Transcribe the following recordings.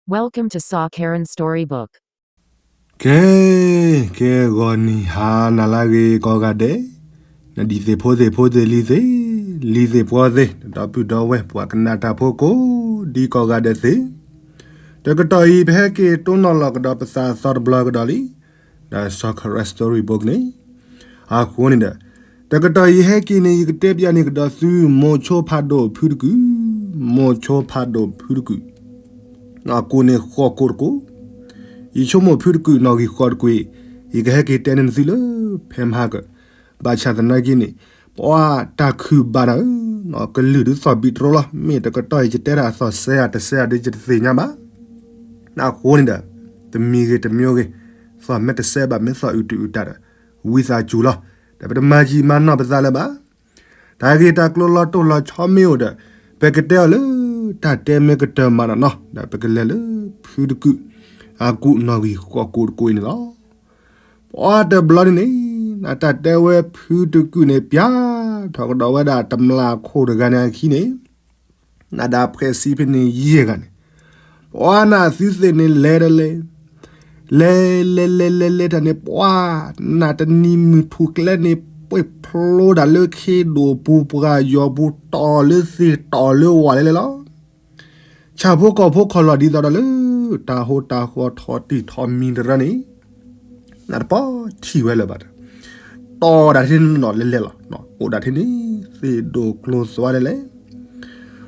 Welcome to Sa Karen Storybook. ကဲ, ကဲဂီၤနံၤဟါနၤလၢအဂ့ၤကိးဂၤဒဲး, နဒံးသ့ၣ်ဖိသ့ၣ်ဖိသ့ၣ်လံၤသ့ၣ်, လံၤသ့ၣ်ပှီၤသ့ၣ်, ဒီပုၢ်ဒီဝဲၢ်ပှၤကနၣ်တၢ်ဖိကိးဒံကိးဂၤဒဲးသ့ၣ်, တကတီၢ်အံၤ ပဟဲက့ၤတိၢ်နီၣ်လီၤကဒီးပသးသီတဘျီကဒီးလံ, ဒီး Sa Karen Storybook န့ၣ် အဃိန့ၣ်ဒီး, တကတီၢ်ယဟဲက့ၤန့ၣ် ယကတဲပျးန့ၢ်ကဒီးသု မိၤဆိဖးဒိၣ်ဖုတကုၢ်, မိၤဆိဖးဒိၣ်ဖုတကုၢ်, အကိးန့ၣ်ဃိးကိးတကိး, ယဆိကမိၣ်ဖုတကုၢ်နီၣ်ဂံၢ်ဃိးတကွ့ၢ်, ယကဟဲက့ၤတဲန့ၢ်သုလၢဖဲမဟါက, ဘၣ်ဆၣ်သနာ်က့န့ၣ်, ပှၤတၢ်ခုၣ်ဘၣ်နၤဧၢ, ကလုၢ်ဒုးသီၣ်ဘံတြိလီၤ, မ့ၢ်တကတီၢ်အံၤ ယတဲတၢ်အသီၣ်စဲဧါတစဲဧါဒ်ယတသ့ၣ်ညါဘၣ် အဃိန့ၣ်ဒီး, တမံၤဂ့ၤတမံၤဂ့ၤ, သီၣ်မ့ၢ်တစဲဘၣ် မ့ၢ်သီၣ်အုးတအုးတၢ်ဒီး, ဝံသးစူၤလီၤ, ဒီးပတမၤယံာ်မၤနီၢ်ပသးလၢၤဘၣ်. တၢ်ဂ့ၢ်တၢ်ကျိၤလီၤတိၢ်လီၤဆီမ့ၢ်အိၣ်ဒီး, ပကတဲအီၤလၢတၢ်တဲမ့ၢ်ကတၢၢ်မးနီၢ်နီၢ်, ဒီးပကလဲၤလၢဖုတကုၢ်, အကူးနီၣ်ဂံၢ်ဃိးကိးတကိးအံၤန့ၣ်လီၤ. ပှၤတဘျီန့ၣ်န့ၣ်, နတၢ်တဲဝဲဖုတကုၢ်န့ၣ် ပျၢ်ထီၣ်ကဒီးဝဲဒၣ်တမျၢ်အခိၣ်တဂၤန့ၣ်အခံန့ၣ်, နဒၣ်ဖှဲးဆံဖဲန့ၣ်ယဲၢ်ဂၤန့ၣ်, ပှၤနသုသ့ၣ်န့ၣ်လဲၤဒီးလဲၤ, လဲၤလဲၤလဲၤလဲၤလဲၤတၢ်န့ၣ် ပှၤ, နတနံၤမုၢ်ထူၣ်ကျဲန့ၣ် ပှဲၤဖျိဒၣ်လၢခ့ဒိၣ်ပူၤ ပှၤယီၤပူၤ တီၢ်လၢသ့ၣ်တီၢ်လၢဝၣ်လဲၤလဲၤလီၤ. ဆၣ်ဖိကီၢ်ဖိခီၣ်လီၢ်ဒ်သိးဒီးလၢ တၢ်ဟူးတၢ်ဃီၤထီၣ်တံၢ်ထီၣ်မံၤတရၢန့ၣ်, နတပီထံၣ်ဝဲလၢၤဘၣ်ဒီး, တီၢ်ဒၣ်ထဲန့ၣ်နီၣ်လဲၤလဲၤလီၤ, အိၣ်ဒၣ်ထဲန့ၣ် သ့ၣ်ဒိၣ်ကျိၤသွါလဲၤလဲၤ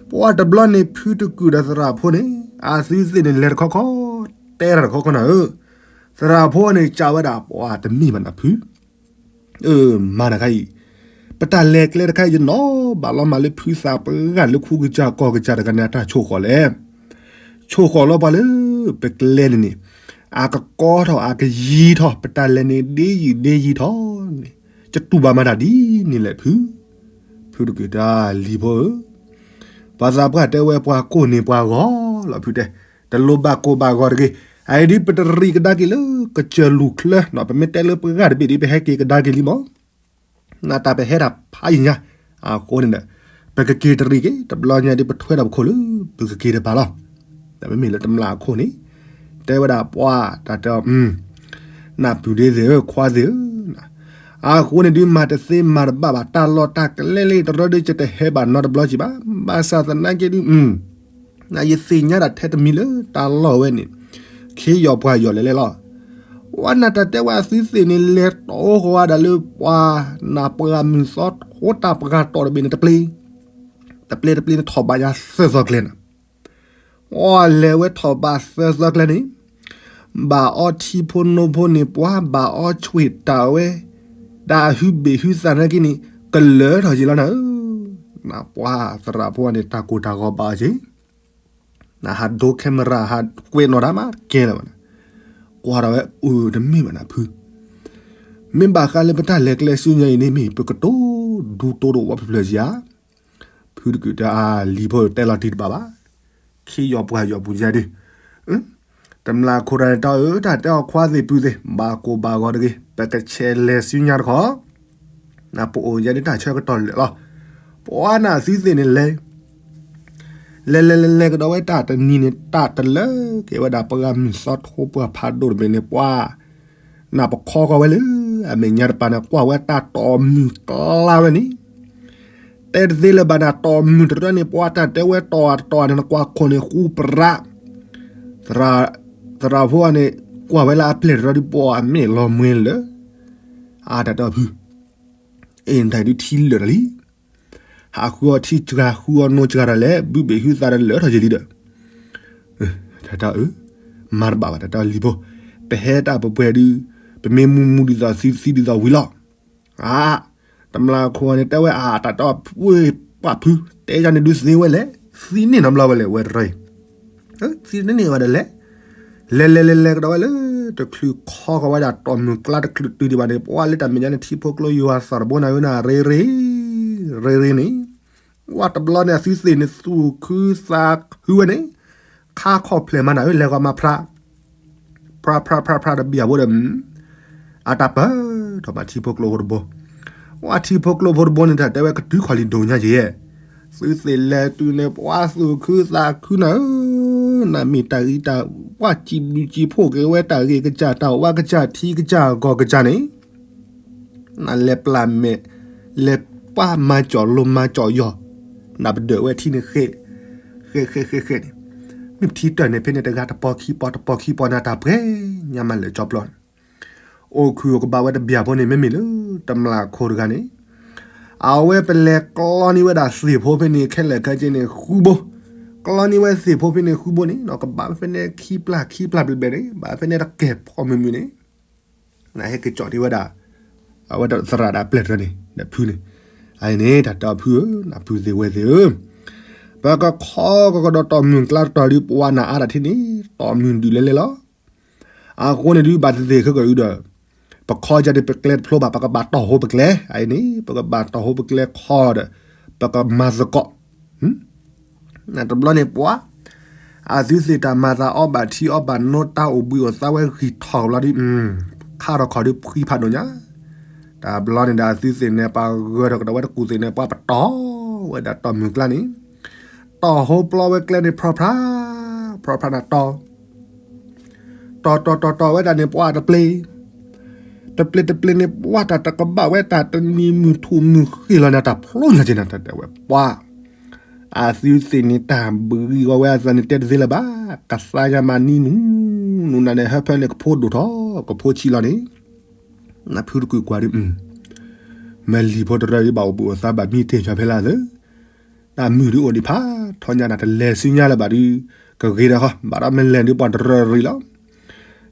ပှၤတဘျီန့ၣ် ဖုတကုၢ်ဒီးသရၣ်ဖိန့ၣ်, အသုသ့ၣ်န့ၣ်လဲၤတခီခီ, တဲတၢ်တခီခီနၤဧၢ, သရၣ်ဖိန့ၣ် ကးဝဲဒၣ်ပှၤတမ့ၢ်ဘၣ်နၤဖု, အၢ မၤနၤခါအံၤ, ပတၢ်လဲၤကျဲတခါအံၤ ယနီၣ်ဘၣ်လီၤမၢ်လၢဖုသးပှၢ်ဂၤလၢခူကစၢ်ကီၢ်ကစၢ်တဂၤန့ၣ် အတၢ်ဆိၣ်ဃီၣ်လဲၣ်, ဆိၣ်ဃီၣ်လီၤပှၤလၢ ပကျဲန့ၣ်န့ၣ်, အကကီထီၣ်အကယံၤထီၣ် ပတၢ်လဲၤန့ၣ်ဒ်ယံၤဒ်ယံၤထီၣ်န့ၣ်, ယတူၢ်ဘၣ်မၤတၢ်ဒ်န့ၣ်လဲၣ်ဖု, ဖုတကုၢ်တၢ်လံၤဖိဧၢ, ပှၤသးပှၢ်တဲဝဲပှၤကိၢ်န့ၢ်ပှၤဂီၤလီၤဖုတဲ, တလိၣ်ဘၣ်ကိၢ်ဘၣ်ဂီၤတဂ့ၤ, အအံၤဒ်ပတရံးကဒါက့ၤလၢ ကစၢၢ်လူၢ်ချၢ, ပမ့ၢ်တဲလၢပှၤဂၤတဘ့ၣ်ဒ်ပဟဲက့ၤကဒါက့ၤလံမး နတၢ်ပဟဲတၢ်ဖးယံၤညါ, အဃိန့ၣ်ဒီး, ပကက့ၤတရံးက့ၤ တဘျီညါဒ်ပထွဲဒီးပခိၣ်လၢ ပကက့ၤတပၤလီၤ, ဒီးပမ့ၢ်လၢတမျၢ်အခိၣ်န့ၣ်, တဲဝဲဒၣ်ပှၤတၢ်တဲအီၤ, နပုၢ်ဒ့သ့ၣ်ဧၢ ခွါသ့ၣ်ဧၢ, အဃိန့ၣ်ဒုးမၤတသ့မၤတဘၣ်ဘၣ် တၢ်လီၢ်တၢ်ကျဲလၢတရၢဒ် ယတဟဲဘၣ်နီတဘျီကံဘၣ်, ဘၣ်ဆၣ်သနာ်က့ဒုး ယသ့ၣ်ညါဒၣ်ထဲတမံၤလၢတၢ်လီၢ်ဝဲန့ၣ်, ခ့ယီၤပှၤယီၤလဲၤလဲၤလီၤ, ပှၤနတၢ်တဲဝဲအသုသ့ၣ်န့ၣ် လဲၤတီၢ်ဃီၤဝဲဒၣ်လၢပှၤ, နပှၤမုၢ်သီထိတၢ်ပှၤတီၢ်တဘ့ၣ်န့ၣ်တပျ့ၤ, တပျ့ၤတပျ့ၤန့ၣ်ထီၣ်ဘးညါသၢသီကျဲန့ၣ်, အလဲၤဝဲထီၣ်ဘးသၢသီကျဲန့ၣ်, ဘၣ်အီထံဖိနိဖိန့ၣ် ပှၤဘၣ်အီဆွ့ၣ်တၢ်ဝဲ, တၢ်အဟုဘ့ၣ်ဟုသးနာ်က့န့ၣ်, ကလၢာ်ထီၣ်က့ၤလီၤနၤဧၢ, နပှၤသရၣ်ဖိန့ၣ် တၢ်ကိၢ်တၢ်ဂီၤဘၣ်အီၤက့ၤ နဟးဒိ camera ဟးကွဲးနီၣ်တၢ်မးကဲလၢၤဘၣ်နၤ, ကွၢ်ထီၣ်ဝဲအၢတမ့ၢ်ဘၣ်နၤဖု, မ့ၢ်ဘၣ်ဃးလၢပတၢ်လဲၤကျဲဆူညါအံၤန့ၣ်မ့ၢ် ပကတိၤဒူတိၤတဝီဖျၢၣ်ဖျၢၣ်ဧါ, ဖုတကုၢ်တၢ်အါလံၤဖိတဲလီၤတံၢ်တဘၣ်ဘၣ်, ခ့ယီၤပှၤယီၤပူၤယါဒုး, တမျၢ်ခိၣ်တၢ်န့ၣ်တၢ်အၢတၢ်တဲအီၤခွါသ့ၣ်ပုၢ်သ့ၣ် ဘၣ်ကိၢ်ဘၣ်ဂီၤတဂ့ၤ ပကဆဲးလဲၤဆူညါတခီ နပအိၣ်ယဲဒၣ်တၢ်ဆၢကတီၢ်လၢာ်လီၤ, ပှၤနသုသ့ၣ်န့ၣ်လဲၤ, လဲၤလဲၤလဲၤလဲၤကဒီးဝဲတၢ်တနံၤန့ၣ် တၢ်တလၢက့ၤဝဲဒၣ်ပှၤမုၢ်သီထိပှၤဖးဒိၣ်တဘ့ၣ်န့ၣ် ပှၤ, နပခီဃီၤဝဲလၢအမဲာ်ညါတပၤန့ၣ် ကွၢ်ဝဲတၢ်တီၢ်မုၢ်ကျါဝဲန့ၣ် တဲတသ့လၢၤဘၣ်နၤ တီၢ်မုၢ်တရၢန့ၣ် ပှၤတၢ်တဲဝဲတီၢ်အတီၢ်န့ၣ် နကွၢ်ခိၣ်န့ၣ်ဃူပြး, သရၣ်ဖိန့ၣ် ကွၢ်ဝဲလၢအပျဲၢ်တရၢဒ်ပှၤမ့ၢ်လီၤမှဲလၢာ်, အါတၢ်တဲအီၤဖု, အ့ၣ် နတၢ်ဒုးထံလၢာ်တၢ်လံ, ဟးဃုအီထံစှၤဃုအီနိစှၤတၢ်လဲၣ် ဘုဘ့ၣ်ဟုသးဒီးလၢာ်ထီၣ်က့ၤလံဒီး တၢ်တဲအီၤအၢ, မၤတဘၣ်ဘၣ် တၢ်တဲအီၤလံၤဖိ, ပဟဲတၢ်ပှဲၤပှဲၤဒုး, ပမ့ၢ်မူမူဒ်သိးသုသံဒ်သိးဝံၤလီၤ, အါ, တမျၢ်ခိၣ်န့ၣ်တဲဝဲအါ တၢ်တဲအီၤပှဲၤပှၢ်ဖု, တဲယၤန့ၣ်ဒုးသ့ဝဲလဲၣ်, သံန့ၢ်နီတဘျီဝဲလဲၣ် ဝဲတရၢအံၤ, သံန့ၢ်ဘၣ်ဒီးလဲၣ်, လဲၤလဲၤလဲၤလဲၤကဒီးဝဲလၢ တချုးခီဃီၤဝဲဒၣ်တီၢ်မုၢ်ကျါတချုးတုၤဒံးဘၣ်န့ၣ် ပှၤလၢတၢ်မဲာ်ညါန့ၣ်ထံဖိကျိယွၤသးတဘိနၤဧၢနၤ ရ့ရ့ ရ့ရ့န့ၣ် ဝဲတဘျီန့ၣ် အသုသ့ၣ်န့ၣ်သူၣ်ခုသးခုဝဲန့ၣ်, ခါခီၣ်ဖျဲၣ်မးနၤဧၢ လဲၤဃီၤမၤဖြး, ဖြးဖြးဖြးဖြးတဘံၣ်အဘိဒီး, အတၢ်ပၢၢ်ထီၣ်ဘၣ်ထံဖိကျိဖိတဘိ, ဝဲထံဖိကျိဖိတဘိန့ၣ် တၢ်တဲဝဲကတုၤခီၣ်လံဒိၣ်ညါက့ၤ, သုသ့ၣ်လဲၤတုၤန့ၣ် ပှၤသူၣ်ခုသးခုနၤဧၢ နမ့ၢ်တၢ်ဂံၢ်တၢ်ဘါစံးဘျုးစံးဖှိၣ်က့ၤဝဲတၢ်ဂ့ၢ်ကစၢ်တၢ်ဝါကစၢ်ထံကစၢ်ဂီၤကစၢ်န့ၣ် နလဲၤပျၢ်မဲာ် လဲၤပှၢ်မၤကၠီၣ်လိၤမၤကၠီၣ်ယီၤ နပဒၢးဝဲထံန့ၣ်ဃဲ ဃဲဃဲဃဲဃဲန့ၣ် မ့ၢ်ထံတၢၢ်န့ၣ်ဖဲန့ၣ်တဂၤတပီၤခံပီၤတပီၤခံပီၤနၤတၢ်ပှဲၤညါမးလၢာ်ကၠီပျီန့ၣ် အိၣ်ခုၣ်အိၣ်ကဘၣ်ဝဲတဘျီဖိန့ၣ် မ့မ့ၢ်လၢတမျၢ်ခိၣ်တဂၤန့ၣ် အဝဲပလဲၤကျီန့ၢ်ဝဲဒၣ်သ့ၣ်ဖိဖဲန့ၣ် ခဲလၢာ်ခဲဆ့န့ၣ် ဃုဘိ ကျီန့ၢ်ဝဲသ့ၣ်ဖိဖဲန့ၣ်ဃုဘိန့ၣ် ကဘၣ်ဖဲန့ၣ်ခံပျၢ်ခံပျၢ်ဘျဲၣ်ဘျဲၣ်န့ၣ် ဘၣ်ဖဲန့ၣ်တကဲၢ်ဖီမုၢ်မုၢ်န့ၣ် နဟဲက့ၤကၠီၣ်န့ၢ်ဝဲဒၣ် အဝဲဒၣ်သရၣ်ဒၣ်ပျဲၢ်တရၢန့ၣ် ဒီးဖုန့ၣ် အန့ၣ် တၢ်တဲအီၤဖုဧၢ နဖုသ့ၣ်ဝဲသ့ၣ်ဧၢ ပကခီကကဒီးတီၢ်မုၢ်ကျါတတီၤဒုး ပှၤနၤအါတထံၣ်န့ၣ် တီၢ်မုၢ်ဒုးလဲၤလဲၤလီၤ အဃိန့ၣ်ဒုး ဘၣ်သ့ၣ်သ့ၣ်ခဲကဒုးဒီး ပခီကဒီးပကျဲတဖျိဘၣ် ပကဘၣ်တီၢ်ဟိပကျဲ အအံၤန့ၣ် ပကဘၣ်တီၢ်ဟိပကျဲခီဒီး ပကမၤသကိး တဘျီန့ၣ်ပှၤ အသုသ့ၣ်တၢ်မၤသးအီၣ်ဘၣ်ထံအီၣ်ဘၣ်နိ တၢ်အိၣ်ဘှံးအိၣ်သါဝဲဂံၢ်ထီၣ်ကဘျီဒုး ခါထီၣ်ခီၣ်ဒုးဖှံဖးဒိၣ်ညါ တဘျီန့ၣ်ဒီးအသုသ့ၣ်န့ၣ် ပှၤဂၢၢ်ထီၣ်ကဒီးဝဲတကူၣ်သ့ၣ်န့ၣ် ပှၤပတီၢ်ဝဲဒၣ်တီၢ်မုၢ်ကျါန့ၣ် တီၢ်ဟိပျီဝဲကျဲန့ၣ် ဖျီဖျါ ဖျီဖျါနၤတီၢ် တီၢ်တီၢ်တီၢ်တီၢ်ဝဲဒၣ်န့ၣ် ပှၤတပျ့ၤ တပျ့ၤတပျ့ၤန့ၣ် ပှၤတၢ်တကဘၣ်ဝဲတၢ်တနံၤမုၢ်ထူၣ်မုၢ်ဃ့ၢ်လီၤန့ၣ် တၢ်ဖျိညါက့ၤနၤ တၢ်တဲဝဲပှၤ အသုသ့ၣ်န့ၣ် တၢ်ဘှံးဂီၤဝဲအသးန့ၣ် တဲတသ့လၢၤဘၣ် ကသါယါမၤနံၤနူၤ နူၤနၤန့ၣ် ဟၢဖၢန့ၣ် ကဖိဒိၣ်ထီၣ် ကဖိဆံးလီၤန့ၣ် နဖုတကုာ်ကွၢ်ဒုး မ့ၢ်လံၤဖိတရၢဒုး ဘၣ်အိၣ်ဘှံးအိၣ်သါဘၣ်မံတ့ၢ်ကီၤဖဲလၢ်သၢ တၢ်မုၢ်ဒုးအိၣ်ဒံးဖးထီညါနၤ တလဲၤဆူညါလၢၤဘၣ်ဒုး ကဂ့ၤဒီးဃီ ဘၣ်ဒီးမ့ၢ်လဲၤဒုးပှၤတရၢရံၤလီၤ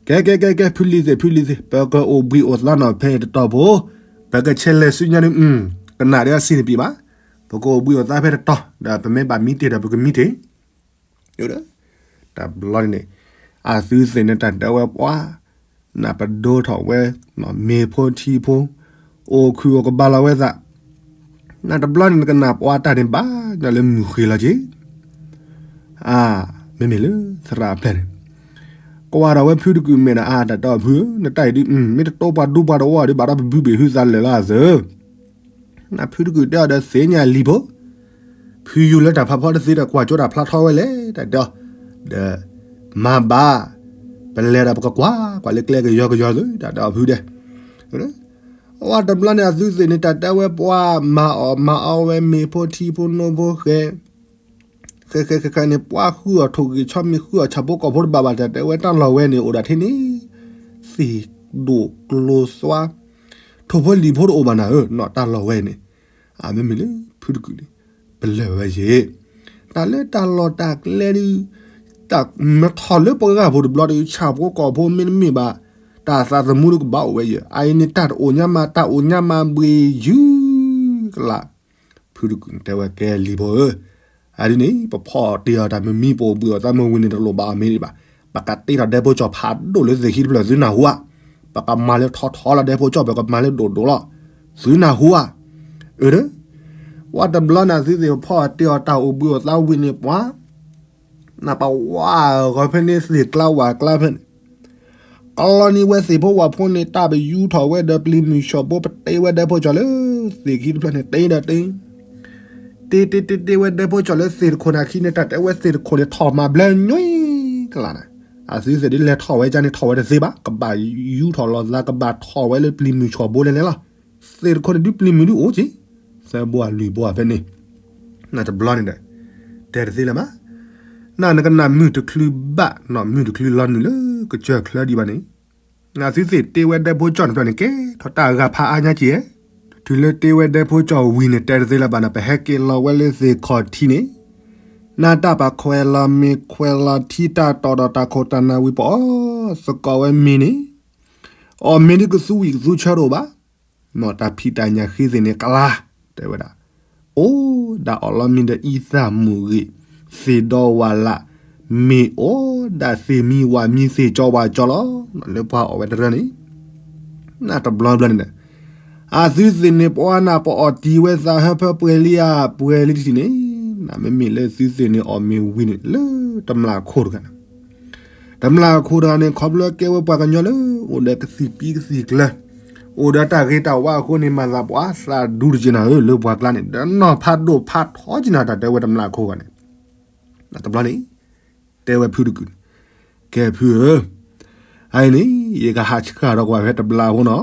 ကဲကဲကဲကဲ ဖုလံၤသ့ၣ် ဖုလံၤသ့ၣ် ပကအိၣ်ဘှံးအိၣ်သါနီၢ်ဖဲတတီၤဖိ ပကဆဲးလဲၤဆူညါန့ၣ် ကနၣ်ဒီးအဆံးတပံးဘၣ် ပကအိၣ်ဘှံးအိၣ်သါဖဲတတီၤ ဒီးပမ့ၢ်ဘၣ်မံတ့ၢ်ဒီးပကမံတ့ၢ် တဘျီန့ၣ်န့ၣ် အသုသ့ၣ်န့ၣ်တၢ်ဒၢဝဲပှၤ နပဒိထီၣ်ဝဲ မ့ၤဖိထံဖိ အိၣ်ခုၣ်အိၣ်ကဘၣ်လီၤဝဲသး နတဘျီန့ၣ်နကနၣ်ပှၤတၢ်န့ၣ်ဘၣ် နလၢမုၢ်ဃ့ၢ်လီၤက့ၤ အါ မ့မ့ၢ်လၢသရၣ်အပျဲၢ်န့ၣ် ကွၢ်ဒီးဝဲဖုတကုာ်မဲာ်ဒီး အါ တၢ်တဲအီၤဖုဧၢ နတၢ်အံၤဒုး မ့ၢ်တတိပှၤဒူပှၤတဝီဒုး ဘၣ်ဒီးပဘုဘ့ၣ်ဟုသးလၢာ်လီၤအသၢ နဖုတကုာ်တဲအီၤဒီးသ့ၣ်ညါလံၤဖိ ဖုယူၤလၢတၢ်ဖးဖီတသ့ဒီး ကွၢ်ကၠိတၢ်ဖျါထီဝဲလဲၣ် တၢ်တဲအီၤ ဒီး မၤဘၣ် ပလဲၤဒီးပကကွၢ် ကွၢ်လၢကျဲကယီကယီသု တၢ်တဲအီၤဖုဒဲး အဝဲတဘျီန့ၣ် အသုသ့ၣ်န့ၣ် တၢ်တဲဝဲပှၤမၤအီၣ်မၤအီဝဲမ့ၤဖိထံဖိနိဖိဃဲ ဃဲဃဲဃဲဃဲန့ၣ် ပှၤဃုအီၣ်ထိၣ်ဂံၢ်ဆီမ့ၤ ဃုအီၣ်ဆၣ်ဖိကီၢ်ဖိတဘၣ်ဘၣ် တၢ်တဲဝဲတၢ်လီၢ်ဝဲန့ၣ် အိၣ်ဒၣ်ထဲန့ၣ် သ့ၣ်ဒိၣ်ကျိသွါ ထိၣ်ဖိလံၤဖိတအိၣ်ဘၣ်နၤဧၢ နီၢ်တၢ်လီၢ်ဝဲန့ၣ် အမ့မ့ၢ်လၢဖုတကုာ်န့ၣ် ပလၢာ်ဝဲယ့ၣ် တၢ်လၢတၢ်လီၢ်တၢ်ကျဲဒုး တၢ်မ့ၢ်ထီၣ်လၢပှၤဂၤဖိတဘျီဒုး ဆၣ်ဖိကီၢ်ဖိမ့တမ့ၢ်ဘၣ် တၢ်သးသမူဒုးကဘၣ်အိၣ်ဝဲယ့ၣ် အအံၤန့ၣ် တၢ်တအိၣ်ညါမး တၢ်အိၣ်ညါမးဘှ့ၣ်ယုၢ်ကလး ဖုတကုာ်န့ၣ်တဲဝဲကဲလံၤဖိဧၢ, အဒ်န့ၣ် ပဖီၣ်တ့ၢ်အီၤတၢ်မ့ၢ်မံ ပအိၣ်ဘှံးအိၣ်သါမ့ၢ်ဝံၤန့ၣ် တလိၣ်ဘၣ်အီၤမ့ၢ်ဒံးဘၣ်, ပကတ့ထီၣ်ဒဲဖိကၠီၣ်ဖးဒိၣ်လၢသ့ၣ်ခံတဖျၢၣ်သုနၢ်ဟူဧါ, ပကမၤလၢထီထီလီၤဒဲဖိကၠီၣ် ပကမၤလၢဒိၣ်ဒိၣ်လီၤ, သုနၢ်ဟူဧါ, အၢ ဝဲတဘျီန့ၣ်သုသ့ၣ်ဖီၣ်တ့ၢ်အီၤတၢ်အိၣ်ဘှံးအိၣ်သါဝံၤန့ၣ်ပှၤ နပဝါဂီၤဖဲန့ၣ်သ့ၣ်ကျါဝၣ်ကျါဖဲန့ၣ်, ကလီန့ၢ်ဝဲသ့ၣ်ဖိဝၣ်ဖိန့ၣ် တၢ်ပယူထီၣ်ဝဲဒီးပျံၤမုၢ်ဆှီၣ်ဘိ ပတ့ဝဲဒဲဖိကၠီၣ်လၢသ့ၣ်ခံတဖျၢၣ်န့ၣ် တ့ဒီးတ့, တ့တ့တ့တ့ဝဲဒဲဖိကၠီၣ်လၢသ့ၣ်တခိၣ်န့ၣ်အခံန့ၣ် တၢ်တဲဝဲသ့ၣ်တခိၣ်န့ၣ်ထီၣ်မးဘျၢညွံကလးန့ၣ်, အသုသ့ၣ်ဒ်လဲၤထီၣ်ဝဲကန့ၣ်ထီၣ်ဝဲတသ့ဘၣ်, ကဘၣ်ယူထီၣ်လီၤသး ကဘၣ်ထီၣ်ဝဲလၢပျံၤမုၢ်ဆှီၣ်ဘိလဲၣ်လဲၣ်လီၤ. သ့ၣ်တခိၣ်န့ၣ်ဒုးပျံၤမုၢ်ဒုးအိၣ်က့ၤ, သၢဘိအလွံၢ်ဘိအဖဲန့ၣ်, နတဘျီန့ၣ်ဒီး တဲတသ့လၢၤဘၣ်, နနကနၣ်မုၢ်တချုးဘၣ် နီၢ်မုၢ်တချုးလီၤနုာ်လၢကစၢၢ်ချၢဒံးဘၣ်န့ၣ်, နသုသ့ၣ်တ့ဝဲဒဲဖိကၠီၣ်တဖျၢၣ်န့ၣ် ကဲထီၣ်တၢ်ဂၤဖးအါညါက့ၤဧဲ, တုၤလၢတ့ဝဲဒဲဖိကၠီၣ်ဝံၤန့ၣ် တဲတသ့လၢၤဘၣ်န့ၣ် ပဟဲက့ၤလီၤဝဲလၢသ့ၣ်ခီၣ်ထံးန့ၣ်, နတၢ်ပာ်ခွဲးလီၤမ့ၤခွဲးလီၤထံတၢ်တီၢ်ဒီးတၢ်ခိၣ်တၢ်နၢ်ဝံၤပအီၣ်သကိးဝဲမ့ၤန့ၣ်, အီၣ်မ့ၤဒ်ကသူဝံၣ်ကသူဆၢတအိၣ်ဘၣ်, နီၢ်တၢ်ဖံးတၢ်ညၣ်ဃ့သ့ၣ်န့ၣ်ကလါ, တဲဝဲဒၣ်, အိၣ်ဒၣ်အီၣ်လီၤမံဒီးအံသၣ်မုၢ်ဂ့ၢ်, သ့ၣ်ဒီဝၣ်လၢ်, မ့ၢ်အိၣ်ဒၣ်သ့ၣ်မံဝၣ်မံသ့ၣ်ကၠီဝၣ်ကၠီလီၤ, လၢပှၤအီၣ်ဝဲတရၢန့ၣ်, နတဘျီဘျီန့ၣ်ဒီး, အသုသ့ၣ်န့ၣ်ပှၤနၢ်ပအီၣ်တံၢ်ဝဲသး ဟၢဖၢပှဲၤလံဧါ ပှဲၤလံတထံၣ်န့ၣ်, နမ့မ့ၢ်လၢသုသ့ၣ်န့ၣ်အီၣ်မ့ၤဝံၤန့ၣ် လၢတမျၢ်ခိၣ်တဂၤန့ၣ် တမျၢ်ခိၣ်တဂၤန့ၣ် ခီဖျိကဲဝဲပှၤကညီလၢ အိၣ်ဒီးကသံၣ်ပံကသံၣ်ကျၢၤ, အိၣ်ဒီးတၢ်ဂ့ၤတၢ်ဝါအဃိန့ၣ် မၤသးပှၤသးဒူတက့ၢ်နၤဧၢ လၢပှၤကျါန့ၣ် ဒီးနီၢ်ဖးဒိၣ်ဖးထီက့ၤနၤ တၢ်တဲဝဲတမျၢ်ခိၣ်တဂၤန့ၣ်, တဘျီန့ၣ်, တဲဝဲဖုတကုာ်န့ၣ်, ကဲဖုဧၢ, အအံၤန့ၣ် ယကဟးဆှၣ်ထီၣ်ကွၢ်ဖဲတဘျါအဃိနီၤ,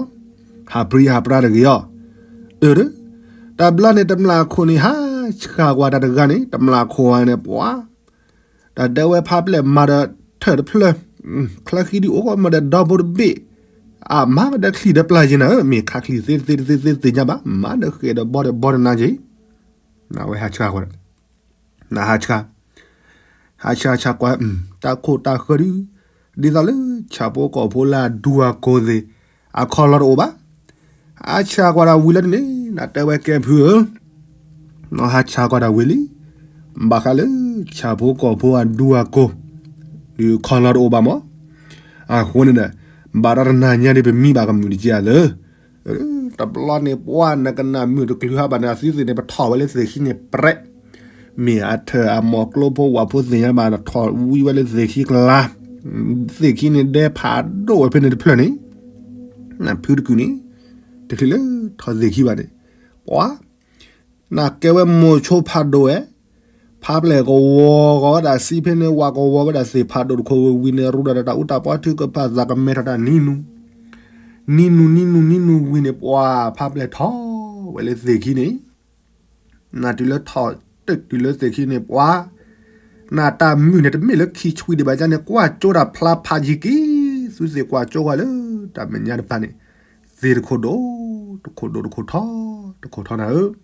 ဟးပြံဟးပြါတဂ့ၤအီၤ, အၢ တဘျီန့ၣ်တမျၢ်ခိၣ်န့ၣ် ဟးဆှၣ်ကွၢ်တၢ်တဂၤန့ၣ် တမျၢ်ခိၣ်ဝဲန့ၣ် ပှၤ တၢ်တဲဝဲဖါပျဲၢ်မၤဒီးထၢၣ်တဖျၢၣ်, ချၢဃံဒုအိၣ်ကီးမၤဒီးဒီဖိတဘ့ၣ်, အမၤဝဲဒီးချံဒီးပျၢ်ယ့နၤဧၢ, မ့ၢ်ခးချံသ့တသ့တသ့သ့သ့ၣ်ညါဘၣ်, မၤဒီးဃဲၤဒီးဘီဒီးဘီဒီးနၤက့ၤ, နဝဲဟးဆှၣ်ကွၢ်ဒီး နဟးဆှၣ်, ဟးဆှၣ်ဆှၣ်ကွၢ်, တၢ်ခိၣ်တၢ်ဃၢဒု, ဒ်သိးလၢဆၣ်ဖိကီၢ်ဖိလၢအဒူအကိၢ်သ့ၣ်, အခီၣ်လီၤတအိၣ်ဘၣ်, အဆှၣ်ကွၢ်ဒီးဝံၤလၢန့ၣ် နတဲဝဲကဲဖုဧၢ, နဟးဆှၣ်ကွၢ်ဒီးဝံၤလံ, ဘၣ်ဃးလၢဆၣ်ဖိကီၢ်ဖိအဒူအကိၢ်, ဒုးခီၣ်လီၤတအိၣ်ဘၣ်မး, အဃိန့ၣ်ဒီး, ဘၣ်တၢ်တနၤညါဒ်ပမံဘၣ်ကမုာ်တက့ၢ်ဧါလၢ တဘျီန့ၣ်ပှၤနကနၣ်မုာ်တကလုာ်ဟးဘၣ်န့ၣ် အသုသ့ၣ်န့ၣ် ပထီၣ်ဝဲလၢသ့ၣ်ခံန့ၣ်ပြဲး, မ့ၢ်အထၢၣ်အမိၢ်ကျိဖိဝၣ်ဖိသ့ၣ်ညါဘၣ်န့ၣ် ထီၣ်ဝံဝဲလၢသ့ၣ်ခံကလါ, သ့ၣ်ခံန့ၣ်ဒဲဖးဒိၣ်ဝဲဖဲန့ၣ်တဖျၢၣ်န့ၣ်, နဖုတကုာ်န့ၣ်, တချုးလၢထီၣ်သ့ၣ်ခံဘၣ်န့ၣ်, ပှၤ နကဲဝဲမိၤဆိဖးဒိၣ်ဝဲ, ဖါပျဲၢ်ကဝီၤဂီၤဝဲဒၣ်စံဖဲန့ၣ် ဝါကဝီၤဝဲဒၣ်သ့ၣ်ဖးဒိၣ်တခိၣ်ဝံၤန့ၣ် ရူဒီးတၢ်အူတၢ်ပီထုကဖၣ်သးကမဲထီၣ်တၢ်နံၤနူၤ, နံၤနူၤနံၤနူၤနံၤနူၤဝံၤန့ၣ် ပှၤဖါပျဲၢ်ထီၣ်ဝဲလၢသ့ၣ်ခံန့ၣ်, နတုၤလၢထီၣ်တတုၤလၢသ့ၣ်ခံန့ၣ် ပှၤ နတၢ်မုာ်န့ၣ်တမ့ၢ်လၢခံဆွံဒံးဘၣ်န့ၣ် ကွၢ်ကၠိတၢ်ဖျါဖးယံၤက့ၤ, သုသ့ၣ်ကွၢ်ကၠိကွၢ်လၢ တၢ်မဲာ်ညါတဖၣ်န့ၣ်, သ့ၣ်တခိၣ်ဒိၣ်, တခိၣ်ဒိၣ်တခိၣ်ထီ, တခိၣ်ထီနၤဧၢ,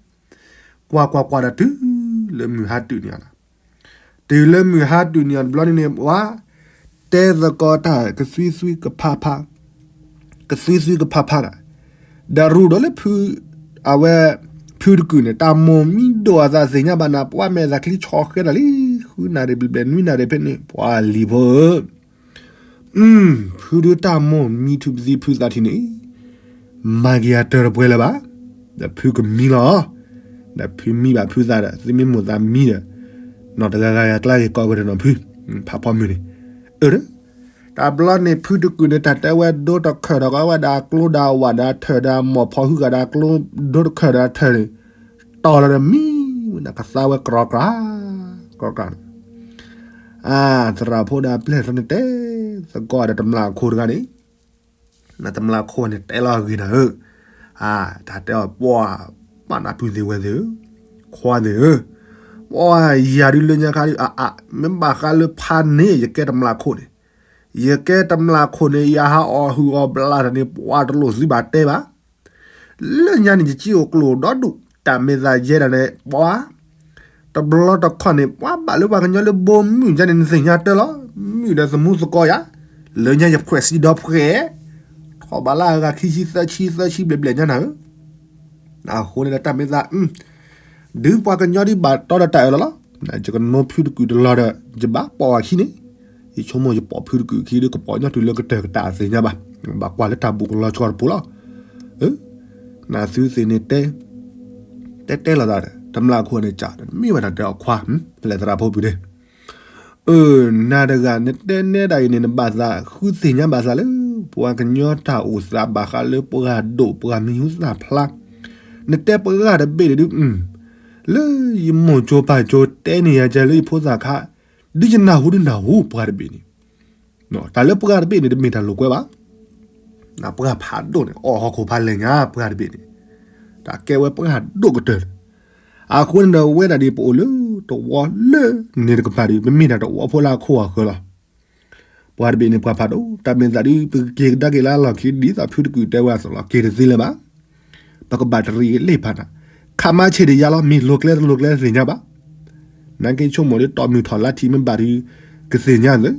ကွၢ်ကွၢ်ကွၢ်ဒီးတုၤလၢမုၢ်ဟါတုၤန့ၣ်လီၤ, တုၤလၢမုၢ်ဟါတုၤန့ၣ်အီၤတဘျီန့ၣ်န့ၣ် ပှၤ တဲသကိးတၢ်ကသွံသွံကဖးဖး, ကသွံသွံကဖးဖးဒၣ်, ဒီးရူဒီးလၢဖု အဝဲ ဖုတကုာ်န့ၣ် တၢ်မိၢ်မံဒိၣ်အသးသ့ၣ်ညါဘၣ်နၤ ပှၤမဲာ်သးချံဆီဃဲဒၣ်လံ, ဃုနၣ်ရံၣ်ဘျဲၣ်ဘျဲၣ်နွံနၣ်ရံၣ်ဖဲန့ၣ် ပှၤလံၤဖိဧၢ ဖုဒုတၢ်မိၢ်မံထူၣ်ပသံဖုသးထံၣ်န့ၣ်, မၤက့ၤအတၢ်တပှဲၤလၢၤဘၣ်, ဒီးဖုကမံလီၤ, ဒီးဖုမံဘၣ်ဖုသးဒီး သုမ့ၢ်မိၢ်သးမံဒီး, နီၢ်တဂၤဂၤယၤကျါဂ့ၤကီးကဒီးနီၢ်ဖု, ဖးဖီမုၢ်န့ၣ်, အၢ တဘျီန့ၣ်ဖုတကုာ်န့ၣ် တၢ်တဲဝဲဒိတခၢၣ်ဒီးကီးဝဲဒၣ်အကျိဒီးအဝးဒီးအထၢၣ်ဒီးအမိၢ်ဖီဟုဂၤဒီးအကျိဒိတခၢၣ်ဒီးအထၢၣ်န့ၣ်, တီၢ်လီၤဒီးမံ, ဝဲဒၣ်ကသါဝဲကြီကြီ, ကြီကြီန့ၣ်, အသရၣ်ဖိဒီးအပျဲၢ်သန့ၣ်တဲ, သကိးဒီးတမျၢ်ခိၣ်တဂၤန့ၣ်, နတမျၢ်ခိၣ်န့ၣ်တဲလီၤအဂ့ၢ်နၤဧၢ, တၢ်တဲအီၤပှၤ, ပၢ်နၢ်ပုၢ်သ့ၣ်ဝဲသ့ၣ်ဧၢ, ခွါသ့ၣ်ဧၢ, ပှၤယၤဒုလၢညါခါဒု အအါ, မ့ၢ်ဘၣ်ဃးလၢဖါန့ၣ် ယကဲတမျၢ်ခိၣ်န့ၣ်, ယကဲတမျၢ်ခိၣ်န့ၣ် ယဟးအီၣ်ဟုၣ်အီၣ်ဘျးတၢ်န့ၣ် ပှၤတလိၣ်သုဘၣ်တဲဘၣ် လၢညါန့ၣ် ယစံၣ်အိၣ်ကျိၣ်ဒီဒူၣ် တၢ်မဲာ်သးယဲဒၣ်န့ၣ် ပှၤ, တဘျီတခီၣ်န့ၣ် ပှၤဘၣ်လၢပှၤကညီလၢဘိမုၢ်ယါန့ၣ် နသ့ၣ်ညါတၢ်လီၤ, မုၢ်ဒီးသမူသကိးယၤ, လၢညါယဖှဲးစံဒီဖှဲး, ထီၣ်ဘးလၢအဂၤခံဆံသၢဆံသၢဆံဘျဲၣ်ဘျဲၣ်ညါနၤဧၢ, အဃိန့ၣ်ဒီးတၢ်မဲာ်သး ဒုးပှၤကညီဒုးဘၣ်တီဒီးတၢ်အၢၣ်လီၤလီၤ, ယကနိဖုတကုာ်တလီၤဒီး ယဘၣ်ပိာ်အခံန့ၣ်, ယဆိကမိၣ်ယပိာ်ဖုတကုာ်ခံဒုးကပိာ်ညီတုၤလၢကတၢၢ်ကတၢၢ်အသ့ၣ်ညါဘၣ်, ဘၣ်ကွၢ်လၢတၢ်ဘူးကလီၤစှီၤတပူၤလီၤ, နသုသ့ၣ်န့ၣ်တဲ, တဲတဲလီၤသးဒီး တမျၢ်ခိၣ်န့ၣ်ကး မ့ၢ်ဝဲဒၣ်တဲအီၤခွါ, လဲၤသရၣ်ဖိပူၤန့ၣ် အၢ နၤတဂၤ နတဲနဲဒၣ်အံၤန့ၣ် နဘၣ်သးဃုသ့ၣ်ညါဘၣ်သးလၢ ပှၤကညီတၢ်အိၣ်သးဘၣ်ဃးလၢပှၤဒိၣ်ပှၤမံၤဟူသၣ်ဖျါ, နတဲပှၤတဘ့ၣ်န့ၣ်ဒုး, လၢယမိၢ်ကၠိပၢ်ကၠိတဲန့ၢ်ယၤကဲလၢယဖိသၣ်ခါ, ဒ်ယနၢ်ဟူဒုးနၢ်ဟူပှၤတဘ့ၣ်န့ၣ်, တၢ်လၢပှၤတဘ့ၣ်န့ၣ် တမ့ၢ်တၢ်လိာ်ကွဲဘၣ် ပှၤဖးဒိၣ်န့ၣ် အီၣ်ဟီၣ်ခိၣ်ဖးလဲၢ်ညါ ပှၤတဘ့ၣ်န့ၣ်, တၢ်ကဲဝဲပှၤဒိၣ်ကတၢၢ်န့ၣ်, အဃိန့ၣ်ဒီးဝဲဒၣ်ဒ်ပအိၣ်လၢတဝီလၢန့ၣ်တကပၤဒီး ပမ့ၢ်ဒၣ်တဝီဖိလၢအခိၣ်အဃၢၤလီၤ. ပှၤတဘ့ၣ်န့ၣ်ပှၤဖးဒိၣ် တၢ်မဲာ်သးဒ်ပကက့ၤကဒါက့ၤလၢအလီၢ်ခံ ဒ်သိးဖုတကုာ်တဲဝဲအသိးလီၤ က့ၤတသ့လၢၤဘၣ် ပကဘၣ်တရံးလ့ၣ်ဖးနၤ, ခးမါဆ့ၣ်တယါလီၤ မ့ၢ်လိၤကျဲတလိၤကျဲတသ့ၣ်ညါဘၣ်. နာ်က့ဆိကမိၣ်ဒ်တီၢ်မုၢ်ထီၣ်လါထံးမ့ၢ်ဘၣ်ဒုး ကသ့ၣ်ညါသ့,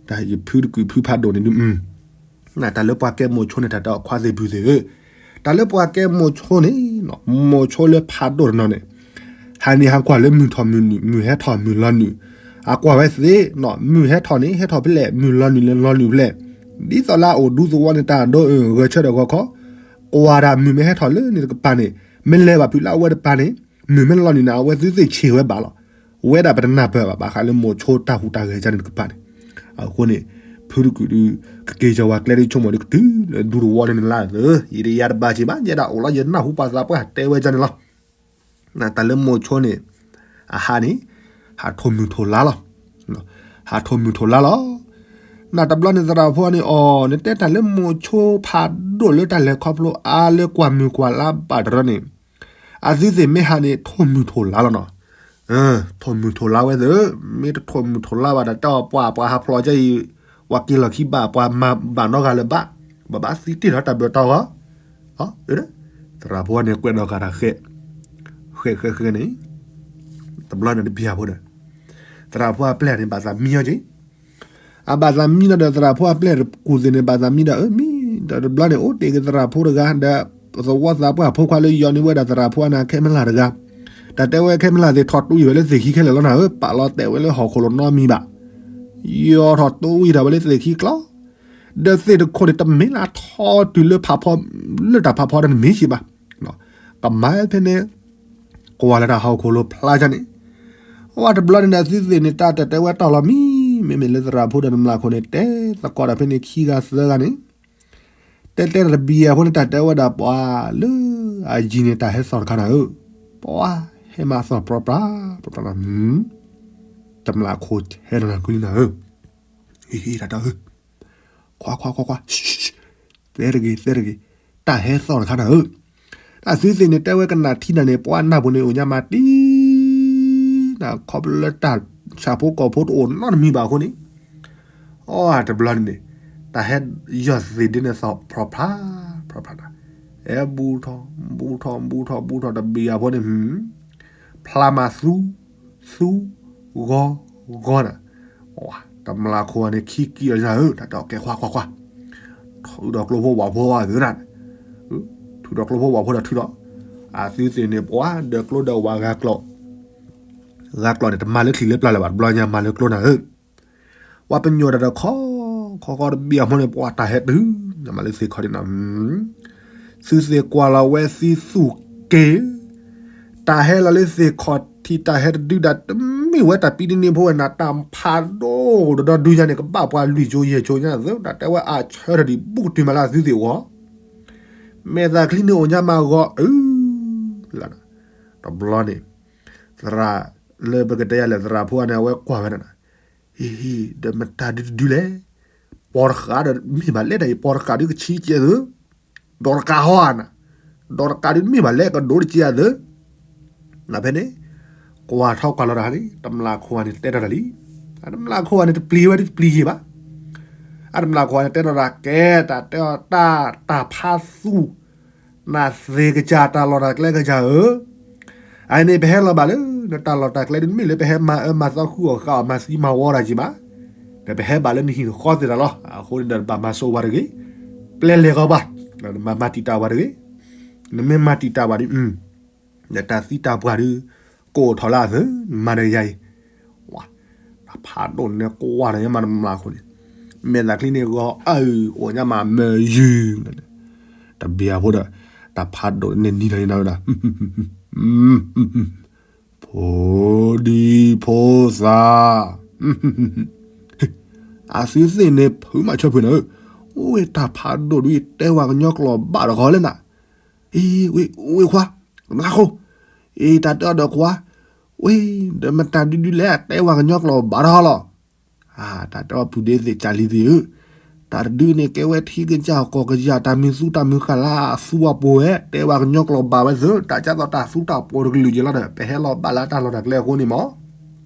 တၢ်ယဖုတကုာ်ဖုဖးဒိၣ်န့ၣ်ဒုး တၢ်လၢပှၤကဲမိၤဆိန့ၣ် တၢ်တဲအီၤခွါသ့ၣ်ဖုသ့ၣ်ဧၢ, တၢ်လၢပှၤကဲမိၤဆိန့ၣ် မိၤဆိလၢဖးဒိၣ်တနီၤန့ၣ် ဟးန့ၣ်ဟးကွၢ်လၢမုၢ်ထီၣ်မုၢ်နုာ် မုၢ်ဟဲထီၣ်မုၢ်လီၤနုာ်, အကွၢ်ဝဲသ့ မုၢ်ဟဲထီၣ်န့ၣ် ဟဲထီၣ်ဖဲလဲၣ် မုၢ်လီၤနုာ်န့ၣ် လီၤနုာ်ဖဲလဲၣ်, ဒ်သိးလၢအအိၣ်ဒူသဝီန့ၣ် တၢ်ဒိ ဂဲၤဆၢထၢၣ်ဂီၤခီ, ကွၢ်တၢ်မုၢ်မ့ၢ်ဟဲထီၣ်လၢန့ၣ်တကပၤန့ၣ် မ့ၢ်လဲၤဘၣ်ဖုးလၢအဝဲတပၤန့ၣ် မုၢ်မ့ၢ်လီၤနုာ်န့ၣ် အဝဲသုသ့ၣ်ဆ့ၣ်ဝဲဘၣ်လီၤ. ဝဲဒၣ်ပတနၢ်ပၢၢ်ဘၣ် ဘၣ်ဃးလၢမိၤဆိတၢ်ဟူးတၢ်ဂဲၤကန့ၣ်တကပၤန့ၣ်, အဃိန့ၣ် ဖုတကုာ်ဒုး ကက့ၤကီၤဝဲကျဲဒ်ဆိကမိၣ်ဒ်ကတုၤ လၢဒူသဝီန့ၣ်နလါသ့, ယတယါတဘၣ်က့ၤဘၣ် ယဲဒၣ်အိၣ်လီၤ ယနၢ်ဟူပှၤသးပှၢ်တဲဝဲကန့ၣ်လီၤ. တၢ်လၢမိၤဆိန့ၣ် အဟးန့ၣ် ဟးထိၣ်မုၢ်ထိၣ်လါလီၤ. အထိၣ်မုၢ်ထိၣ်လါလီၤ. နတဘျီန့ၣ်သရၣ်ဖိန့ၣ်အီၤ နတဲတၢ်လၢမိၤဆိဖးဒိၣ်လၢတၢ်လဲၤခီဖျိအါလၢကွၢ်မုၢ်ကွၢ်လါဘၣ်တရီန့ၣ် အသုသ့ၣ်မ့ၢ်ဟးန့ၣ် ထိၣ်မုၢ်ထိၣ်လါလီၤနီၤ. ထိၣ်မုၢ်ထိၣ်လါဝဲသ့ၣ်, မ့ၢ်တထိၣ်မုၢ်ထိၣ်လါဘၣ်ဒီး တၢ်ပှၤ ပှၤဟးဖျိးကဲအံၤ ပှၤက့ၤလီၢ်ခံဘၣ် ပှၤမၤဘၣ်နီတဂၤလၢၤဘၣ်, ဘၣ်ဘၣ်သံတ့ၢ်ဒီးတၢ်ဘျၢတၢ်ဂီၤ, သရၣ်ဖိန့ၣ်ကွဲးဒီးဃာ်တၢ်ဃဲ, ဃဲဃဲဃဲန့ၣ်, တဘျီန့ၣ်တဘံၣ်အဖိဒီး သရၣ်ဖိအပျဲၢ်န့ၣ် ဘၣ်သးမံအီၤက့ၤ အဘၣ်သးမံဒီး သရၣ်ဖိအပျဲၢ်တကူၣ်သ့ၣ်န့ၣ် ဘၣ်သးမံဒီး အၢ မံဒီးတဘျီန့ၣ် အိၣ်တ့ၢ်က့ၤသရၣ်ဖိတဂၤ ဒီးသဝီသးပှၢ်ဖိခွါလၢယီၤန့ၢ်ဝဲဒၣ်သရၣ်ဖိအနၢ် ခဲမလၢ်တဂၤ, တၢ်တဲဝဲခဲမလၢ်သ့ၣ်ထီၣ်တူၢ်အံၤဝဲလၢသ့ၣ်ခံခဲလၢာ်လီၤနၤဧၢ, ပာ်လီၤတဲာ်ဝဲလၢဟီၣ်ခိၣ်လိၤနီတမံၤဘၣ်, ယီၤထီၣ်တူၢ်အံၤထီၣ်ဝဲလၢသ့ၣ်ခံကျီ ဒီးသ့ၣ်တခိၣ်န့ၣ် တမ့ၢ်လၢထီၣ်တုၤလၢဖးဖီ, လၢတၢ်ဖးဖီဒီးတမ့ၢ်ဆံးဘၣ်, ကမၤဖဲန့ၣ် ကွၢ်လၢတၢ်ဟီၣ်ခိၣ်လိၤဖျါကန့ၣ်, ဝဲတဘျီန့ၣ်ဒီး သုသ့ၣ်န့ၣ် တၢ်တဲဝဲတီၢ်လီၤမံ, မ့မ့ၢ်လၢသရၣ်ဖိဒီးနမျးခိၣ်န့ၣ် တဲသကိးဒီးဖဲန့ၣ်ခံဂၤသၢဂၤန့ၣ်, တဲတဲတဘံၣ်အဖိန့ၣ် တၢ်တဲဝဲဒၣ်ပှၤလၢအယံၤန့ၣ် တၢ်ဟဲသီၣ်တခါနၤဧၢ, ပှၤဟဲမၤသီၣ်ပြၢပြၢ, ပြၢပြၢ, တမျးခိၣ်ဟဲနၤနၤကွံနၤဧၢ, ဟ့ၣ်ဟ့ၣ်တၢ်တၢ်ဧၢ ခွါခွါခွါခွါ, သဲတဂ့ၤ သဲတဂ့ၤ, တၢ်ဟဲသီၣ်တခါနၤဧၢ, တၢ်သုသ့ၣ်န့ၣ် တဲဝဲကနၣ်ထံနၤန့ၣ် ပှၤနၢ်ပူၤန့ၣ် အိၣ်ညါမးတံၢ်, နခီဖျိလၢတၢ်ဆၣ်ဖိကီၢ်ဖိတအိၣ်နီတမံၤဘၣ်အဃိန့ၣ်, အီ တဘျီန့ၣ်န့ၣ်, တၢ်ဟဲယီၤသ့ၣ်ဒ်န့ၣ်သီၣ် ဖြီဖြါ, ဖြီဖြါတၢ်, ဟဲဘူးထီၣ် ဘူးထီၣ် ဘူးထီၣ် ဘူးထီၣ် တဘံၣ်အဖိန့ၣ်, ဖျါမးသူ, သူ, ဂီၤ, ဂီၤနၤ, တမျးခိၣ်န့ၣ် ခံကံၢ်အီၤနၤဧၢ, တၢ်တဲအီၤကဲခွါခွါခွါ, ထုးဒီးကျိဖိဝၣ်ဖိအဂ့ၤနၤ, ထုးဒီးကျိဖိဝၣ်ဖိဒီးထုးဒီး, အသုသ့ၣ်န့ၣ် ပှၤဒီးကျိဒီးဝၣ်ဂၤကျီၢ်, ဂၤကျီၢ်န့ၣ် တမၤလၢချံလၢပျၢ်လၢၤဘၣ်, တဘျီညါမၤလၢကျိနၤဧၢ, ပှၤပညိၣ်တၢ်ဒီးခီ, ခီခီတဘံၣ်အဖိန့ၣ် ပှၤတၢ်ဟဲတုၤ, နမၤလၢသ့ၣ်ခီဒ်နၤ, သုသ့ၣ်ကွၢ်လီၤဝဲသံသူၣ်က့ၤ, တၢ်ဟဲလီၤလၢသ့ၣ်ခီၣ်ထံး တၢ်ဟဲတဒုဒၣ် တမ့ၢ်ဝဲတၢ်ပံတန့ၢ်ဖိဝဲနၤ တၢ်ဖးဒိၣ်ဒီးဒုညါန့ၣ် ကဘၣ်ပှၤလွံၢ်ကၠိယဲၢ်ကၠိညါသၢ, တၢ်တဲဝဲအဆၢထၢၣ်ဒံး ဘူးကတုၤမးလၢအသုသ့ၣ်အဂီၢ်, မဲာ်သးချံန့ၣ်အိၣ်ညါမးဂီၤအု, လၢနၤ, တဘျီန့ၣ်, သရၣ်လၢပကတဲယၤလဲၣ် သရၣ်ဖိန့ၣ် အဝဲကွၢ်ဝဲဒၣ်နၤ, ဟ့ၣ်ဟ့ၣ် ဒီးမတၤဒုတဒုလဲၣ်, ပီၤတဃာ်ဒီးမ့ၢ်ဘၣ်လဲၣ်တၢ်အံၤ ပီၤတဃာ်ဒုကဆံကဲသၢ, ဒီးတကးဟီဧါနၤ, ဒီးတကးဒုမ့ၢ်ဘၣ်လဲၣ် ကဒိတက့ဧါသၢ, နဖဲန့ၣ်, ကွၢ်ထီၣ်ကွၢ်လီၤတၢ်န့ၣ် တမျးခိၣ်ဂၤန့ၣ်တဲထီၣ်တၢ်လံ, အတမျးခိၣ်ဂၤန့ၣ် တပျံၤဝဲဒၣ်တပျံၤယံာ်ဘၣ်, အတမျးခိၣ်ဂၤန့ၣ် တဲထီၣ်တၢ်ကဲ တၢ်တဲအီၤတၢ် တၢ်ဖးသူၣ် နသ့ၣ်ကစၢ် တၢ်လီၢ်တၢ်ကျဲကစၢ်ဧၢ, အန့ၣ် ပဟဲလီၤဘၣ်လၢ နတၢ်လီၢ်တၢ်ကျဲဒ်မ့ၢ်လၢ ပဟဲမၤအၢမၤသီ ဃုအီၣ်ဃုအီၣ်မၤသံမၤဝီတၢ်က့ၤဘၣ်, ဒီးပဟဲဘၣ်လၢနဟံၣ်နဃီသ့ၣ်တၢ်လီၤ. အဃိန့ၣ်ဒီး နဘၣ်မၤစိာ်ပှၤတဂ့ၤ, ပျဲလဲၤဃီၤပှၤ, နမၤမၤတံာ်တာ်ပှၤတဂ့ၤ, နမ့ၢ်မၤတံာ်တာ်ပှၤဒီး နတၢ်သံတၢ်ပှၢ်ဒီး ကအိၣ်ထီၣ်လၢအသၢ, နမၤဒီးယၤအံၤ တၢ်ဖးဒိၣ်န့ၣ် ကွၢ်န့ၣ် ယမၤတမျးခိၣ်န့ၣ်, မဲာ်သးချံန့ၣ် ဂီၤအု အိၣ်ညါမးမၢယုၢ်, တဘျီဖိဒီး တၢ်ဖးဒိၣ်န့ၣ်နံၤထီၣ်န့ၣ်ဝဲဒၣ်, ဖိဒံဖိသၣ်, အသုသ့ၣ်န့ၣ် ဖုးမးဆၢဖုးနၤဧၢ, အိၣ်ဝဲတၢ်ဖးဒိၣ်ဒ်အံၤ တဲဝဲကညီကျိာ်ဘၣ်တခီလၢနၤ, အ့ ဝဲခွါ, တမျးခိၣ်, အ့ တၢ်တဲအီၤဒီးခွါ, ဝဲ ဒီးမတၤဒုဒုလဲၣ် တဲဝဲကညီကျိာ်ဘၣ်တခီလီၤ. တၢ်တဲအီၤဖုဒ့သ့ၣ် ကၢ်လံၤသ့ၣ်ဧၢ, တၢ်တဒုန့ၣ် ကဲဝဲထံကစၢ်ကီၢ်ကစၢ် တၢ်မုၢ်သူတၢ်မုၢ်ဃၢ်လၢအသူအပူၤဝဲ တဲဝဲကညီကျိာ်ဘၣ်ဝဲသၢ, တၢ်ကသိးတၢ်သူတၢ်ပူၤတကလုာ်က့ၤလီၤဒီး ပဟဲလီၤဘၣ်လၢတၢ်လီၢ်တၢ်ကျဲအဃိန့ၣ်မး,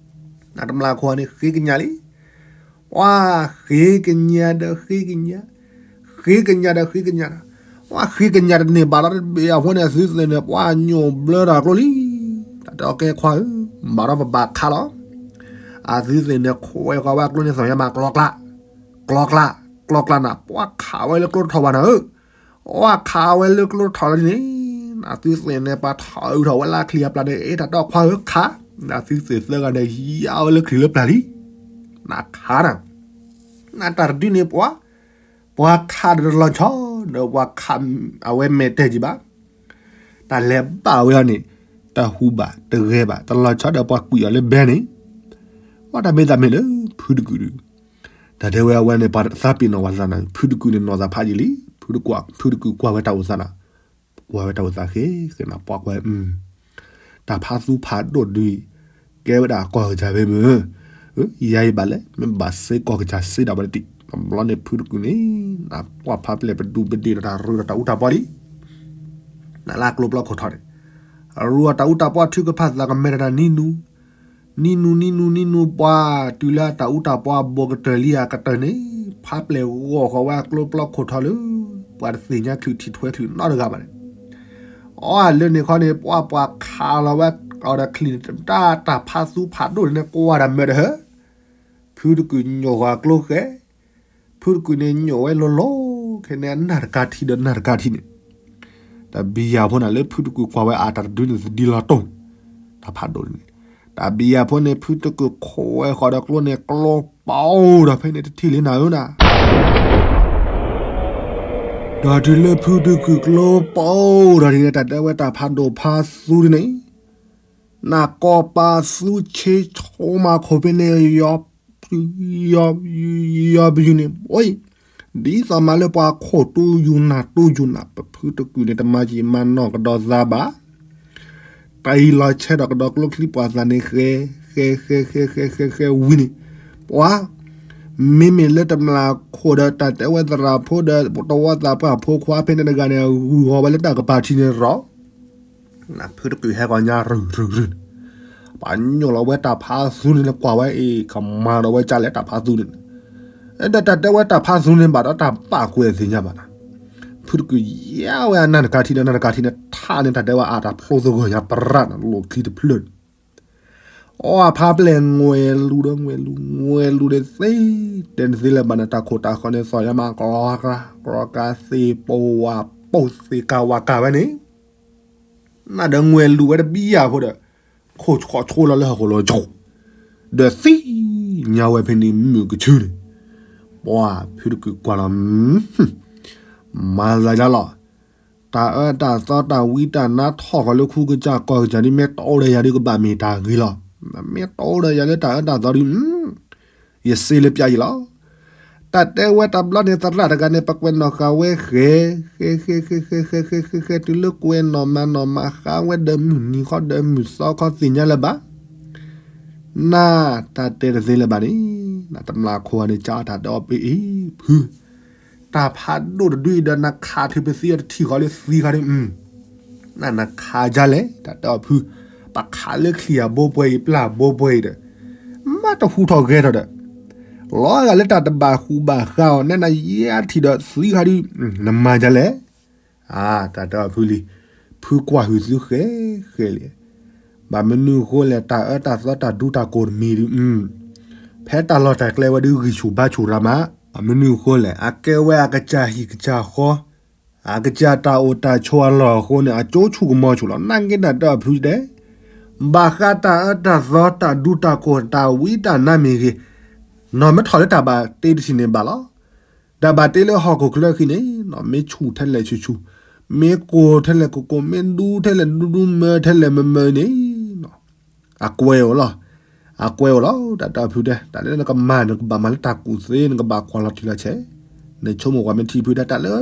နတမျးခိၣ်န့ၣ် ဃ့ကညးလံ, ပှၤဃ့ကညးဒီးဃ့ကညး, ဃ့ကညးဒီးဃ့ကညးဒီး, ပှၤဃ့ကညးတန့ၢ်ဘၣ်လီၤတဘ့ၣ်အဃိန့ၣ် အသုသ့ၣ်န့ၣ် ပှၤညိၣ်ဘျၢတၢ်ကျိလံ. တၢ်တဲအီၤကဲခွါဧၢ, မၤထီၣ်ပဘၣ်ခးလီၤ. အသုသ့ၣ်န့ၣ် ခွဲဃီၤဝဲကျိန့ၣ် သီၣ်ညါမးကျီကျါ, ကျီကျါ, ကျီကျါနၤ, ပှၤခးဝဲလၢကျိထီၣ်ဘၣ်နၤဧၢ, ပှၤခးဝဲလၢကျိထီၣ်လီၤန့ၣ်, အသုသ့ၣ်န့ၣ် ပှၤထီၣ်အုးထီၣ်ဝဲလၢချံအပျၢ်န့ၣ် အ့ တၢ်တဲအီၤခွါဧၢခး, အသုသ့ၣ်သၢဂၤန့ၣ် ယါဝဲလၢချံလၢပျၢ်လံ. နခးနၤ, နတၢ်တဒုန့ၣ်ပှၤ ပှၤခးဒီးတလီၤဆီ, ဒီးပှၤခးအဝဲမဲာ်တဲာ်ကံၤဘၣ်. တၢ်လဲၤဘၣ်ဝဲအီၤန့ၣ် တၢ်ဟူးဘၣ်တဂဲၤဘၣ် တလီၤဆီဒီးပှၤကွံာ်အီၤလၢဘဲန့ၣ်, ပှၤတၢ်မ့ၢ်တၢ်မ့ၢ်လၢ ဖုတကုာ်ဒုး, တၢ်တဲဝဲအဝဲန့ၣ် ပှၤသးပ့ၤနီၣ်ဝဲသးနၤ, ဖုတကုာ်န့ၣ်နီၢ်သးဖးယံာ်လံ, ဖုတကုာ်ကွၢ်ဝဲတၢ်အိၣ်သးနၤ, ကွၢ်ဝဲတၢ်အိၣ်သးဃ့ဃ့နၤ ပှၤကွၢ် တၢ်ဖးသူဖးဒိၣ်ဒုး, ကဲဝဲဒၣ်ကီၢ်ကစၢ်ဖဲမုၢ်, ယၤအံၤဘၣ်လဲၣ်, မ့ၢ်ဘၣ်စ့ၢ်ကီးကစၢ်စ့ဒၣ်ဝဲတထံၣ်, တဘျီန့ၣ်ဖုတကုာ်န့ၣ် နကွၢ်ဖးပျဲၢ်ပဒူပဒ့ၣ်ဒီးတၢ်ရူးဒီးတၢ်အူတၢ်ပီလံ, နလၢအကျိပျီခိၣ်ထီန့ၣ်, အရူးဒီးတၢ်အူတၢ်ပီထုကဖၣ်သးကမဲာ်တၢ်နံၤနူ, နံၤနူနံၤနူနံၤနူပှၤ, တုၤလၢတၢ်အူတၢ်ပီဘိးကတၢၢ်လံအကတၢၢ်န့ၣ်, ဖးပျဲၢ်ဂီၢ်ဃီၤဝဲအကျိပျီခိၣ်ထီလၢ ပှၤတသ့ၣ်ညါချုးထံၣ်ထွဲချုးနီတဂၤဘၣ်န့ၣ် အီၤအလၢန့ၣ်ခီန့ၣ် ပှၤပှၤခးလီၤဝဲအီၤဒီးချံန့ၣ် တၢ်တၢ်ဖးသူဖးဒိၣ်န့ၣ် ကွၢ်တၢ်မၢတဟၢ, ဖုတကုာ်ညိးဃီၤအကျိဃဲ, ဖုတကုာ်န့ၣ်ညိးဝဲလီၤလီၤ, ခဲန့ၣ်အနၢ်တကါထံဒီးနၢ်တကါထံန့ၣ်, တၢ်ဘံယၤဖိန့ၣ်လၢဖုတကုာ်ကွၢ်ဝဲအတၢ်တဒုန့ၣ်သဒံလီၤတိၢ်, တၢ်ဖးဒိၣ်န့ၣ်, တၢ်ဘံယၤဖိန့ၣ် ဖုတကုာ်ခိးဝဲဃီၤဒီးကျိန့ၣ် ကျိပီဒီးဖဲန့ၣ်တထံၣ်လံနၤဧၢနၤ ဒီးတုၤလၢဖုတကုာ်ကျိပီဒီးန့ၣ် တၢ်တဲဝဲတၢ်ဖးဒိၣ်ဖးသူဒ်န့ၣ်, နၢ်ကီၢ်ပာ်သူဆ့ဆိမၤခိၣ်ဖဲန့ၣ် ယီၤပယူၤန့ၣ်, အိ, ဒ်သိးမးလၢပှၤခိၣ်တူယူၤနၢ်တူယူၤနၢ် ပဖုတကုာ်န့ၣ် တမၤယံာ်မၤနီၢ်ကဒီးသးဘၣ် တၢ်အံၤလီၤဆဲးဒီးကဒီးကျိချံပှၤသးန့ၣ် ဃဲ, ဃဲ, ဃဲ, ဃဲ, ဃဲ, ဃဲ, ဃဲဝံၤန့ၣ်, ပှၤ, မ့မ့ၢ်လၢတမျၢ်ခိၣ်ဒီးတၢ်တဲဝဲသရၣ်ဖိဒီး တဝီသးပှၢ်ဖိခွါဖဲန့ၣ်တဂၤန့ၣ် ဂုာ်ဃီၤဝဲလၢတၢ်ကပၤထံန့ၣ်ရီၤ, ဖုတကုာ်ဟဲဂီၤညါရုၢ်ရုၢ်ရုၢ်န့ၣ်, ပှၤညိၣ်လီၤဝဲတၢ်ဖးသူန့ၣ်လၢကွၢ်ဝဲအ့ၣ် ကမၤဒီးဝဲကၢ်လဲၣ်တၢ်ဖးသူန့ၣ်, ဒီးတၢ်တဲဝဲတၢ်ဖးသူန့ၣ်ဘၣ်ဒီးတၢ်ဘၣ်ကွဲးသ့ၣ်ညါဘၣ်နၤ, ဖုတကုာ်ယါဝဲအနၢ်တကါထံဒီးနၢ်တကါထံန့ၣ် ထးန့ၣ်တၢ်တဲဝဲအတၢ်ဖျိသဂၢၢ်ညါပရၣ်န့ၣ် လိာ်ချံတဖျၢၣ်န့ၣ် အီၣ်ဖးပျဲၢ်ငွဲလူၤဒီးငွဲလူၤဒီး ငွဲလူၤဒီးသ့, တဲတသ့လၢၤဘၣ်န့ၣ် တၢ်ခိၣ်တၢ်ဃၢၤန့ၣ် သီၣ်ယါမးကရီကါ ကရီကါသ့ ပဝးပိၢ်သ့ကၤဝးကၤဝဲန့ၣ်, နဒီးငွဲလူၤဝဲတဘံယၤဖိဒီး, ခိၣ်ဆှီၣ်ဆိလီၤလၢဟီၣ်ခိၣ်လီၤဆိ, ဒီးသံညါဝဲဖဲန့ၣ်မုၢ်ကဆူန့ၣ်, ပှၤဖုတကုာ်ကွၢ်လီၤ မၤသးဒ်လီၤ, တၢ်အၢတၢ်သီတၢ်ဝံတၢ်နါထီၣ်ဃီၤလၢခူကစၢ်ကီၢ်ကစၢ်ဒ် မ့ၢ်တအိၣ်ဒီးယၤဒ်ကဘၣ်မ့ၢ်တၢ်ဂ့ၤလီၤ. မ့ၢ်တအိၣ်ဒီးယၤလၢတၢ်အၢတၢ်သီဒ်, ယစ့လၢပျၢ်ယံၤလီၤ. တၢ်တဲဝဲတဘျီန့ၣ် သရၣ်တဂၤန့ၣ် ပကွဲးနီၣ်ဃာ်ဝဲဃဲ, ဃဲ, ဃဲ, ဃဲ, ဃဲ, ဃဲ, ဃဲ, ဃဲ, ဃဲ, တုၤလၢကွဲးနီၣ်မၤနီၣ်မၤဃာ်ဝဲဒီးမုၢ်နံၤခီဒီးမုၢ်သီခီသ့ၣ်ညါလၢၤဘၣ် နတၢ်တဲတသ့လၢၤဘၣ်န့ၣ်, နတမျၢ်ခိၣ်န့ၣ် ကၢ်အတၢ်ဒီးအီၤပအံၤ, ဖု, တၢ်ဖးဒိၣ်တဒုအံၤဒီး နခးထုးပသံအီၤတထံၣ်ဃီလၢသံခါဒ်, နနခးဒ်လဲၣ် တၢ်တဲအီၤဖု, ပခးလၢချံအဘိပှဲၤအံၤ ပျၢ်အဘိပှဲၤအံၤဒီး, မ့ၢ်တဟူထီၣ်ဂဲၤထီၣ်ဒီး, လီၤဂာ်လၢတၢ်တဘၣ်ဃူဘၣ်ဃးအီၤ နဲနယဲၢ်ထံၣ်ဒီးသံခါဒ်, နမၤဒ်လဲၣ် အါ, တၢ်တဲအီၤဖုလံ, ဖုကွၢ်ဟုၣ်သုဃဲ, ဃဲလံ, ဘၣ်မနုၤအဃိလဲၣ် တၢ်အၢတၢ်သီတၢ်ဒူတၢ်ကိၢ်တမံၤဒ်, ဖဲတၢ်လီၢ်တၢ်ကျဲဝဲဒ်ဂံၢ်ဆူၣ်ဘါဆူၣ်ရၤမး, ဘၣ်မနုၤအဃိလဲၣ် အကဲဝဲအကစၢ်ဟံၣ်ကစၢ်ဃီ, အကစၢ်တၢ်အိၣ်တၢ်ဆိးအလီၢ်အဃိန့ၣ် အကၠိဆူၣ်ကမီၤဆူၣ်လီၤ. နာ်က့တၢ်တဲအီၤဖုတဲ, ဘၣ်ဃးတၢ်အၢတၢ်သီတၢ်ဒူတၢ်ကိၢ်တၢ်ဝံတၢ်နါမ့ၢ်ဂ့ၤ, နီၢ်မ့ၢ်ထီၣ်လၢတၢ်ဘၣ်တ့တထံၣ်န့ၣ်ဘၣ်လီၤ. တၢ်ဘၣ်တ့လၢဟီၣ်ခိၣ်ချၢခံန့ၣ်, မ့ၢ်ဆူၣ်ထဲလဲၣ်ဆူၣ်ဆူၣ်, မ့ၢ်ကိၢ်ထဲလဲၣ်ကိၢ်ကိၢ်, မ့ၢ်ဒူထဲလဲၣ်ဒူဒူ, မၢထဲလဲၣ်မၢမၢန့ၣ်, အကွဲးအိၣ်လီၤ, အကွဲးအိၣ်လီၤ. တၢ်တဲအီၤဖုတဲ, တၢ်လၢနကမၤ နကဘၣ်မၤလၢတၢ်ကူၣ်သ့, နကဘၣ်ကွၢ်လီၤတံၢ်လီၤဆဲး, နဆိကမိၣ်ကွၢ်မ့ၢ်ထံဖုတဲ တၢ်လၢ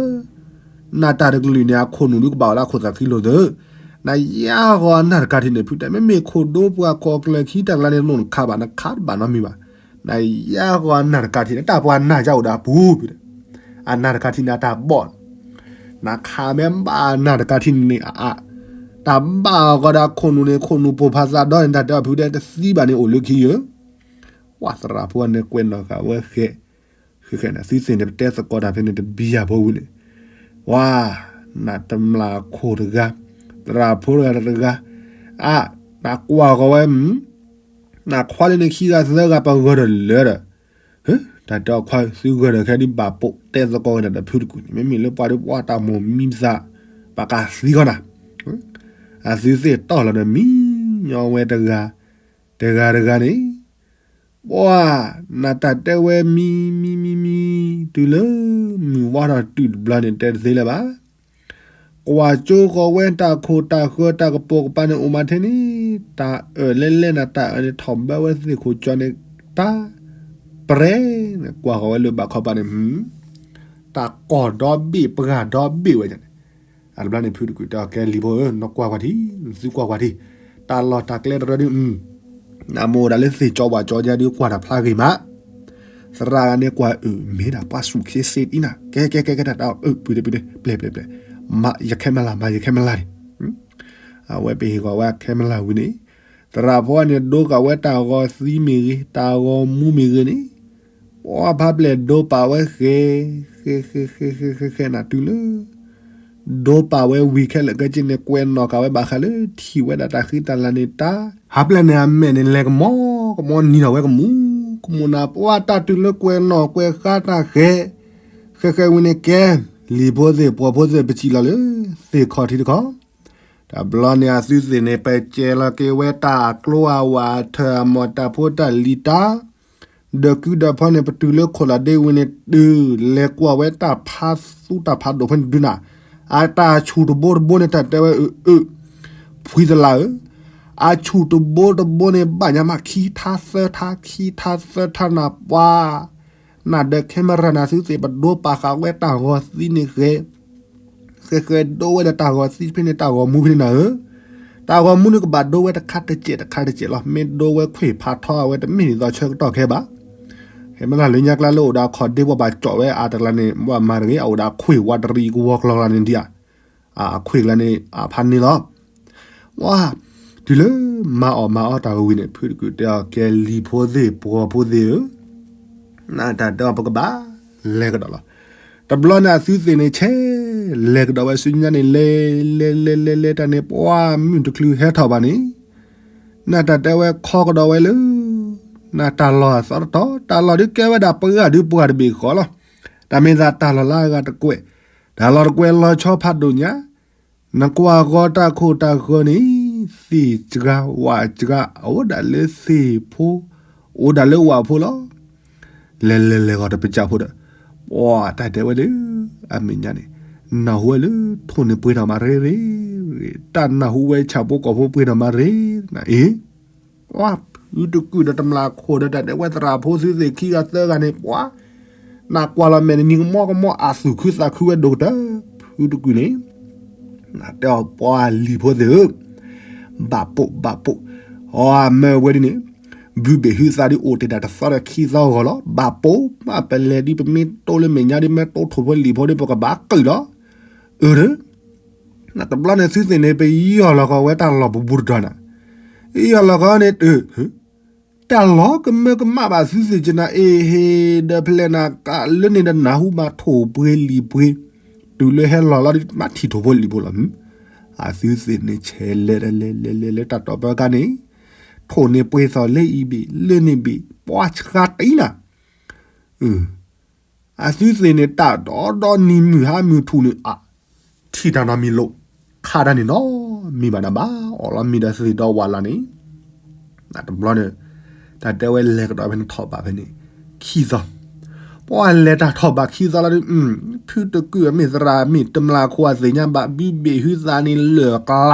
နတၢ်တကလုာ်န့ၣ် အခိၣ်နူာ်ဒုကဘၣ်အိၣ်လၢအခိၣ်သးခံလိာ်သး, နယါဂီၤအနၢ်တကါထံန့ၣ် ဖုတဲ မ့မ့ၢ်ခိၣ်ဒိပှၤခိၣ်ကျၢၢ်ခံတၢ်ကျါန့ၣ် လိၣ်နခးဘၣ် နခးတဘၣ်နီတမံၤဘၣ်. နယါဂီၤအနၢ်တကါထံန့ၣ် တၢ်ပှၤနၢ်ယါအိၣ်ဒီးအပူၤ, အနၢ်တကါထံန့ၣ် အတၢ်ဘီၣ်, နခးမ့ၢ်ဘၣ်အနၢ်တကါထံန့ၣ်အါ, တၢ်ဘၣ်အီၤကီးဒီးအခိၣ်နူာ်န့ၣ် ခိၣ်နူာ်ပိၢ်ဖးသးဒီန့ၣ် တၢ်တဲအီၤဖုတဲ တသံဘၣ်န့ၣ်အိၣ်လၢခံယၢၤ ပှၤသရၣ်ဖိန့ၣ်ကွဲးနီၣ်ဃာ်ဝဲဃဲ, ဃဲဃဲန့ၣ် သုသ့ၣ်န့ၣ် ပတဲသကိးတၢ်ဖဲန့ၣ်တဘံယၤဖိဝံၤန့ၣ်, ပှၤ, နတမျၢ်ခိၣ်တဂၤ, သရၣ်ဖိတဂၤတဂၤ, အါ, နကွၢ်ဃီၤဝဲ, နခွါလၢန့ၣ်ခံဂၤသၢဂၤပဂၢၢ်ဒီးလၢဒီး, တၢ်တဲအီၤခွါ သုဂၢၢ်ဒီးခဲဒ်ဘၣ်ပိာ် တဲသကိးဝဲဒၣ်ဒီးဖုတကုာ်န့ၣ် မ့မ့ၢ်လၢပှၤဒ်ပှၤတၢ်မိၢ်မံသး, ပကသံဃီနၤ, အသုသ့ၣ်တီၢ်လီၤဒီးမံညီဝဲတဂၤ, တဂၤတဂၤန့ၣ် ပှၤ, နတၢ်တဲဝဲမံ, မံ, မံ, မံ, တုၤလၢမုၢ်ဝါထီၣ်တုၤတဘျီန့ၣ် တဲတသ့လၢၤဘၣ်. ကွၢ်ကၠိဃီၤဝဲတၢ်ခိၣ်တၢ်ဃၢတၢ်ကပိာ်ကပၤန့ၣ် အိၣ်မးထဲန့ၣ်, တၢ်အၢၣ်လဲၣ်လဲၣ်နၤ တၢ်အၢၣ်န့ၣ်ထီၣ်ဘၢဝဲသ့ၣ်ခိၣ်ကၠီန့ၣ်, တၢ်ပြဲၤန့ၣ် ကွၢ်ဃီၤဝဲလၢဘၣ်ခီပၤန့ၣ်, တၢ်ကီၢ်ဒီဘ့ၣ်ပှၢ်ဒီဘ့ၣ်ဝဲန့ၣ်, အတဘျီန့ၣ် ဖုတကုာ်တဲအီၤ ကဲလံၤဖိဧၢ, နကွၢ်ကွၢ်ထံ, နသုကွၢ်ကွၢ်ထံ, တၢ်လီၢ်တၢ်ကျဲတရၢဒ် နမ့ၢ်အိၣ်ဒၣ်လၢသ့ၣ်ကၠီဝၣ်ကၠီယါဒုးကွၢ်တၢ်ဖျါဂ့ၤမး, သရၣ်ဂၤန့ၣ်ကွၢ်အုး မ့ၢ်ဒၣ်ပှၤဆူၣ်ခ့စ့တအံၤနၤ, ကဲကဲကဲကဲတၢ်တၢ်အုး ပုၢ်တပုၢ်တ ပျဲၢ်ပျဲၢ်ပျဲၢ်, မၤယခဲမလၢ် မၤယခဲမလၢ်န့ၣ်, အဝဲပဟ့ၣ်ဂီၤဝဲအခဲမလၢ်ဝံၤန့ၣ်, သရၣ်ဖိန့ၣ်ဒိဃာ်ဝဲတၢ်ဂီၤသံမ့ၢ်ဂ့ၤ တၢ်ဂီၤမူမ့ၢ်ဂ့ၤန့ၣ်, ပှၤဖးပျဲၢ်ဒိပာ်ဝဲဃဲ, ဃဲဃဲဃဲဃဲဃဲဃဲနၤတုၤလၢ ဒိပာ်ဝဲဝံၤခဲလၢာ်ခဲဆ့န့ၣ် ကွဲးနီၣ်ဃာ်ဝဲဘၣ်ဃးလၢထံၣ်ဝဲဒၣ်တၢ်ဃံတၢ်လၤန့ၣ်တၢ်, ဟးပျဲၢ်န့ၣ်အမဲာ်န့ၣ်လဲၤကမီၤကမီၤနံၤထီၣ်ဝဲကမူၣ်ကမူၣ်နၤ ပှၤတၢ်တုၤလၢကွဲးနီၣ်ကွဲးဃါတၢ်ဃဲ, ဃဲဃဲဝံၤန့ၣ်ကဲ, လံၤဖိသ့ၣ်ပှီၤဖိသ့ၣ် ပစံၣ်လီၤလၢ သ့ၣ်ခီၣ်ထံးတခီ, တဘျီန့ၣ်အသုသ့ၣ်န့ၣ် ပစဲးလီၤက့ၤဝဲတၢ်အကျိအဝဲအထၢၣ်အမီၢ်တၢ်ဖိတၢ်လံၤတၢ် ဒီးကုဒီးဖီန့ၣ် ပတုၤလၢခိၣ်လၢ်ဒ့ဝံၤန့ၣ် တုၤလဲၤကွၢ်ဝဲတၢ်ဖးသူတၢ်ဖးဒိၣ်ဖဲန့ၣ်ဒုနၤ, အတၢ်ဆူၣ်တဘိတဘိန့ၣ် တၢ်တဲဝဲအုးအုး, ဖှံသလၢ်ဧၢ, အဆူၣ်တဘိတဘိန့ၣ် ဘၣ်ညါမးခံထါသၢထါ ခံထါသၢထါနၤပှၤ, နၤဒီးခဲမရၤနၤသုသ့ၣ် ပဒိပာ်ဃာ်ဝဲတၢ်ဂီၤသံန့ၣ်ဃဲ ဃဲဃဲဒိဝဲဒီးတၢ်ဂီၤသံဖဲန့ၣ် တၢ်ဂီၤမူဖဲန့ၣ်နၤဧၢ, တၢ်ဂီၤမူန့ၣ်ကဘၣ်ဒိဝဲတခါတစဲးတခါတစဲးလီၤ. မ့ၢ်ဒိဝဲခွံၣ်ဖးထီအဝဲတမ့ၢ်ဒ်သိးဆၢကတီၢ်ခဲဘၣ်. ဟဲမ့ၢ်လၢညါကျါလၢအိၣ်ဒီးအခီၣ်ဒ့ပှၤဘၣ်ကၠီၣ်ဝဲအတလါန့ၣ် ဘၣ်မၤတဂ့ၤ အအိၣ်ဒီးခွံၣ်ဝးတရံးကဝီၤကျီၤကျါန့ၣ်ဒံးဧါ, အခွံၣ်ကျါန့ၣ် အဖးန့ၢ်လီၤ. ဝါ, တုၤလၢမၤအီၣ်မၤအီတၢ်ဝံၤန့ၣ် ဖုတကုာ်တဲအီၤ ကဲလံၤဖိသ့ၣ်ပှီၤဖိသ့ၣ်ဧၢ, နတၢ်တဲအီၤပကဘၣ်လဲၤကဒီးလီၤ. တဘျီန့ၣ်အသုသ့ၣ်န့ၣ် ဆဲးလဲၤကဒီးဝဲဆူညါန့ၣ် လဲၤလဲၤလဲၤလဲၤလဲၤတၢ်န့ၣ် ပှၤမုၢ်တချုးဟဲထီၣ်ဘၣ်န့ၣ် နတၢ်တဲဝဲခီကဒီးဝဲလၢ နတၢ်လီၢ်အသီတတီၤ တၢ်လီၢ်ဒုးကဲဝဲဒၣ်ပှၤဂၤဒုးပှၤတဘ့ၣ်ဃီလီၤ. တၢ်မ့ၢ်သးတၢ်လီၢ်လၢအဂၤတကွဲး, တၢ်လီၢ်တကွဲးလီၤဆီဖးဒိၣ်ညါ, နကွၢ်ဂီၤတၢ်ခိၣ်တၢ်ဃၢၤန့ၣ် သ့ၣ်စှၤဝၣ်စှၤ အအိၣ်ဒၣ်လၢသ့ၣ်ဖိ, အိၣ်ဒၣ်လၢဝၣ်ဖိလီၤ. လဲၤလဲၤလဲၤဂီၤတပစၢၢ်ဖိဒီး ပှၤတၢ်တဲဝဲဒၣ် အမဲာ်ညါန့ၣ် နၢ်ဟူဝဲလၢထိၣ်န့ၣ်ပှ့ၤထီၣ်မးရ့ရ့, တၢ်နၢ်ဟူဝဲဆၣ်ဖိကီၢ်ဖိပှ့ၤထီၣ်မးရ့, နအ့ၣ် ပှၤဖုတကုာ်ဒီးတမျၢ်ခိၣ်ဒီးတၢ်ဒဲးဝဲသရၣ်ဖိသုသ့ၣ်ခံဂၤသၢဂၤန့ၣ် ပှၤ နကွၢ်လီၤမဲာ်န့ၣ် နံၤကမီကမီ အသူၣ်ခုသးခုဝဲဒိၣ်ကတၢၢ် ဖုတကုာ်န့ၣ် နတဲအီၤပှၤလံၤဖိသ့ၣ်ဧၢ, ဘၣ်ပိာ်ဘၣ်ပိာ်, အီအမၢဝဲဒ်န့ၣ် ဘုဘ့ၣ်ဟုသးဒ်အိၣ်တ့ၢ်ဒၣ်တသီဒီးခံသီဂီၤလီၤ. ဘၣ်ပိာ်မးပလဲၤဒ်ပမ့ၢ်တိၢ်လၢမဲာ်ညါဒ်မ့ၢ်တိၢ်ထိၣ်ဖိလံၣ်ဖိဒ်ပကဘၣ်ကုာ်လီၤ. အၢ နတဘျီန့ၣ်သုသ့ၣ်န့ၣ် ပယီၢ်လီၤကီဝဲတၢ်လီၢ်ပဘူးတတီၤနၤ, ယီၢ်လီၤကီန့ၣ် တၢ်လီၢ်ကမၢကမၣ်ဘၣ်သုသ့ၣ်ကနၤ အ့ဟ့ၣ်ဒီးဖဲလဲၣ်နၤကးလၢန့ၣ်ဒီးနၢ်ဟူဘၣ်ထိၣ်ပှ့ၤလံၣ်ပှ့ၤ, တုၤလၢဟဲလီၤလီၤဒ်မ့ၢ်ထံၣ်ထိၣ်ဖိလံၣ်ဖိလီၤ. အသုသ့ၣ်န့ၣ်ဆဲးလဲၤလဲၤလဲၤလဲၤလဲၤလၢတၢ်တီၢ်ပၢကါန့ၣ်, ထိၣ်န့ၣ်ပှ့ၤသီၣ်လၢအံၤဘ့ၣ် လၢန့ၣ်ဘ့ၣ် ပှၤဆှါတအံၤနၤ အသုသ့ၣ်န့ၣ် တၢ်ဒီဒီနံၤမုၢ်ဟါမုၢ်ထူၣ်န့ၣ် အ ထံၣ်တၢ်နီတမံၤလိာ်ခါတၢ်န့ၣ်နီတမံၤဘၣ်နၤဘၣ် အီၣ်လီၤမံဒီးသ့ၣ်ဒီဝၣ်လၢ်န့ၣ်, တဘျီန့ၣ် တၢ်တဲဝဲလဲၤကဒီးဖဲန့ၣ်ထီၣ်ဘးဖဲန့ၣ် ခံသီ, ပှၤလဲၤတၢ်ထီၣ်ဘးခံသီလီၤဒီး ဖုတကုာ်အမ့ၢ်သရၣ်မ့ၢ်တမျၢ်ခိၣ်အသ့ၣ်ညါဘၣ် ဘုဘ့ၣ်ဟု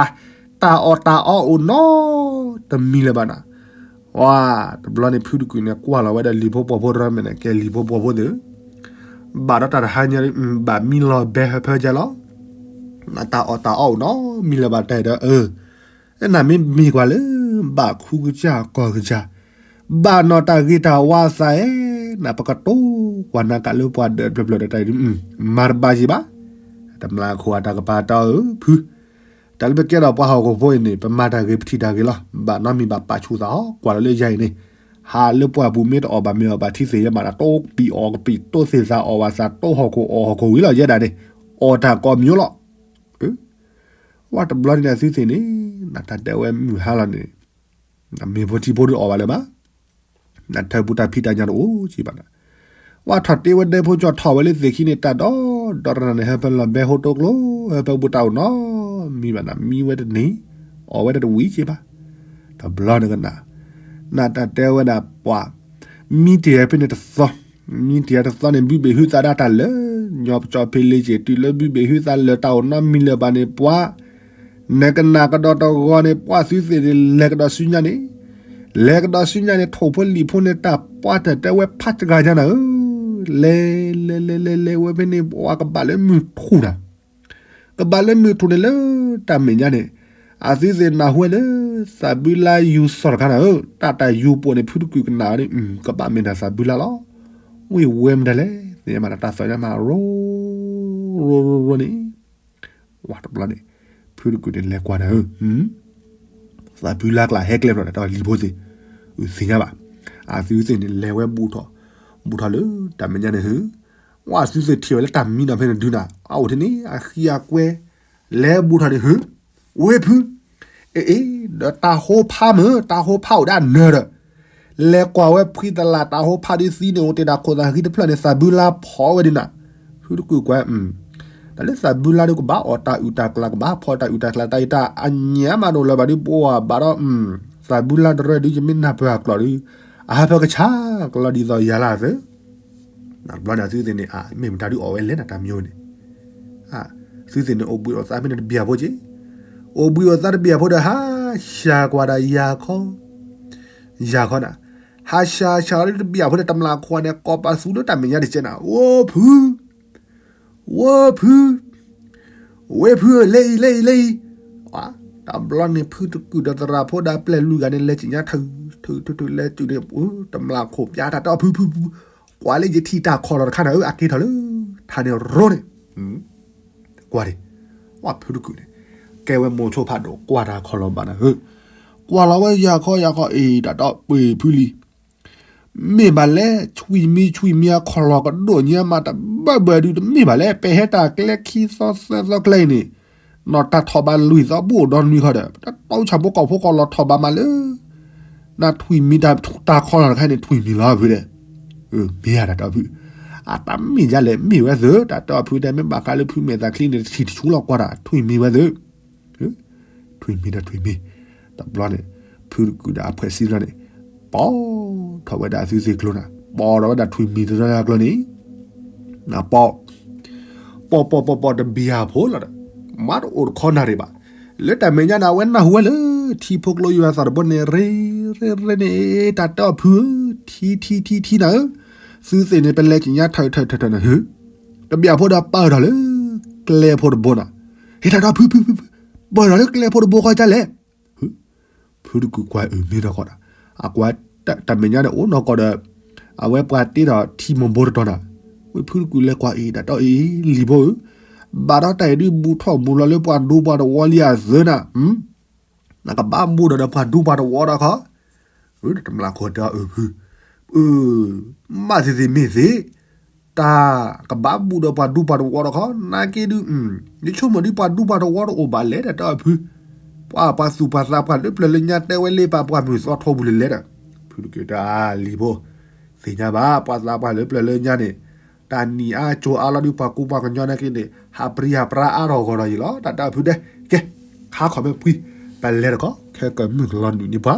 သးန့ၣ်လၢာ်ကျါ, တၢ်အီၣ်တၢ်အီအိၣ်နီတမံၤလၢၤဘၣ်နၤ ဝါ, တဘျီန့ၣ်ဖုတကုာ်န့ၣ် ကွၢ်လီၤဝဲဒီးလံၤဖိပှီၤဖိတရၢမဲာ်န့ၣ် ကဲလံၤဖိပှီၤဖိသ့ၣ်ဧၢ, ဘၣ်ဒီးတၢ်တဟါညါ ဘၣ်မံလီၤဘဲဟၢဖၢကဲလီၤ, နတၢ်အီၣ်တၢ်အီအိၣ်နီတမံၤလၢၤဘၣ်တဲဒီး အၢ, နမ့ၢ်မ့ၢ်ကွၢ်လၢ ဘၣ်ခူကစၢ်ကီၢ်ကစၢ်, ဘၣ်နီၢ်တၢ်ဂ့ၤတၢ်ဝါသးဧၢ, နပကတိၤကွၢ်နၤကးလၢပှၤဒၢးဖျၢၣ်ဖျၢၣ်ဒီးတၢ်အံၤ မၤတဘၣ်ယံၤဘၣ်, တမျၢ်ခိၣ်အတၢ်ကပၤတီဧၢ ဖု တၢ်လၢပကဲထီၣ်ပှၤဟီၣ်ခိၣ်ဖိအံၤန့ၣ် ပမၤတၢ်ဂ့ၤပထံၣ်တၢ်ဂ့ၤလီၤ. ဘၣ်နီတမံၤဘၣ်ပာ်ဆူၣ်သးဟီ ကွၢ်လီၤလၢယၤအံၤန့ၣ်, ဟးလၢပှၢ်ပူၤမ့ၢ်တအီၣ်ဘၣ်မ့ၢ်အီၣ်ဘၣ်ထံသ့ၣ်ညါဘၣ်ဒီး တိၢ်ကပံာ်အီၣ်ကပံာ် တိၢ်သ့ၣ်သးအီၣ်ဘၣ်သး တိၢ်ဟီၣ်ခိၣ်အီၣ်ဟီၣ်ခိၣ်ဝံၤလီၤ ယဲဒၣ်န့ၣ်, အီၣ်တၢ်ကိးမံၤလီၤ. ဝဲတဘျီန့ၣ်သုသ့ၣ်န့ၣ် နတၢ်တဲဝဲမုၢ်ဟါလီၤန့ၣ်, မ့ၢ်ဖိထံဖိဒုးအီၣ်ဘၣ်လၢၤဘၣ် နထၢပူၤတၢ်ဖံးတၢ်ညၣ်တအိၣ်က့ဘၣ်နၤ, ဝဲထီၣ်တ့ဝဲဒဲဖိကၠီၣ်ထီၣ်ဝဲလၢသ့ၣ်ခံန့ၣ် တၢ်ဒီဒီတရၣ်န့ၣ် ဟၢဖၢလီၤဘဲဟိတိကျိ, ဟၢဖၢပူၤတၢ်အိၣ်နီတမံၤဘၣ်နၤ, မံဝဲတန့ၢ်, အီၣ်ဝဲတဝံၤက့ဘၣ်. တဘျီန့ၣ်ကနၣ်, နတၢ်တဲဝဲဒၣ်ပှၤ, မံတ့ၢ်ဖဲန့ၣ်တသီ, မံတ့ၢ်တသီန့ၣ် ဘုဘ့ၣ်ဟုသးဒၣ်တၢ်လၢာ်, ညီပကၠီဖ့လ့က့ၤ တုၤလၢဘုဘ့ၣ်ဟုသးလၢာ်တၢ်အိၣ်နီတမံၤလၢၤဘၣ်န့ၣ် ပှၤ နကနၣ်ကဒီးတဂီၤန့ၣ် ပှၤသုသ့ၣ်န့ၣ် လဲၤကဒီးဆူညါန့ၣ်, လဲၤကဒီးဆူညါန့ၣ် ထိၣ်ဖိလံၣ်ဖိန့ၣ် တၢ်ပှၤတၢ်တဲဝဲဖးစှၤညါနၤဧၢ, လဲၤလဲၤလဲၤလဲၤလဲၤဝဲဖဲန့ၣ် ပှၤကဘၣ်လၢမုၢ်ထူၣ်နၤ, ကဘၣ်လၢမုၢ်ထူၣ်န့ၣ်လၢတၢ်မဲာ်ညါန့ၣ်, အသုသ့ၣ်နၢ်ဟူဝဲလၢ သးဘုလါယူၤစီၤတခါနၤဧၢ, တၢ်တၢ်ယူၤပိာ်န့ၣ် ဖုတကုာ်ကနၣ်ဝဲဒၣ် ကဘၣ်မ့ၢ်ဒၣ်သးဘုလါလီၤ. ဝံၢ်ဝဲမတၤလဲၣ်, သ့ၣ်ညါမးတၢ်သးညါမးရိရိရိန့ၣ်, ဝံၢ်တဘျီန့ၣ် ဖုတကုာ်န့ၣ်လဲၤကွၢ်နၤဧၢ, သးဘုလါကျါဟဲကျဲဖျီဒီး တၢ်လံၤဖိသ့ၣ်, အုၣ်သ့ၣ်ညါဘၣ်, အသုသ့ၣ်န့ၣ်လဲၤဝဲဘူးထီၣ်, ဘူးထီၣ်လၢတၢ်မဲာ်ညါန့ၣ်ဧၢ, ဝံၢ်အသုသ့ၣ်ထံၣ်ဝဲလၢတၢ်မံနီၤဖဲန့ၣ်ဒုနၤ, အအိၣ်ထဲန့ၣ် အဃံအကွဲ လဲၤဘူးထီၣ်န့ၣ်ဧၢ, ဝ့ၢ်ဖု, အ့ၣ်အ့ၣ် ဒီးတၢ်ဟိဖးမ့ၢ် တၢ်ဟိဖးအိၣ်ဒၣ်နၢၤဒီး, လဲၤကွၢ်ဝဲဖှံတလး တၢ်ဟိဖးဒုးသံန့ၣ် အိၣ်တ့ၢ်ဒၣ်ခိၣ်သးဃံတဖျၢၣ်န့ၣ် သးဘုလါဖီၣ်ဝဲဒုနၤ, ဖုတကုာ်ကွၢ်, တၢ်လၢသးဘုလါဒုးကဘၣ်အီၣ်တၢ်အုၣ်တၢ်ကျၢၤ ကဘၣ်ဖီၣ်တၢ်အုၣ်တၢ်ကျၢၤ တၢ်အံၤတၢ်အညံမးဒိၣ်လၢၤဘၣ်ဒုး ပှၤဘၣ်ဒီး, သးဘုလါတရၢဒုး ယမ့ၢ်နၢ်ပၢၢ်အကျိာ်ဒုး, အဟးဖၢကဆါကလီၤဒ်သိးယၤလၢအသၢ တဘျီန့ၣ် အသုသ့ၣ်န့ၣ် မ့ၢ်မတၤဒုးအီၣ်ဝဲလဲၣ်နၤ တၢ်မံၤန့ၣ်, သုသ့ၣ်န့ၣ် အိၣ်ဘှံးအိၣ်သါဖဲန့ၣ်တဘျီဖိက့ၤ, အိၣ်ဘှံးအိၣ်သါတဘျီဖိဒီး ဟးဆှၤကွၢ်ဒၣ်ယၤခီ, ယၤခီနၤ, ဟးဆှၤဆှၤလီၤဒုးတဘျီဖိဒီး တမျၢ်ခိၣ်န့ၣ် ကိးပသူလၢတၢ်မဲာ်ညါတကဲနၤ, ဝိဖု, ဝိဖု ဝ့ၢ်ဖု လဲၤအံၤ လဲၤအံၤ လဲၤအံၤ, တဘျီန့ၣ် ဖုတကုာ်ဒီးသရၣ်ဖိဒီးပျဲၢ်လွံၢ်ဂၤန့ၣ် လဲၤက့ၤညါထုး ထုး ထုး ထုး လဲၤတုၤန့ၣ် တမျၢ်ခိၣ်ပျါတၢ်တဲအီၤ ဖု ဖု ဖု ကွၢ်လၢယထံၣ်တၢ်ခီၣ်လီၤတခါနၤဧၢ အက့ၤထီၣ်လၢ ထါန့ၣ်ရိန့ၣ်, ကွၢ်ဒံး, ဝံၢ်ဖုတကုာ်န့ၣ် ကဲဝဲမိၤဆိဖးဒိၣ် ကွၢ်တၢ်ခီၣ်လီၤဘၣ်နၤဧၢ, ကွၢ်လီၤဝဲယၤခီယၤခီ အ့ၣ် တၢ်တဲအီၤပှ့ၤဖုလံ မ့ၢ်ဘၣ်လဲၣ် ဆွံမံဆွံမံအခီၣ်လီၤကဒိၣ်ညါမး တဘၢဘၢဒုး တမ့ၢ်ဘၣ်လဲၣ် ပဟဲတၢ်ကျဲခံသီသၢသီကျဲအံၤန့ၣ်, နီၢ်တၢ်ထီၣ်ဘးလွံၢ်သီ ဘူးအိၣ်ဒီနွံခီဒီး တၢ်တီဆၣ်ဖိကီၢ်ဖိကီၢ်လီၤထီၣ်ဘးမးလၢ နထွံၣ်မံၤ တၢ်ခီၣ်လီၤတခါန့ၣ် ထွံၣ်မံၤလီၤဖုဒဲး, မ့ၢ်ဧါ တၢ်တဲအီၤဖု, အတၢ်မ့ၢ်ဒ်လဲၣ် မ့ၢ်ဝဲသု တၢ်တဲအီၤဖုဒဲး မ့ၢ်ဘၣ်ဃးလၢဖုမဲာ်သးချံန့ၣ် တထံၣ်တဆူလီၤကွၢ်တၢ် ထွံၣ်မံၤဝဲသု ထွံၣ်မံၤဒီးထွံၣ်မံၤ, တဘျီန့ၣ် ဖုတကုာ်ဒီးအဖှဲးစံလီၤန့ၣ် ပိာ်ထီၣ်ဝဲဒၣ်အသုသ့ၣ်ကျိၤနၤ, ပိာ်ထီၣ်ဝဲဒၣ်ထွံၣ်မံၤတနီၤကျိၤန့ၣ်, ပိာ်, ပိာ်ပိာ်ပိာ်ပိာ်တဘျီဖိလီၤဒီး မၤတအိၣ်တခီနၣ်ရံၣ်ဘၣ်, လၢတၢ်မဲာ်ညါန့ၣ် အဝဲနၢ်ဟူဝဲလၢ ထံဖိကျိယွၤသးတဘိန့ၣ် ရ့ရ့ရ့န့ၣ် တၢ်တဲအီၤဖုဧၢ, ထံထံထံထံနၤဧၢ, သုသ့ၣ်န့ၣ် ပလဲၤက့ၤညါထၢၣ်ထၢၣ်ထၢၣ်ထၢၣ်နၤဧၢ, တဘျီဖိဒီးပၢၢ်ထီၣ်လၢ ကျဲဖိတဘိနၤ, ဟ့ၣ်တၢ်ဒီးဖုဖုဖုဖု, ပၢၢ်ထီၣ်လၢကျဲဖိတဘိဃီကလဲၣ်, ဖုတကုာ်ကွၢ်အုၣ်မ့ၢ်ထီၣ်ဃီဒီး အကွၢ်တၢ်မဲာ်ညါန့ၣ်အိၣ်နီၢ်ကီၢ်ဒီး အဝဲပှၤတ့ထီၣ်ထံမိၢ်ဘိတတီၤနၤ, ဝံၢ်ဖုတကုာ်လဲၤကွၢ်အံၤ တၢ်တဲအီၤအံၤ လံၤဖိဧၢ, ဘၣ်ဒီးတၢ်အံၤဒုးဘူးထီၣ်ဘူးလီၤလၢပှၤဒူပှၤတဝီလံအသၢနၤ, နကဘၣ်ဘူးဒီးပှၤဒူပှၤတဝီဒီးခီ, တမျၢ်ခိၣ်တဲအီၤအုၣ်ဖု, မ့ၢ်သ့ၣ်သ့ၣ်မ့ၢ်သ့ၣ် တၢ်ကဘၣ်ဘူးဒီးပှၤဒူပှၤတဝီဒီးခီ, နာ်က့ဒုး, ယဆိကမိၣ်ဒုးပှၤဒူပှၤတဝီတအိၣ်ဘၣ်လဲၣ် တၢ်တဲအီၤဖု, ပှၤပှၤသူၣ်ပှၤသးပှၢ်လၢပျၢၤလၢညါတဲဝဲလ့ပာ်ပှၤမုၢ်သီထီပူၤလၢလဲၣ်ဒီး, ဖုတကုာ်တဲအီၤလံၤဖိ, သ့ၣ်ညါဘၣ် ပှၤသးပှၢ်လၢပျၢၤလၢညါန့ၣ်, တၢ်နံၣ်အါကၠိၤအါလီၤဒုးပှၤကူပှၤကညီနာ်က့န့ၣ် ဟးပြံဟးပြါအါထီၣ်ဂီၢ်ထီၣ်ယံၤလီၤ တၢ်တဲအီၤဖုဒဲး, ကဲ, ခါခီၣ်မ့ၢ်ပှံၤ, ပလဲၤတခီ ခဲကမုၢ်ကလီၤနုာ်န့ၢ်ပှၤ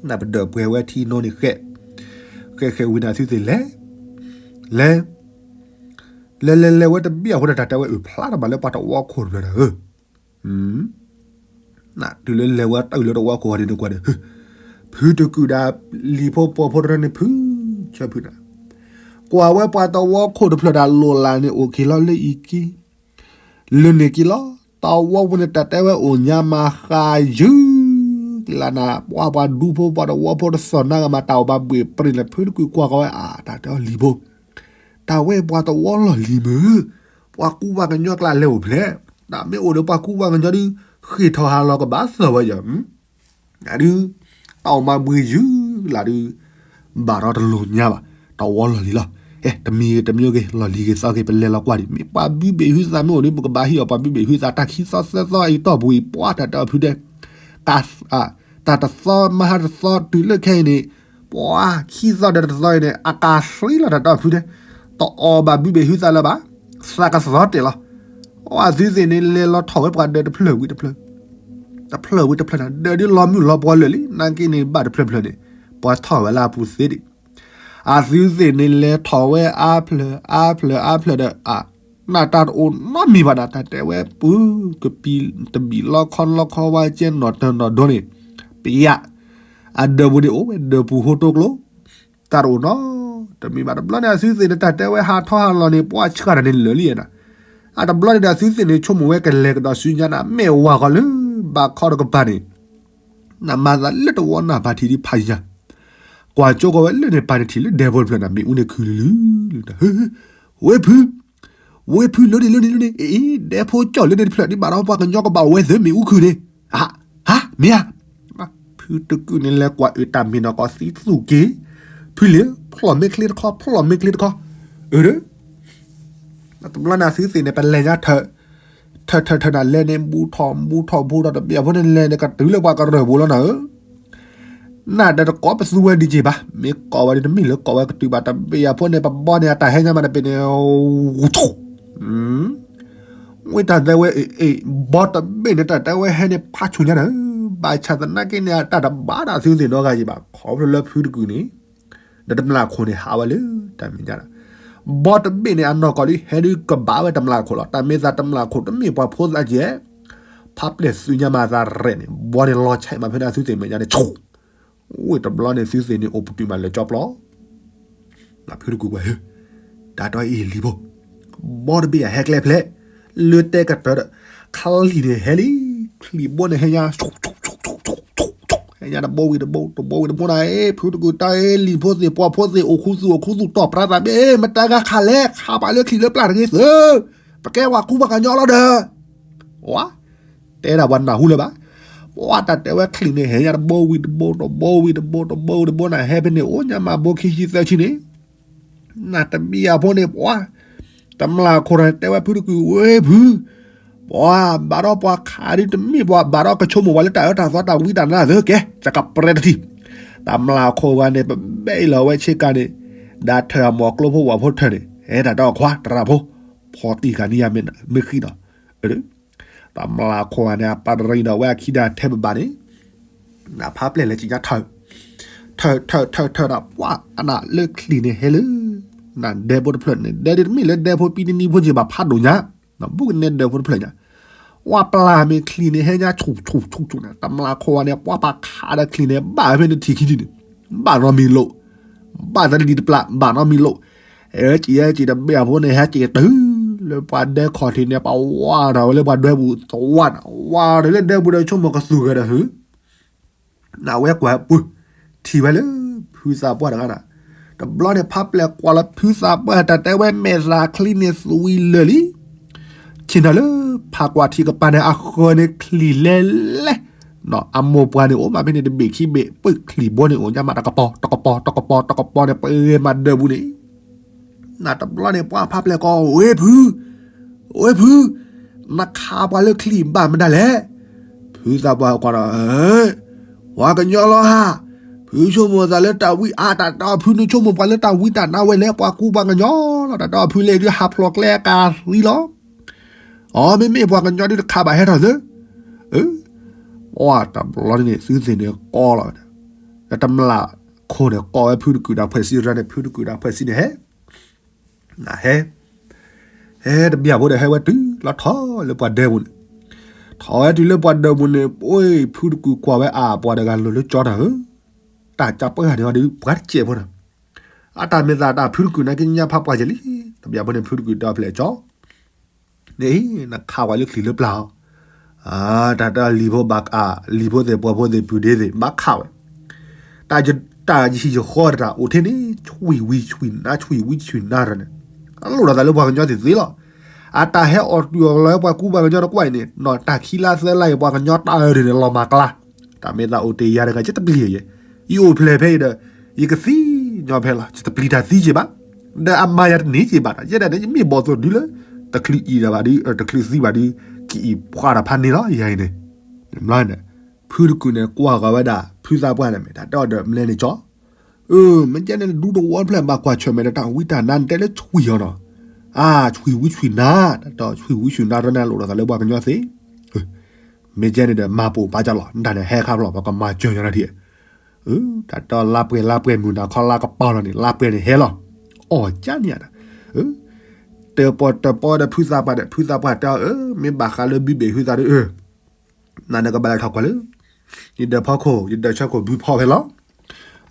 နပဒၢးပှဲၤဝဲထံနိန့ၣ်ဃဲ, ဃဲဃဲဝံၤန့ၣ်သုသ့ၣ်လဲၤ, လဲၤ, လဲၤလဲၤလဲၤဝဲတဘျီအဃိန့ၣ် တၢ်တဲဝဲအုၣ်ဖျါထီၣ်ဘၣ်လၢပှၤတဝီခိၣ်တဖျၢၣ်ဒီးဧၢ, တုၤလၢလဲၤဝဲတၢ်အုၣ်လၢတဝီခိၣ်ဂီၤန့ၣ်နကွၢ်ဒီး, ဖုတကုာ်ဒီးလံၤဖိပိာ်ဖိတရၢန့ၣ်ဖု, ဆၢဖုနၤ, ကွၢ်ဝဲပှၤတဝီခိၣ်တဖျၢၣ်ဒီးလိၣ်လၢ်န့ၣ်အိၣ်က့ၤလီၤလၢအံၤက့ၤ လၢန့ၣ်က့ၤလီၤ, တဝီဖိန့ၣ် တၢ်တဲဝဲအိၣ်ညါမးဃာ်ယုၢ်ကလးနၤ, ပှၤပှၤဒူဖိပှၤတဝီဖိတသီၣ်နါဂၤမး တၢ်အိၣ်ဘၣ်ဘှ့ၣ်ပြ့ၣ်လၢဖုတကုာ်ကွၢ်ကီဝဲအါ, တၢ်တဲအီၤလံၤဖိ, တၢ်ဝဲပှၤတဝီလီၢ်လံၤမုၢ်, ပှၤကူပှၤကညီကျါလဲၤအိၣ်ဖျဲၣ်, တၢ်မ့ၢ်အိၣ်ဒီးပှၤကူပှၤကညီဒုး, ဃ့ၢ်ထီၣ်ဟးလီၤကဘၣ်သၢဝဲယၤ ဒုး, တၢ်အိၣ်မးဘှ့ၣ်ယုၢ်ကလးဒုး, ဘၣ်ဒီးတလိၣ်ညါဘၣ်, တဝီလီၢ်လံၤလီၤ, အဲ တမံၤဂ့ၤတမံၤဂ့ၤ လီၢ်လံၤဂ့ၤသီဂ့ၤ ပလဲၤလီၤကွၢ်ဒံး မ့ၢ်ပှၤဘုဘ့ၣ်ဟုသးမ့ၢ်အိၣ်ဒုး ပကဘၣ်ဟံးအီၤပှၤဘုဘ့ၣ်ဟုသး တၢ်ခံသီသၢသီအံၤတီၢ်ပူၤအံၤ ပှၤတၢ်တဲအီၤဖုဒဲး, တၢ်တသီမဟါတသီတုၤလၢခဲအံၤန့ၣ်, ပှၤခံသီဒီးတသီအံၤန့ၣ် အကးသံလီၤတၢ်တဲအီၤဖုဒဲး, တအီၣ်ဘၣ်ဘုဘ့ၣ်ဟုသးလၢၤဘၣ်, သးကသီတဲာ်လီၤ အဝဲသုသ့ၣ်န့ၣ် လဲၤလီၤထီၣ်ဝဲပှၤဒၢးတဖျၢၣ်ဝံၤတဖျၢၣ်, တဖျၢၣ်ဝံၤတဖျၢၣ်န့ၣ် ဒၢးဒုးလီၤမုၢ်လီၤပှီၤလၢာ်လံ နာ်က့န့ၣ်ဘၣ်တဖျၢၣ်ဖျၢၣ်န့ၣ်, ပှၤထီၣ်ဝဲလၢအပူၤသ့ဒံး, အသုသ့ၣ်န့ၣ်လဲၤထီၣ်ဝဲအါဖျၢၣ်အါဖျၢၣ်အါဖျၢၣ်ဒီးအါ, နၢ်တၢ်တအိၣ်နီတမံၤဘၣ်နၤ တၢ်တဲဝဲပူၤ, ကပံၤတဘံၣ်လီခီလီခီဝဲကဲနီၢ်တၢၤနီၢ်ဒိန့ၣ်, ပယၣ်, အဒၢးပူၤန့ၣ်အိၣ်ဝဲဒၢးပူၤဟိတိကျိ, တၢ်တအိၣ်နီတမံၤဘၣ် တဘျီန့ၣ် အသုသ့ၣ်န့ၣ် တၢ်တဲဝဲဟးထီၣ်ဟးလီၤန့ၣ် ပှၤဆှၢတၢ်န့ၣ်လၢာ်လံနၤ, အတဘျီန့ၣ်ဒီးအသုသ့ၣ်န့ၣ် ဆိကမိၣ်ဝဲကလဲၤကဒီးဆူညါနၤ မ့ၢ်ဝၤဃီလၢ ဘၣ်ခီတကပၤန့ၣ်, နမၤသးလၢတဝီနၢ်ပၢ်ထံးဒ်ဖးယံၤညါ, ကွၢ်ကၠိကီးဝဲလၢန့ၣ်ပၢ်န့ၣ်ထံၣ်လၢဒဲဖိတဖျၢၣ်န့ၣ် မ့ၣ်အူန့ၣ်ခုၣ်လုၢ်လုၢ်, ဝ့ၢ်ဖု, ဝ့ၢ်ဖု လၢန့ၣ်လၢန့ၣ်လၢန့ၣ်, အ့ ဒဲဖိကၠီၣ်လၢန့ၣ်တဖျၢၣ်ဒ်ဘၣ်ဒီးပှၤကညီကဘၣ်ဝဲသ့ၣ်မ့ၣ်အူခုၣ်န့ၣ်, ဟါ, မ့ၢ်ဧါ, ဖုတကုၢ်န့ၣ်လဲၤကွၢ်အုၣ်တၢ်မ့ၢ်နီၢ် ကီးသံသူၣ်က့ၤ, ဖုလ့ၤ ဖျီၣ်မ့ၢ်ချ့တခီ ဖျီၣ်မ့ၢ်ချ့တခီ, အၢ တဘျီန့ၣ်သုသ့ၣ်န့ၣ် ပလဲၤညါထၢၣ်, ထၢၣ်ထၢၣ်ထၢၣ်နၤလဲၤန့ၣ် ဘူၣ်ထီၣ်ဘူၣ်ထီၣ်တဘ့ၣ်အဖိန့ၣ်လဲၤန့ၣ် ကတုၤလၢပှၤကရၢၢ်ပူၤလီၤနၤဧၢ, နၤဒီးတကိးပသူဝဲဒံးက့ၤဘၣ်, မ့ၢ်ကိးဝဲဒ်တမ့ၢ်လၢကိးဝဲကတုၤဘၣ်တဘ့ၣ်အဖိန့ၣ် ပဘီန့ၣ်အတၢ်ဟဲညါမးတဘ့ၣ်န့ၣ်, ဝံတၢ်တဲဝဲအ့ၣ်အ့ၣ် ဘီတဘ့ၣ်န့ၣ် တၢ်တဲဝဲဟဲန့ၣ်ဖးဆူၣ်ညါနၤဧၢ, ဘၣ်ဆၣ်သနာ်က့န့ၣ် အတၢ်တဘၣ်ဒၣ်သုသ့ၣ်နီတဂၤယံၤဘၣ် ခီဖျိလၢဖုတကုၢ်န့ၣ် ဒီးတမျာ်ခိၣ်န့ၣ်ဟးဝဲလၢတၢ်မဲာ်ညါဒီး, ဘီတဘ့ၣ်န့ၣ် အနီၢ်ကီၢ်ဒ်ဟဲဒ်ကဘၣ်ဝဲတမျာ်ခိၣ်လီၤ. တၢ်မ့ၢ်သးတမျာ်ခိၣ်တမ့ၢ်ပှၤဖိသၣ်ကဲ, ဖးပျဲၢ်သုညါမၤသးရဲၣ်န့ၣ် ဘီန့ၣ်လီၤဆဲးမးဖဲန့ၣ်သုသ့ၣ်မဲာ်ညါန့ၣ်ဆူၣ်, ဝ့ၢ်တဘျီန့ၣ်သုသ့ၣ်န့ၣ်အိၣ်ပတုာ်မးလၢကၠီပျီ ဖုတကုၢ်ကွၢ်ဧၢ, တၢ်တီအ့ၣ်လံၤဖိ, ဘီတဘ့ၣ်အဟဲကျဲဖျဲး, လၢတဲကတၢၢ်ဒီး, ချံၣ်န့ၣ်ဟဲလံ, ချံၣ်ဘိန့ၣ်ဟဲညါ, ဟဲညါတဘိဝံၤတဘိ တဘိဝံၤတဘိနၤ, အ့ ဖုတကုၢ်တၢ်အ့ၣ်လံၤဖိသ့ၣ်ပှၤဖိသ့ၣ်အိၣ်ခူသူၣ်အိၣ်ခူသူၣ်တီၢ်ပြးသးဘ့ၣ် မတၤဂၤခးလဲၣ် ခးပှၤလၢချံၣ်လၢပျၢ်တဂ့ၤသု, ပကဲပှၤကူပှၤကညီလီၤဒီး, ဝါ တဲဒၣ်ပှၤနၢ်ဟူလၢၤဘၣ်, ပှၤတၢ်တဲဝဲချံၣ်န့ၣ် ဟဲညါတဘိဝံၤတဘိ တဘိဝံၤတဘိ တဘိဝံၤတဘိနၤ ဟဲဖဲန့ၣ် အိၣ်ညါမးဘိခံဆံသၢဆံန့ၣ်, နတဘံၣ်အဖိန့ၣ် ပှၤ တမျာ်ခိၣ်န့ၣ် တဲဝဲဖုတကုၢ်ဝ့ၢ်ဖု, ပှၤဘၣ်ဒီးပှၤခးဒ်တမ့ၢ်ပှၤဘၣ်ဒီးကဆိကမိၣ်ပှၤလၢတၢ်အၢတၢ်သီတၢ်ဝံတၢ်နါသုကဲ ယကပြဲတထံၣ်, တမျာ်ခိၣ်ဂၤန့ၣ် ပဘဲအံၤလီၤဝဲဆ့ကၤန့ၣ်, ဒၣ်ထၢၣ်အမီၢ်ကျိဖိဝၣ်ဖိထၢၣ်န့ၣ် ဟဲတၢ်ဒီးခွါတရၢ်ဖိ, ဖီတံၢ်ဃာ်န့ၢ်ယၤမ့ၢ်ဃံးဒီး တမျာ်ခိၣ်ဂၤန့ၣ် အပၢ်တရံးဒီးဝဲအခံဒၣ်ထဲပဘၣ်န့ၣ်, နဖးပျဲၢ်လဲၤကံညါထၢၣ်, ထၢၣ်ထၢၣ်ထၢၣ်ထၢၣ်ဒီး ပှၤအနၢ်လၢချံၣ်န့ၣ်ဟဲလၢ, နဒဲဖိတဖျၢၣ်န့ၣ် ဒဲဒ်တမ့ၢ်လၢဒဲဖိပံတနံၤဖိက့ၤဘၣ်ဖးဒိၣ်ညါ, ဘူၣ်ကနဲဒဲဖိတဖျၢၣ်ညါ, ပှၤပျၢ်မ့ၢ်ချံၣ်န့ၣ်ဟဲညါဆူၣ်ဆူၣ်ဆူၣ်ဆူၣ်န့ၣ် တမျာ်ခိၣ်ဂၤန့ၣ် ပှၤပာ်ခးဒီးချံၣ်န့ၣ် ဘၣ်ဖဲန့ၣ်ထံၣ်ခံထံၣ်န့ၣ်, ဘၣ်နီတမံၤလိာ် ဘၣ်သးလံတပျၢ် ဘၣ်နီတမံၤလိာ်, ဟဲက့ၤဟဲက့ၤတဘ့ၣ်အဖိန့ၣ် ဟဲက့ၤတုၤလၢပှၤဒဲခီၣ်ထံးန့ၣ် ပှၤဝါထီၣ်ဝဲလၢပှၤဒွဲပူၤသဝီန့ၣ် ဝါထီၣ်လၢဒဲပူၤဒီးဆိကမိၣ်ကသူၣ်ဂဲၤဒီးဟု, နဝဲကွၢ်ပှၢ် ထံၣ်ဝဲလၢ ဖုသးပှၢ်တဂၤန့ၣ်, တဘျီန့ၣ် ဖးပျဲၢ်ကွၢ်လၢဖုသးပှၢ် တၢ်တဲဝဲမဲာ်သၣ်ချံန့ၣ်သွံၣ်လၢာ်လံ ဆ့ၣ်နီၤလၢ ဖးကွၢ်ထံကပၤန့ၣ် အဃၢၤန့ၣ်ချံၣ်လဲၤလဲၤ, အမိၢ်ပှၢ်န့ၣ်အိၣ်မးဖဲန့ၣ်တဘ့ၣ်ခံဘ့ၣ် ပၢၢ်ချံၣ်ဘိန့ၣ်အိၣ်ညါမး တကပီၤ တကပီၤ တကပီၤ တကပီၤန့ၣ် ပဂဲၤမးဒၢးပူၤန့ၣ်, နတဘျီန့ၣ် ပှၤဖးပျဲၢ်ကိး ဝ့ၢ်ဖု, ဝ့ၢ်ဖု, နခးပှၤလၢချံၣ်ဘၣ်မတၤလဲၣ်, ဖုသးပှၢ်ကွၢ်ဒီး ပှၤကညီလီၤဧါ, ဖုဆိကမိၣ်သးလၢတၢ်ဝံအါ တၢ်တီဖုန့ၣ်ဆိကမိၣ်ပှၤလၢတၢ်ဝံတၢ်နါဝဲလဲၣ် ပှၤကူပှၤကညီလီၤ တၢ်တီဖုလဲၤဒုးဟးဖျိးကျဲအကၤသံလီၤ, အီ မ့မ့ၢ်ပှၤကညီဒုးတခးဘၣ်ဟဲထီၣ်သု, အၢ, ပှၤတဘျီန့ၣ် သုသ့ၣ်န့ၣ်ကီလီၤ, ဒီးတမျာ်ခိၣ်န့ၣ် ကိးဝဲဖုတကုၢ်ဒီးဖှဲးစံရၢန့ၣ် ဖုတကုၢ်ဒီးဖှဲးစံန့ၣ်ဟဲ နဟဲ, ဟဲတဘံၣ်အဖိဒီးဟဲဝဲတုၤလီၤထီၣ်လၢပှၤဒၢးပူၤန့ၣ်, ထီၣ်ဝဲတုၤလၢပှၤဒၢးပူၤန့ၣ် အိၣ်ဖုတကုၢ်ကွၢ်ဝဲအပှၤတဂၤလိၤလၢကၠီတၢ်ဧၢ, တၢ်ကၢပှၢ်ဂၤန့ၣ်အီၤဒုး ပှၤတစဲးဖိန့ၣ်, အတၢ်မ့ၢ်သးတၢ်ဖုတကုၢ်နာ်က့ညါဖးပှၢ်ကဲလံ, တဘံၣ်အဖိန့ၣ်ဖုတကုၢ်ဒီးဖျဲးကၠီ န့ၣ် နခးဝဲလၢချံၣ်လၢပျၢ်အီၤ, တၢ်တၢ်လံၤဖိဘၣ်အါ လံၤဖိသ့ၣ်ပှၤဖိသ့ၣ်ပုၢ်ဒ့သ့ၣ် ဘၣ်ခးဝဲ, တၢ်ယဟံၣ်ယဃီတၢ်အိၣ်ထဲန့ၣ် ဆွံၣ်ဝံဆွံၣ်နါ ဆွံၣ်ဝံဆွံၣ်နါရၢန့ၣ်, အလိၣ်ဒီးသးလၢပှၤကညီသ့ၣ်သ့လီၤ, အတၢ်ဟဲအီၣ်တုၤအီၣ်လီၤလၢပှၤကူပှၤကညီတကွၢ်အံၤန့ၣ် နီၢ်တၢ်ခံလါသၢလါအံၤ ပှၤကညီတၢ်အၢဒ်န့ၣ် လီၤမၢ်ကျါ, တၢ်မ့ၢ်သးအိၣ်တ့ၢ်ယၤတဂၤ ယတပျံၤယဲ, ယအိၣ်ဖျဲၣ်ဖဲအံၤဒီး ယကသံညီဖဲလီၤ ယတပျံၤတၢ်သံက့ဘၣ်, ဒီးအမၤယၤတန့ၢ်က့ဘၣ်ဒီး ယဲဒၣ်န့ၣ် ယမ့ၢ်ဘီၣ်သိၣ်ဒုလၢ တချုးအံၤဒီးဘၣ်ဒု တချုးသံဘၣ်ဒု ကအံၤဖှၣ်တၢ်ဖးန့ၣ်လီၤ ယၤအံၤန့ၣ်, ဖုတကုၢ်န့ၣ် ကွၢ်ဃီၤဝဲဒၣ် ဖုသးပှၢ်န့ၣ်မ့ၢ် တၢ်တဲအီၤဒီးမလဲန့ၣ်ကၠီ, မ့ၢ်ကဲန့ၣ်ဒူတဝီဖျဲၣ်ဘၣ်ကွၢ်ဆၢၣ်မဲာ်ဒီးတၢ်ဝံတၢ်နါန့ၣ် တဲလၢဆွံၣ်အီၤနီၤ, အါ ဆွံၣ်ဝံဆွံၣ်နါ, တၢ်တီဆွံၣ်ဝံဆွံၣ်နါတရၢန့ၣ် အလိၣ်ဒီးသးလၢပှၤကညီသ့ မ့ၢ်ကဲန့ၣ်ဒီး မၤပိာ်ပာ်ကၢ်လီၤ တၢ်န့ၣ်ဟဲခါဖျိး ပကမၤစၢၤညီနုၢ်ထံ, တၢ်တီလါပှဲၤလါပှဲၤမုၢ်နၤခီလါကပီၤလီၤန့ၣ် လါပှဲၤန့ၣ်ဟဲလီၤ, အီၣ်ကၠါန့ၣ်, တပီၤတပီၤဒီးဖုသးပှၢ်ဒီး ဖုသးပှၢ်တဲအီၤ မ့ၢ်ဘၣ်ဃးလၢဘုဘ့ၣ်ဟုသးဒီး နၤနကဘၣ်လဲၤထီၣ်ကွၢ်လၢ ယဒၢးဖီခိၣ် ယဒၢးဆၢခိၣ်ဘုဖီဖဲလီၤ,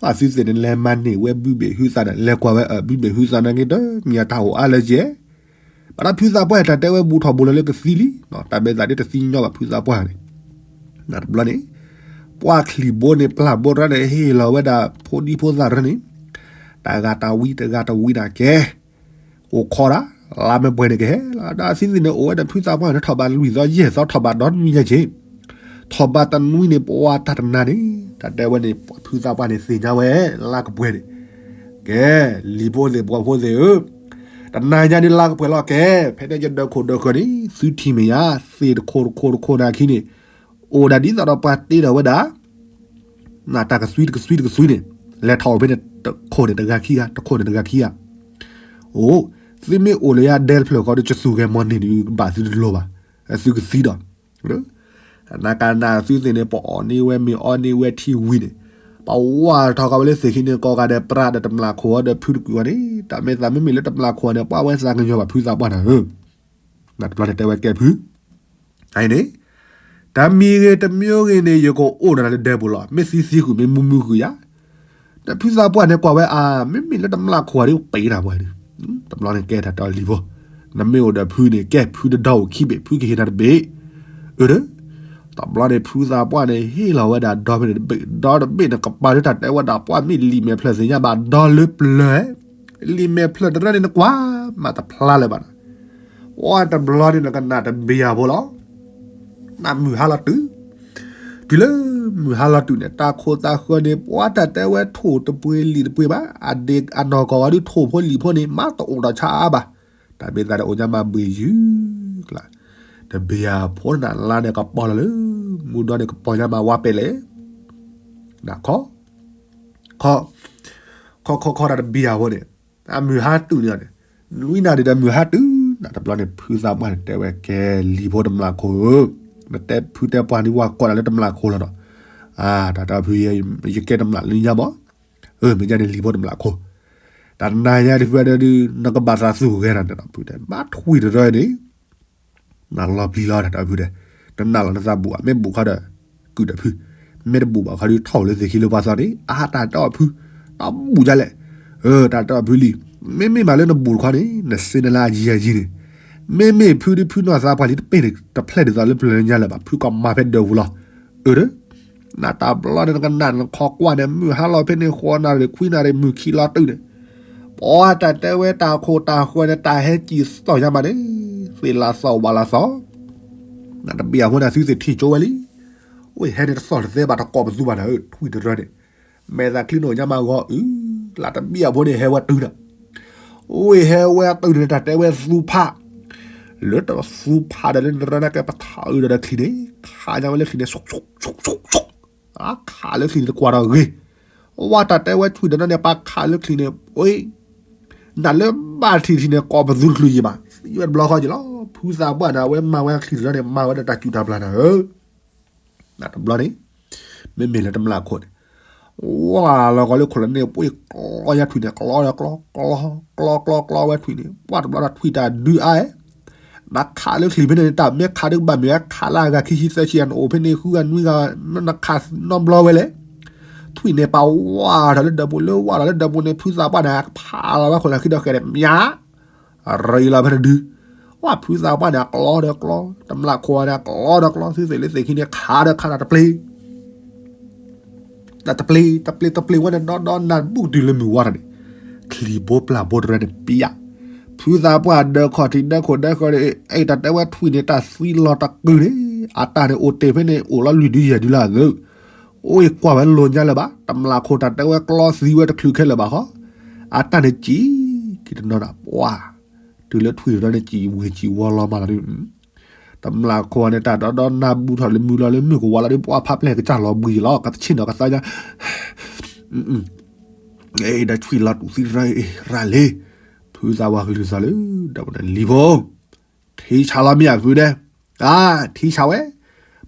အသုသ့ၣ်န့ၣ် လဲၤမၤန့ၢ်ဝဲဘုဘ့ၣ်ဟုသးန့ၣ် လဲၤကွၢ်ဝဲအဘုဘ့ၣ်ဟုသးနာ်က့ဒီး မ့ၢ်အတၢ်အိၣ်အါလၢယဲၢ်, ဘၣ်ဒီးဖုသးပှၢ်တၢ်တဲဝဲဘူးထီၣ်ဘူးလီၤလၢကသံလံ, တၢ်မ့ၢ်သးဒ်တသံညီဘၣ်ဖုသးပှၢ်န့ၣ်, တဘျီန့ၣ် ပှၢ်ချံးဘိန့ၣ် ပျၢ်ဘိတရၢန့ၣ် ဟ့ၣ်လီၤဝဲဒၣ်ဖိဒံဖိသၣ်တရၢန့ၣ် တဂၤတဝံတဂၤတဝံန့ၣ်ကဲ အိၣ်ခိးဒၣ် လါမ့ၢ်ပှဲၤန့ၣ်ကဟဲလီၤ ဒီးအသံသ့ၣ်န့ၣ် အိၣ်ဝဲဒီးဖုသးပှၢ်န့ၣ် ထီၣ်ဘးလွံၢ်သီယဲၢ်သီ ထီၣ်ဘးဒီနွံညါက့ၤ ထီၣ်ဘးတနွံန့ၣ် ပှၢ်တၢ်တနၤန့ၣ် တၢ်တဲဝဲန့ၣ် ဖုသးပှၢ်န့ၣ် သ့ၣ်ညါဝဲ လါကပှဲၤန့ၣ် ကဲ လံၤဖိသ့ၣ်ပှီၤဖိသ့ၣ်ဧၢ, တနၤညါဒ်လါကပှဲၤလီၤကဲ, ဖဲန့ၣ်ယဒၢခိၣ်ဒၢဃၢၤန့ၣ် သုထံၣ်မ့ၢ်ယါ, သ့ၣ်တခိၣ်တခိၣ်တခိၣ်နၤခံန့ၣ် အိၣ်ဒၣ်ဒ်သိးဒီးပှၤတ့ဒီးဝဲဒၣ် နတၢ်ကသွံတကသွံတကသွံန့ၣ်, လဲၤထီၣ်အိၣ်ဖဲန့ၣ် တခိၣ်န့ၣ်တဂၤခံဂၤ, တခိၣ်န့ၣ်တဂၤခံဂၤ, အိၣ်, သုမ့ၢ်အိၣ်လၢယၤဒဲတဖျၢၣ်ဃီဒီး ယသူၣ်ဂဲၤမီၢ်န့ၢ်ဒုး ဘၣ်သုတလိၤဘၣ်, သုကသံဒီး နကနၣ်သုသ့ၣ်န့ၣ် ပအီၣ်န့ၢ်ဝဲမ့ၤအီန့ၢ်ဝဲထံဝံၤန့ၣ်, ပဝၢ်ထီၣ်ဃီဝဲလၢသ့ၣ်ခံန့ၣ် ကိးဂၤဒဲးပြးဒီးတမျၢ်ခိၣ်အီၤဒီးဖုတကုာ်အီၤန့ၣ်, တၢ်မ့ၢ်သးမ့မ့ၢ်လၢတမျၢ်ခိၣ်အီၤန့ၣ် ပှၢ်ဝဲသးကညီၤဘၣ်ဖုသးပှၢ်နၤဧၢ, နတဘျီန့ၣ်တဲဝဲကဲဖု, အန့ၣ်, တမံၤဂ့ၤတမံၤဂ့ၤန့ၣ် ယကအိၣ်ဒီးနၤလၢဒဲပူၤလီၤ, မ့ၢ်သံသံဃုာ်မ့ၢ်မုာ်မုာ်ဃုာ်ယါ ဒီးဖုသးပှၢ်န့ၣ်ကွၢ်ဝဲအါ, မ့မ့ၢ်လၢတမျၢ်ခိၣ်အီၤဒ်ပ့ၤနၤပှၤဒုး, တဘျီန့ၣ်ကဲတၢ်တဲအီၤလံၤဖိ, နမ့ၢ်အိၣ်ဒီးဖုန့ၣ် ကဲဖုတဒီအိၣ်ခံဘ့ၣ် ဖုကဟ့ၣ်နၤတဘ့ၣ်, အၢ, တဘျီန့ၣ်ဖုသးပှၢ်န့ၣ် ဟ့ၣ်လီၤဝဲဒၣ်ဒီဖဲန့ၣ်တဘ့ၣ်, ဒီတဘ့ၣ်န့ၣ် ကပၤဒ်တၢ်တဲဝဲဒၣ်ပှၢ်မ့ၢ်လံာ်မဲာ်ဖျၢၣ်သ့ၣ်ညါဘၣ်ဒီလၢပျၢၤ, လံာ်မဲာ်ဖျၢၣ်တရၢန့ၣ်နကွၢ်မးတဖျါလၢၤဘၣ်နၤ, ပှၢ်တဘျီန့ၣ်နကနၣ်တဘ့ၣ်ယၤဖိလီၤ နမုၢ်ဟါလီၤတုၤ, တုၤလၢမုၢ်ဟါလီၤတုၤန့ၣ် တၢ်ခိၣ်တၢ်ဃၢၤန့ၣ် ပှၤတၢ်တဲဝဲထိၣ်တပှ့ၤလံာ်တပှ့ၤဘၣ်, အဒ့အနီၢ်ကီၢ်ဂီၤဒုးထိၣ်ဖိလံာ်ဖိန့ၣ် မၤတအိၣ်ဒီးဆါအါဘၣ်, တၢ်မ့ၢ်သးန့ၣ်အိၣ်ညါမးဘှ့ၣ်ယုၢ်ကျါ, တဘ့ၣ်ယၤဖိနၤလါန့ၣ်ကပီၤလီၤလၢ, မူဒီန့ၣ်ကပီၤညါမးဝါပဲာ်လဲၣ်, နခီ ခီခီခီတၢ်တဘ့ၣ်ယၤဖိန့ၣ်, အမုၢ်ဟါတုၤန့ၣ်န့ၣ်, နွံနၣ်ရံၣ်ဒီးမုၢ်ဟါတုၤ, နတဘျီန့ၣ် ဖုသးပှၢ်န့ၣ်တဲဝဲကဲလံၤဖိတမျၢ်ခိၣ်ဧၢ, နတဲဖုတဲပှၢ်န့ၣ်ဝဲကိးနၤလၢတမျၢ်ခိၣ်လီၤဒီး, အါ တၢ်တဲဖု ယကဲတမျၢ်လၢညါမး, အၢ မ့ၢ်ညါန့ၣ်လံၤဖိတမျၢ်ခိၣ်, တၢ်နၤညါဒ်ဖုဒၣ်ဒုး နကဘၣ်သးသူၣ်ဂဲၤနၤန့ၣ်ဒီး ဖုတဲ ဘၣ်ထွံၣ်တရၢန့ၣ် နလီၤပျံၤလီၤတၢ်တဲအီၤဖုတဲ, နနၢ်လီၤနသးဘူးဘၣ် မ့ၢ်ဘူးခီဒီး ကုၢ်ဒီးဖု, မ့ၢ်တဘူးဘၣ်ခီဒုးထီၣ်လၢသ့ၣ်ခံလၢပှၤသီန့ၣ် အါတၢ်တဲအီၤဖု, တၢ်ဘူးဒ်လဲၣ်, အၢ တၢ်တဲအီၤဖုလံ, မ့မ့ၢ်မးလၢနဘူးတခီန့ၣ် နစ့နလၢအယံၤအယံၤန့ၣ်, မ့မ့ၢ်ဖုဒုးဖုနီၢ်သးပှၢ်လံတပ့ၢ်န့ၣ် တဖျဲၣ်ဒ်သိးလၢပျၢၤလၢညါလၢၤဘၣ် ဖုကမၤဖဲဒၢးပူၤလီၤ, အၢ နတဘျီန့ၣ် နကနၣ်နခီကွၢ်န့ၣ် မုၢ်ဟါလီၤဖဲန့ၣ် ဃိးနၣ်ရံၣ်ခွံနၣ်ရံၣ် မုၢ်ခံလီၤတုၤန့ၣ်, ပှၤတၢ်တဲဝဲတၢ်ခိၣ်တၢ်ဃၢၤန့ၣ် တၢ်ဟဲစံၣ်သီၣ်ညါမးန့ၣ်, သ့ၣ်လၢသီၣ်ဝါလၢသီ, နတဘ့ၣ်အဃိန့ၣ် သုသ့ၣ်ထံၣ်ကၠိဝဲလံ, အိၣ်ဟဲန့ၣ်တသီၣ်တသဲဘၣ်တကိးပသူဘၣ်နၤဧၢ ထွံၣ်တရၢန့ၣ်, မဲာ်သးချံန့ၣ်အိၣ်ညါမးဂီၤအုၣ်, လၢတဘ့ၣ်အဖိန့ၣ် ဟဲဝဲတုၤနၤ အိၣ်ဟဲဝဲတုၤန့ၣ် တၢ်တဲဝဲသူဖး, လၢတသူဖးဒီးလၢနရၢနကဲပထးအုးဒီးချံန့ၣ်, ခးညါဝဲလၢချံန့ၣ်, ခးလၢချံန့ၣ်တကွၢ်ဒီးဂ့ၤ, ဝဲတၢ်တဲဝဲထွံၣ်ဒီးနၤန့ၣ် ပာ်ခးလၢချံန့ၣ်, နလၢဘၣ်ထံၣ်ထံၣ်န့ၣ် ကိးပသူတချုးယံၤဘၣ်, ယဝဲတဘျီဃီယံၤလီၤ, ဖုသးပှၢ်န့ၣ် အဝဲမၤဝဲချံတရၢန့ၣ် မၤဝဲဒီးတၢ်စူၢ်တၢ်ပျၢ်နၤဧၢ နတဘျီန့ၣ်, မ့မ့ၢ်လၢတမျၢ်ခိၣ်န့ၣ်, ဝါလီၤကီးလၢခိၣ်လၢန့ၣ် ပှ့ၤကျီယါထွံၣ်န့ၣ် ကျီဒီးကျီ, ကျီကျီကျီဝဲထွံၣ်န့ၣ် ပှၢ်တဘျီဒီးထွံၣ်တၢ်ဒုးအါ, နခးလၢချံဖဲန့ၣ် တၢ်မ့ၢ်ခးဒုးကဘၣ်မ့ၢ်ဝဲခးလၢအဂၤခံဆံသၢဆံ နအိၣ်ဖဲန့ၣ်ဃုဂၤနွံဂၤ, နခးနီတဘျီဝဲလဲၣ်, ထွံၣ်န့ၣ်ပာ်ဝါထီၣ်လၢဒၢးပူၤလၢဝါထီၣ်လၢဒၢးပူၤန့ၣ် ဖုသးပှၢ်န့ၣ် ဖးလီၤဝဲခိၣ်လၢခံဒီးဃဲၤန့ၣ် မၠး ရံလီၤဖဲန့ၣ်ဒုး, ဝဲဖုသးပှၢ်န့ၣ် အကျီဒီးကျီ, တမျၢ်ခိၣ်န့ၣ် အကျီဒီးကျီ, သုသ့ၣ်လၢသ့ၣ်ခံန့ၣ် ခးဒီးခးနၤတပျ့ၤ, တပျ့ၤ တပျ့ၤ တပျ့ၤဝဲန့ၣ် ဒီဒီနၤဘူၣ်တုၤလၢမုၢ်ဝါထီၣ်န့ၣ်, ချံဘိပျၢ်ဘိတရၢန့ၣ် ပံယၣ်, ဖုသးပှၢ်ဒၢးခီၣ်ထံးဒၢးခိၣ်ဒၢးဃၢၤန့ၣ်, အဲၣ်တၢ်တဲဝဲထွံၣ်န့ၣ် တၢ်သံလီၤတကုာ်န့ၣ်, အတၢ်န့ၣ်အိၣ်တ့ၢ်ဖဲန့ၣ် အိၣ်လီၤလွံၢ်ဒုယဲၢ်ဒုလၢအသုး အိၣ်အံၤကွၢ်ဝဲလိၤညါလၢၤဘၣ်, တမျၢ်ခိၣ်တၢ်တဲဝဲကျီသံဝဲတချုးခဲလၢာ်ဘၣ်ဃီ, အတၢ်န့ၣ်စံၣ်က့ၤတနီၤနၤ, ပှၢ်, တုၤလၢထွံၣ်တရၢန့ၣ်စံၣ်ဝ့ၤစံၣ်ဝီၤလီၤမးလီၤဒုး, တမျၢ်ခိၣ်န့ၣ် တၢ်ဒီဒီနၤဘူၣ်ထီၣ်လၢမုၢ်လီၤလၢမုၢ်ကဝီၤလီၤဒုး ပှၢ်ဖးပျဲၢ်ကစၢ်လီၤဘှံးလီၤ ကဆ့ၣ်နီၤကသါညါ ဒီးထွံၣ်လီၤတူာ်သံတရၢအံၤ ရၤလံ, ဖုသးပှၢ်ကလုၢ်သီၣ်လၢ ဒီးပန့ၣ်လံၤဖိ, ထံဆးလီၤမ့ၢ်ဧါဖုဒဲး, အါ ထံဆးဝဲ,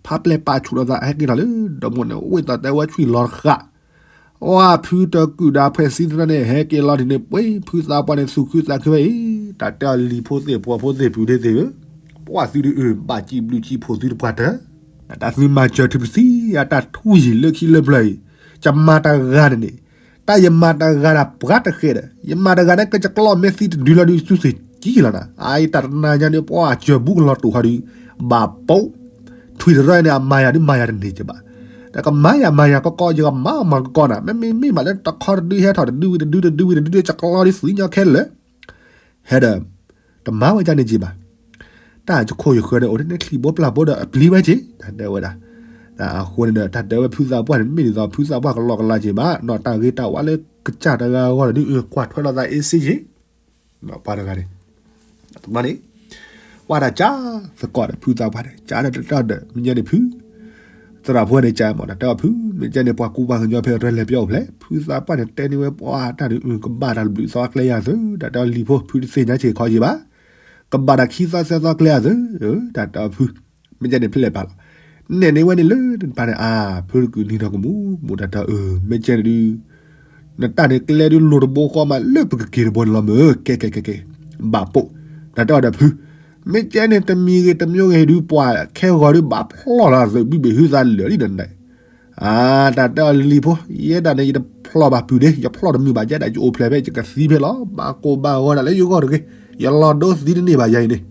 ဖးပျဲၢ်ပာ်ဆူၣ်လီၤသး ဟဲက့ၤထီၣ်လၢ ဒီးပန့ၣ် ဝ့ၢ်သီၣ်တဲဝဲထွံၣ်လီၤတဃာ်, ဝဲဖုတကုာ်ဒီးဖှဲးသံတရၢန့ၣ် ဟဲက့ၤလီၤဒ်န့ၣ် ပှ့ၤဖုသးပှၢ်န့ၣ် သူၣ်ခုသးခုဝဲအံၤ, တၢ်တဲအီၤလံၤဖိသ့ၣ်ပှီၤဖိသ့ၣ်ပုၢ်ဒ့သ့ၣ်ဧၢ, ပှၢ်သုဒုးအုၣ် ဘၣ်စံးဘျုးစံးဖှိၣ်သုတပှၢ်တၢၢ်, တၢ်သုမၤစၢၤထုးပသံ အတၢ်ထူယံာ်လၢခံလၢပျၢၤအံၤ, ယမၤတဂၤန့ၣ်န့ၣ်, တၢ်ယမၤတဂၤဒၣ်ပှၤတဃဲးဒီး ယမၤတဂၤန့ၣ် ကယကျီၢ်မ့ၢ်သံတဒုလီၤဒုး သုသ့ၣ်ကံလီၤနၤ, အအံၤတၢ်တနၤညါန့ၣ် ပှၤအစၢၤဘူးကလီၤတူာ်ဃီဒုး, ဘၣ်ပိာ်, ထ ဖုတရၢန့ၣ် အမၤယၤဒုးမၤယၤတန့ၢ်ကဘၣ်, တၢ်ကမၤယၤမၤယၤကီကီ ယကမၤမၤကီကီနၤ, မ့မ့ၢ်မၤလၢတခီတဒုဟဲထီၣ်တဒုဝံၤတဒုတဒုဝံၤတဒု ယကလီဒုးသွံၣ်ညီခဲလၢာ်, ဟဲဒီး တမၤဝဲဒ်န့ၣ်က့ဘၣ်. တၢ်ယခိၣ်ယဃၢၤန့ၣ် အိၣ်ထဲန့ၣ်ချံၣ်ဘိပျၢ်ဘိဒီးအပျံၤဝဲက့ တၢ်တဲဝဲဒၣ်. အဃိန့ၣ်ဒီး တၢ်တဲဝဲဖုသးပှၢ်န့ၣ် မ့ၢ်ဒ်သိးဖုသးပှၢ်ကလီကလီက့ဘၣ်, နီၢ်တၢ်ဂ့ၤတၢ်ဝါလၢကစၢ်တဂၤအဂီၢ်ဒီး ကွၢ်ထွဲလိာ်သးအ့စ့က့ ပှၤတဂၤန့ၣ် တဘျီန့ၣ် ပှၤတၢ်ကၢ်သကိးဒီးဖုသးပှၢ်န့ၣ် ကၢ်ဒီးတတီၢ်ဒီး မ့ၢ်ကဲန့ၣ်ဖု သရၣ်ဖိန့ၣ်ကၢ်မး တၢ်တဲအီၤဖု မ့ၢ်ကဲန့ၣ် ပှၤကူပှၤကညီဖဲအံၤတလဲၤပျီအိၣ်ဖျဲၣ်, ဖုသးပှၢ်န့ၣ်တဲန့ၢ်ဝဲပှၤတၢ်န့ၣ် ကဘၣ်တၢ်ဘျုးသီကျဲယၤသု, တၢ်တဲအီၤလံၤဖိ ဖုတသ့ၣ်ညါဆံးခီယံၤဘၣ်, ကဘၣ်တၢ်ခံသီသၢသီကျဲယၤသု, တၢ်တဲအီၤဖု မ့ၢ်ကဲန့ၣ်ဖဲလဲၣ်ပာ်လီၤ, နဲၣ်န့ၢ်ဝဲန့ၣ်လၢတပၤန့ၣ် အါ ဖုတကုၢ်နံၤဒီးကမူးကမူး တၢ်တဲအီၤအၢ မ့ၢ်ကဲန့ၣ်ဒုး နတၢ်န့ၣ်ကျဲဒုးလိၤတဘိဃီမးလၢပကက့ၤတဘိန့ၣ်လီၤမၢ်, ကဲကဲကဲကဲ ဘၣ်ပိာ်, တၢ်တဲအီၤဒီးဖု မ့ၢ်ကဲန့ၣ် တမံၤဂ့ၤတမံၤဂ့ၤဒုး ပှၤခဲဂီၤဒုးဘၣ်ဖျီၣ်လီၤသုး ဘုဘ့ၣ်ဟုသးလၢာ်လံဒီးန့ၣ်, အါ တၢ်တဲအီၤလံၤဖိ ယဲဒၣ်န့ၣ် ယတဖျီၣ်ဘၣ်ပုၢ်ဒ့ ယဖျီၣ်တမုာ်ဘၣ် ယဲဒၣ်ယအိၣ်ဖျဲၣ်ဖဲ ယကသံဖဲလီၤ, ဘၣ်ကိၢ်ဘၣ်ဂီၤဒၣ်လၢယဂီၢ်တဂ့ၤ, ယလီၤဒိသံတန့ၢ်ဘၣ်ယၤအံၤန့ၣ်,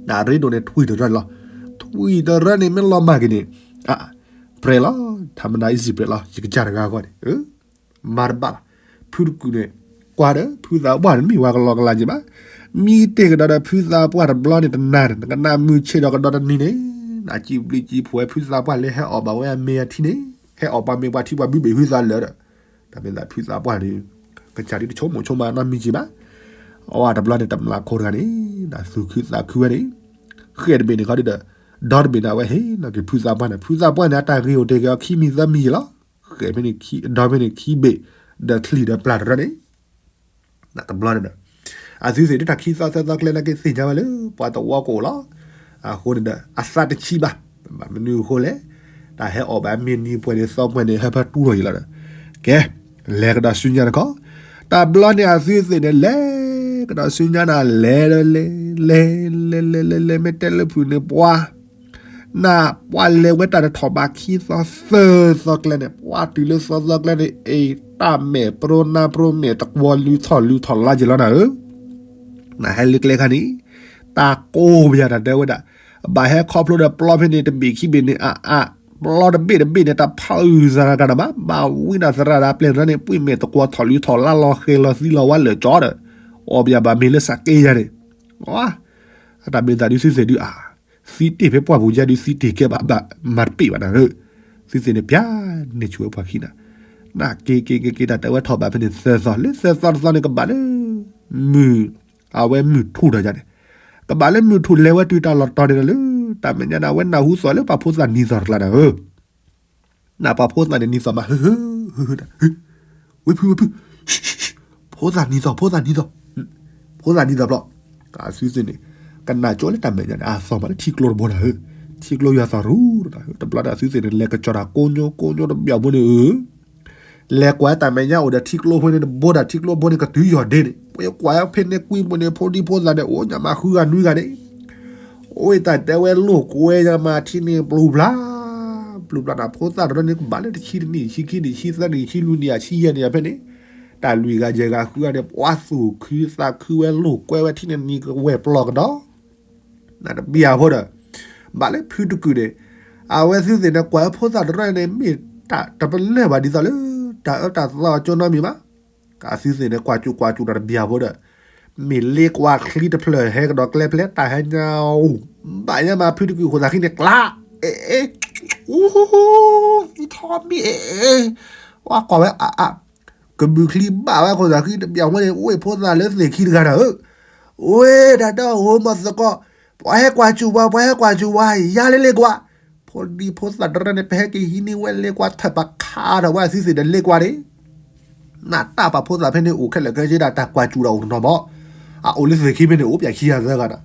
တၢ်ရ့ဒိၣ်န့ၣ် ထွံၣ်တရၢန့ၣ်လီၤ, ထွံၣ်တရၢန့ၣ် မ့ၢ်လီၤမၢ်က့ၤန့ၣ်, အါ ပြဲးလီၤ, ထးမနၤအံၤစံးပြဲးလီၤ ယကစၢ်တဂၤအဂီၢ်န့ၣ် မၤတဘၣ်ဘၣ်, ဖုတကုၢ်န့ၣ် ကွၢ်ဒီး ဖုသးပှၢ်န့ၣ် မ့ၢ်ဝဲကလီကလီက့ဘၣ်, မံတ့ၢ်ကဒီးဒီးဖုသးပှၢ်တဘျီန့ၣ် တနၤန့ၣ် နကနၣ်မုာ်ဆ့ၣ်ဒီးကဒီးတနံၤန့ၣ်, နကံဘျုးကံဖှိၣ်ဝဲဖုသးပှၢ်လၢဟဲအီၣ်ဘၣ်ဝဲအမ့ၢ်အထံန့ၣ်, ဟဲအီၣ်ပှၤမ့ၢ်ပှၤထံပှၤဘုဘ့ၣ်ဟုသးလၢာ်ဒီး, တၢ်မ့ၢ်သးဖုသးပှၢ်န့ၣ် ကစၢ်ဒုးတဆိကမိၣ်ဆိကမးနီတမံၤက့ဘၣ်, အဝဲတဘျီန့ၣ် တမျၢ်ခိၣ်တဂၤန့ၣ် နသူၣ်ခုသးခုဝဲန့ၣ်, ဃဲၣ်တဘ့ၣ်န့ၣ်ခီဒုးဒီး, ဒီတဘ့ၣ်န့ၣ် အဝဲဟ့ၣ်နီၤက့ၤဖုသးပှၢ်န့ၣ် ဖုသးပှၢ်န့ၣ် အတၢ်ဂ့ၤအိၣ်တ့ၢ်က့ၤအီၤခံမံၤသၢမံၤယံၤလီၤ, ဃဲၣ်ဖဲန့ၣ်ခံ ဒီဖဲန့ၣ်ခံဘ့ၣ်, ဒီးချံၣ်ဒီးပျၢ်တရၢန့ၣ် တဘျီန့ၣ်ဒီး, အသုသ့ၣ်ဒုးတၢ်ခံသီသၢသီကျဲနာ်က့သ့ၣ်ညါဝဲလၢ ပှၤသဝီကအိၣ်လီၤ, အဃိန့ၣ်ဒီး အသးတဆံးဘၣ်, ဘၣ်မနုၤအဃိလဲၣ်, တၢ်ဟဲအီၣ်ဘၣ်မ့ၢ်နံၤပှဲၤန့ၣ်သီပှဲၤန့ၣ် ဟဲဖဲတူၢ်ထီၣ်ယံၤလီၤဒီး, ကဲ, လဲၤကဒီးဆူညါတခီ, တဘျီန့ၣ်အသုသ့ၣ်န့ၣ် လဲၤကဒီးဆူညါန့ၣ် လဲၤဒီးလဲၤ, လဲၤ, လဲၤလဲၤလဲၤလဲၤ မ့ၢ်တဲလၢဖုးန့ၣ်ပှၤ နပှၤလဲၤဝဲတၢ်တထီၣ်ဘၣ်ခံသီသၢသီကျဲန့ၣ် ပှၤတုၤလၢသီသီကျဲန့ၣ် အ့ၣ် တၢ်မဲာ်ပြိနါပြိမဲာ်တကွီၤလုၢ်ထီၣ်လုၢ်ထီၣ်လါက့ၤလီၤနၤဧၢ, နဟဲလၢကျဲခါန့ၣ် တၢ်ကိးပယၤတၢ်တဲဝဲဒၣ်, ဘၣ်ဟဲခီဖျိဒီးပျီဖဲန့ၣ်တဘ့ၣ်ခံဘ့ၣ်န့ၣ် အအါ, ပျီတဘ့ၣ်တဘ့ၣ်န့ၣ် တၢ်ဖးအုၣ်သရၣ်ကနၣ်မး ဘၣ်ဝံနၤသရၣ်ဒၣ်ပျဲၢ်တရၢန့ၣ် ပှ့ၢ်မဲာ်တကွီၤထီၣ်လုၢ်ထီၣ်လါလီၤဃဲၤလီၤသံလီၤဝါလၢာ်ကၠီဒီး, အီၣ်ပယၤဘၣ်မ့ၢ်လၢစးကဲယၤန့ၣ်, အတၢ်မ့ၢ်သးဒုးသုသ့ၣ်ဒုးအါ သံတ့ၢ်ဖဲပှၢ်ပူၤယဲဒုးသံတ့ၢ်ကဲဘၣ်ဘၣ် မၤတပ့ၢ်ဘၣ်နၤဧၢ, သုသ့ၣ်န့ၣ်ပျၢ်န့ၢ်ဆူၣ်ဝဲပှၤခံနၤ, နက့ၤက့ၤက့ၤက့ၤတၢ်တဲဝဲထီၣ်ဘၣ်ဖဲန့ၣ်သၢသီ လၢသၢသီတသီန့ၣ် ကဘၣ်လၢ မုၢ်, အဝဲမုၢ်ထူၣ်ဒီးယၤန့ၣ်, ကဘၣ်လၢမုၢ်ထူၣ်လဲၤဝဲတုၤတၢ်လီၢ်တီၤန့ၣ်ဒီးလၢ တၢ်မဲာ်ညါန့ၣ် အဝဲနၢ်ဟူသီၣ်လၢပှၤဖိသၣ်နံၤသီၣ်တကျါနၤဧၢ နပှၤဖိသၣ်န့ၣ်နံၤသီၣ်မး ဟၢဟၢဟၢဟၢ, ဝ့ၢ်ဖုဝ့ၢ်ဖု, ဖိသၣ်နံၤသီၣ် ဖိသၣ်နံၤသီၣ်, ဖိသၣ်နံၤသီၣ်ဘျီ, အသုသ့ၣ်န့ၣ် ကနၣ်ကၠိလၢတၢ်မဲာ်ညါန့ၣ် အသီၣ်မးလၢထံကျိတဘိနၤဧၢ, ထံကျိယွၤသီၣ်ရူ, တဘျီန့ၣ်အသုသ့ၣ်န့ၣ် လဲၤကစီၤတၢ်ကိညိကိညိတဘျီဖိန့ၣ်ဧၢ လဲၤကွၢ်တၢ်မဲာ်ညါအိၣ်ဒီးထံကျိဖိန့ၣ်တဘိဒီး ထံကျိဖိန့ၣ်ကတုၤယီၢ်ဒ့န့ၣ် ပှၤကွၢ်ဖဲန့ၣ်ကွံာ်ပူၤန့ၣ် ဖိဒံဖိသၣ်န့ၣ် အိၣ်ညါမးဃုဂၤနွံဂၤန့ၣ် အိၣ်တၢ်တဲဝဲလိာ်ကွဲညါမးထံန့ၣ်ပျူၤဘျါ, ပျူၤဘျါန့ၣ် ဖိသၣ်တရၢန့ၣ် ကဘၣ်လၢတဆံတနံၣ် ဆံခံနံၣ် ဆံသၢနံၣ် ဆံလွံၢ်နံၣ် ဆံယဲၢ်နံၣ်ဖဲန့ၣ်, တၢ်လွံၢ်ဂၤယဲၢ်ဂၤဃုဂၤန့ၣ် ပှၤသူၣ်ခုသးခုဝဲလိာ်ကွဲဝဲထံန့ၣ်နံၤကဝဲၢ်ပျီကဒီး နတဘံၣ်အဖိဒီး, ဘၣ်လၢဖုတကုၢ်န့ၣ်, အဝဲသုသ့ၣ်န့ၣ် ကွၢ်ဝဲဖိသၣ်တရၢန့ၣ် မ့ၢ်တၢ်တပလၢၢ်ဘၣ်ဒ်သိးလၢ တၢ်အၢတၢ်သီအကၠိနီတမံၤဘၣ်. ကသုသ့ၣ်န့ၣ် ကွၢ်စူၣ်ကွၢ်စူၣ်ဒီးတဘံၣ်အဖိဒီး, မ့ၢ်လ့ကွၢ်ချံတဖျၢၣ်ဟဲကဒီးကျဲဖျဲး တၢ်ဟဲညါအိၣ်, ဘၣ်ညါမးဖုတကုၢ်ဃိသးခံန့ၣ် ကျါ, အ့ၣ်, အူ, သံထီၣ်မံအ့ၣ်, ဝဲကွၢ်ဝဲအါအါ ကဘုးချံဘၣ်ဝဲခိၣ်သးဃံတဘျီဝဲန့ၣ် အိၣ်ဝဲဖိသၣ်လၢသ့ၣ်ခံတဂၤဒီးဧၢ, အိၣ်ဝဲတၢ်ဒီးဧိၤမီၢ်သကိး, ပှၤဟဲကွၢ်စူၢ်ဝဲ ပှၤဟဲကွၢ်စူၢ်ဝဲ ယၤလၢလ့ကွၢ်, ဖိဒံဖိသၣ်တရၢန့ၣ် ပဟဲက့ၤဟံးန့ၢ်ဝဲလ့ကွၢ်ထၢၣ်ပခးဒီးဝဲအသုသ့ၣ်ဒီး လ့ကွၢ်န့ၣ် နတၢ်ပာ်ဖိသၣ်ဖဲန့ၣ်အိၣ်ခဲလၢာ်ခဲဆ့ဒၣ် တၢ်ကွၢ်စူၢ်ဒီးအိၣ်တနီၤမး, အအိၣ်လၢသ့ၣ်ခံဖဲန့ၣ် အိၣ်ပျၢ်ခံဂၤသၢဂၤဒီး,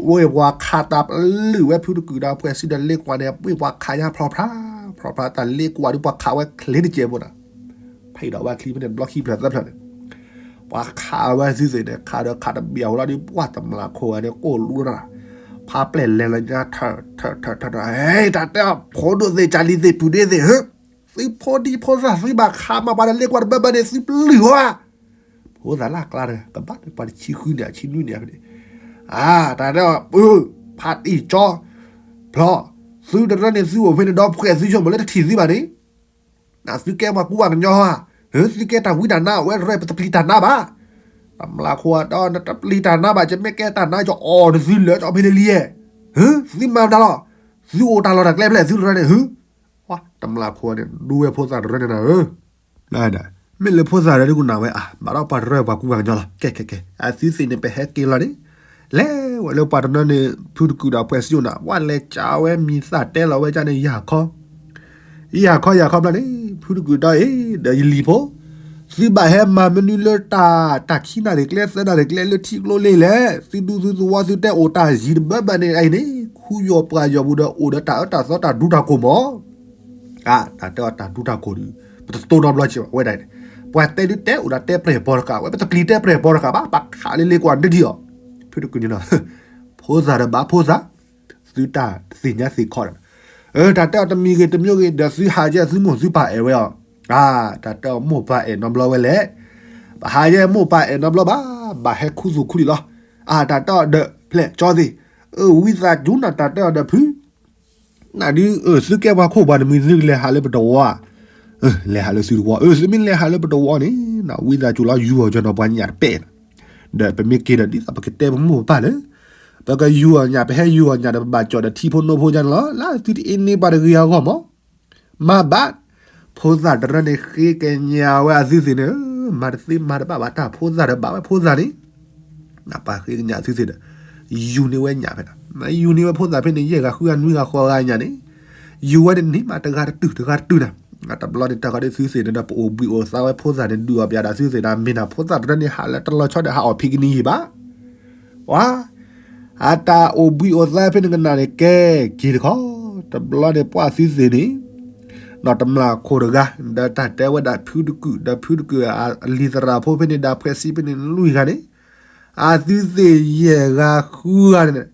ဝဲပှၤခးတၢ်ပလုာ်ဝဲဖုတကုၢ်ဒီးပှဲၤစံဒီးလ့ကွၢ်န့ၣ် ပှ့ၤပှၤခးညါဖျီဖျါ, ဖျီဖျါတၢ်လ့ကွၢ်ဒုးပှၤခးဝဲချ့တကဲးဖိဒီး, ဖဲဒီးဝဲချံဖဲန့ၣ် ဘျီခံဖျၢၣ်သၢဖျၢၣ်န့ၣ်, ပှၤခးဝဲသုသ့ၣ်န့ၣ် ခးဒီးခးတဘံၣ်အဝဲလီၤဒုး ပှၤတမျၢ်ခိၣ်ဂၤန့ၣ် ကိၢ်လူတၢ်, ဖါပျဲၢ်လဲၤလၢညါထၢၣ်ထၢၣ်ထၢၣ်ထၢၣ်ထၢၣ်, ဟဲ တၢ်တဲအီၤ ဖိဒိၣ်သ့ၣ် ကၢ်လံၤသ့ၣ် ပုၢ်ဒ့သ့ၣ်ဧၢ, သုဖိဒံဖိသၣ် သုဘၣ်ခးမၤပှၤဒီးလ့ကွၢ်တဘၢဘၢန့ၣ် သုပလုၢ်အီၤဧါ, ဖိသၣ်လၢအကျါဒီး ကဘၣ်လၢပှၤတဆံဃုနံၣ် အဆံနွံနံၣ်ဖဲန့ၣ်, အါ တၢ်တဲအီၤ ဖါတံၢ်ကၠီ ဖျီ သုတရၢန့ၣ် သုအိၣ်ဖဲန့ၣ်ဒီး ပှဲၤသုဆိမိၣ်လၢတထံၣ်သုဘၣ်န့ၣ်, နသုကဲပှၤကူပှၤကညီဧါ, သုကဲတၢ်ဝံတၢ်နါ အဝဲရၢပတပျံၤတၢ်နါဘၣ်. တမျၢ်ခိၣ်ဒီး နတပျံၤတၢ်နါဘၣ်, ယမ့ၢ်ကဲတၢ်နါ ယအီၣ်နသုလၢာ် ကၠီဖဲန့ၣ်လံယဲ, သုမၤမတၤလီၤ, သုအိၣ်တၢ်လီၢ်တၢ်ကျဲဖျဲၣ် သုတရၢန့ၣ်, တမျၢ်ခိၣ်န့ၣ် ဒူဝဲဖိသၣ်တရၢန့ၣ်နၤဧၢ မ့ၢ်လၢဖိသၣ်တရၢဒ်ကနၣ်ဝဲအါ, ဘၣ်ဒီးပှၤတရၢပှၤကူပှၤကညီလီၤ, ကဲကဲကဲ, အသုသ့ၣ်န့ၣ် ပဟဲက့ၤလီၤန့ၣ်, လဲၤဝဲလၢပှၤတနီၤန့ၣ် ဖုတကုာ်ဒီးဖှဲးစံအိၣ်နၤ, ဝဲလဲၤကးဝဲမံၤသၣ်တဲလီၤဝဲကန့ၣ် ယၤခီ ယၤခီယၤခီဘျီန့ၣ်, ဖုတကုာ်ဒီးအံၤ ဒီးယလံၤဖိ, သုဘၣ်ဟဲမၤမနုၤလၢတၢ် တၢ်ခံနၣ်ရံၣ်ကျဲသၢနၣ်ရံၣ်ကျဲလၢထံကျိလ့လဲၣ်, သုဒူသုသဝီသုတဲအိၣ်တၢ်ယံၤတဘၢဘၢန့ၣ်အံၤန့ၣ်, ခူယီၤပှၤယီၤပူၤဒီးအိၣ်ဒီးတၢ်အၢတၢ်သီတၢ်ဒူတၢ်ကိၢ်မး အတၢ်တဲအီၤတၢ်ဒူတၢ်ကိၢ်ဒီး, ပတတိၢ်နီတဘျီက့ၤဘၣ်ဝဲဒၣ်, ပှၤတဲဒုတဲအိၣ်ဒီးတဲပြဲၢ်ဘီတဃာ်, ဝဲပတပျံၤတဲပြဲၢ်ဘီတဃာ်ဘၣ်, ပခးလ့လ့ကွၢ်ဒ်ဒ်အီၤ, ဖုတကုာ်န့ၣ်, ဖိသၣ်တဘၣ်ဖိသၣ်, သုတၢ်သ့ၣ်ညါသ့ၣ်ခီဒီး, တၢ်တဲအီၤတမံၤဂ့ၤတမံၤဂ့ၤဒီးသုဟးယဲၢ်သုမိၢ်သုပၢ်အဲၣ်ဝဲအီၤ, တၢ်တဲအီၤမိၢ်ပၢ်အဲၣ်နီတဘျီဝဲလဲၣ်, ပဟးယဲၢ်မိၢ်ပၢ်အဲၣ်နီတဘျီဘၣ်, ဘၣ်ဟဲခူသူၣ်ခူလံာ်လီၤ, အတၢ်တဲအီၤဒီးဖျဲၣ်ကၠီသ့ၣ်, ဝံသးစူၤနတၢ်တဲအီၤဒီးဖု နဒုး, သုကဲပှၤခိၣ်ပှၤတမှံၤသုကလဲၤဟးလၢပတဝီဧါ, လဲၤဟးလၢသုတဝီ, သုမ့ၢ်လဲၤဟးလၢပတဝီန့ၣ်, ဝံသးစူၤလီၤ ယူၤအီၤကၠီနီၤပှၤညၣ်တပဲာ်, ဒီးပမ့ၢ်က့ၤဒီးဒ်သိးပကတဲပမိၢ်ပပၢ်လၢ, ပကယူၤအီၤညၣ် ပဟဲယူၤအီၤညၣ်ဒီး ပဘၣ်ကၠီၣ်ဒီးထံဖိနိဖိညါန့ၣ်လီၤ, လၢသုတအ့န့ၢ်ပှၤတဂ့ၤအဂီၢ်မး မၤဘၣ်, ဖိသၣ်တရၢန့ၣ်ဃ့ကညးဝဲအသုသ့ၣ်န့ၣ်, မၤတသ့မၤတဘၣ်ဘၣ် တၢ်ဖိသၣ်တဘၣ်ဝဲဖိသၣ်န့ၣ်, နပၢ်ဃ့ကညးအသုသ့ၣ်ဒီး, ယူၤန့ၢ်ဝဲညၣ်ဖဲန့ၣ်, ယူၤန့ၢ်ဝဲဖိသၣ်ဖဲန့ၣ် ယဲၢ်ဂၤဃုဂၤနွံဂၤဃိးဂၤညၣ်န့ၣ်, ယူၤဝဲန့ၣ်န့ၣ်မးတဂၤတတုာ်တဂၤတတုာ်နၤ, တဘျီန့ၣ် တၢ်ဃီဒ်သုသ့ၣ်န့ၣ်ဒီး ပအိၣ်ဘှံးအိၣ်သါဝဲဖိသၣ်န့ၣ် ဒုးအီၣ်ပၠးဒီးသုသ့ၣ်န့ၣ် မ့ၢ်နၤဖိသၣ်တရၢန့ၣ် ဟးလၢတလီၤဆီဒီး ဟးအီၣ်ဖံးကနံၣ်ယံာ်ဘၣ် ဝါ, အတၢ်အိၣ်ဘှံးအိၣ်သါဖဲန့ၣ်ကနၣ်န့ၣ် ကဲက့ၤတခီ, တဘျီန့ၣ်ပှၤသုသ့ၣ်န့ၣ်, နီၢ်တမျၢ်ခိၣ်တဂၤ, ဒီးတၢ်တဲဝဲဒၣ်ဖုတကုာ်, ဒီးဖုတကုာ်အလံၤသရၣ်ဖိဖဲန့ၣ် ဒီးဖှဲးစံဖဲန့ၣ် လွံၢ်ဂၤန့ၣ်, အသုသ့ၣ်ယဲၢ်ဂၤဃုဂၤန့ၣ်,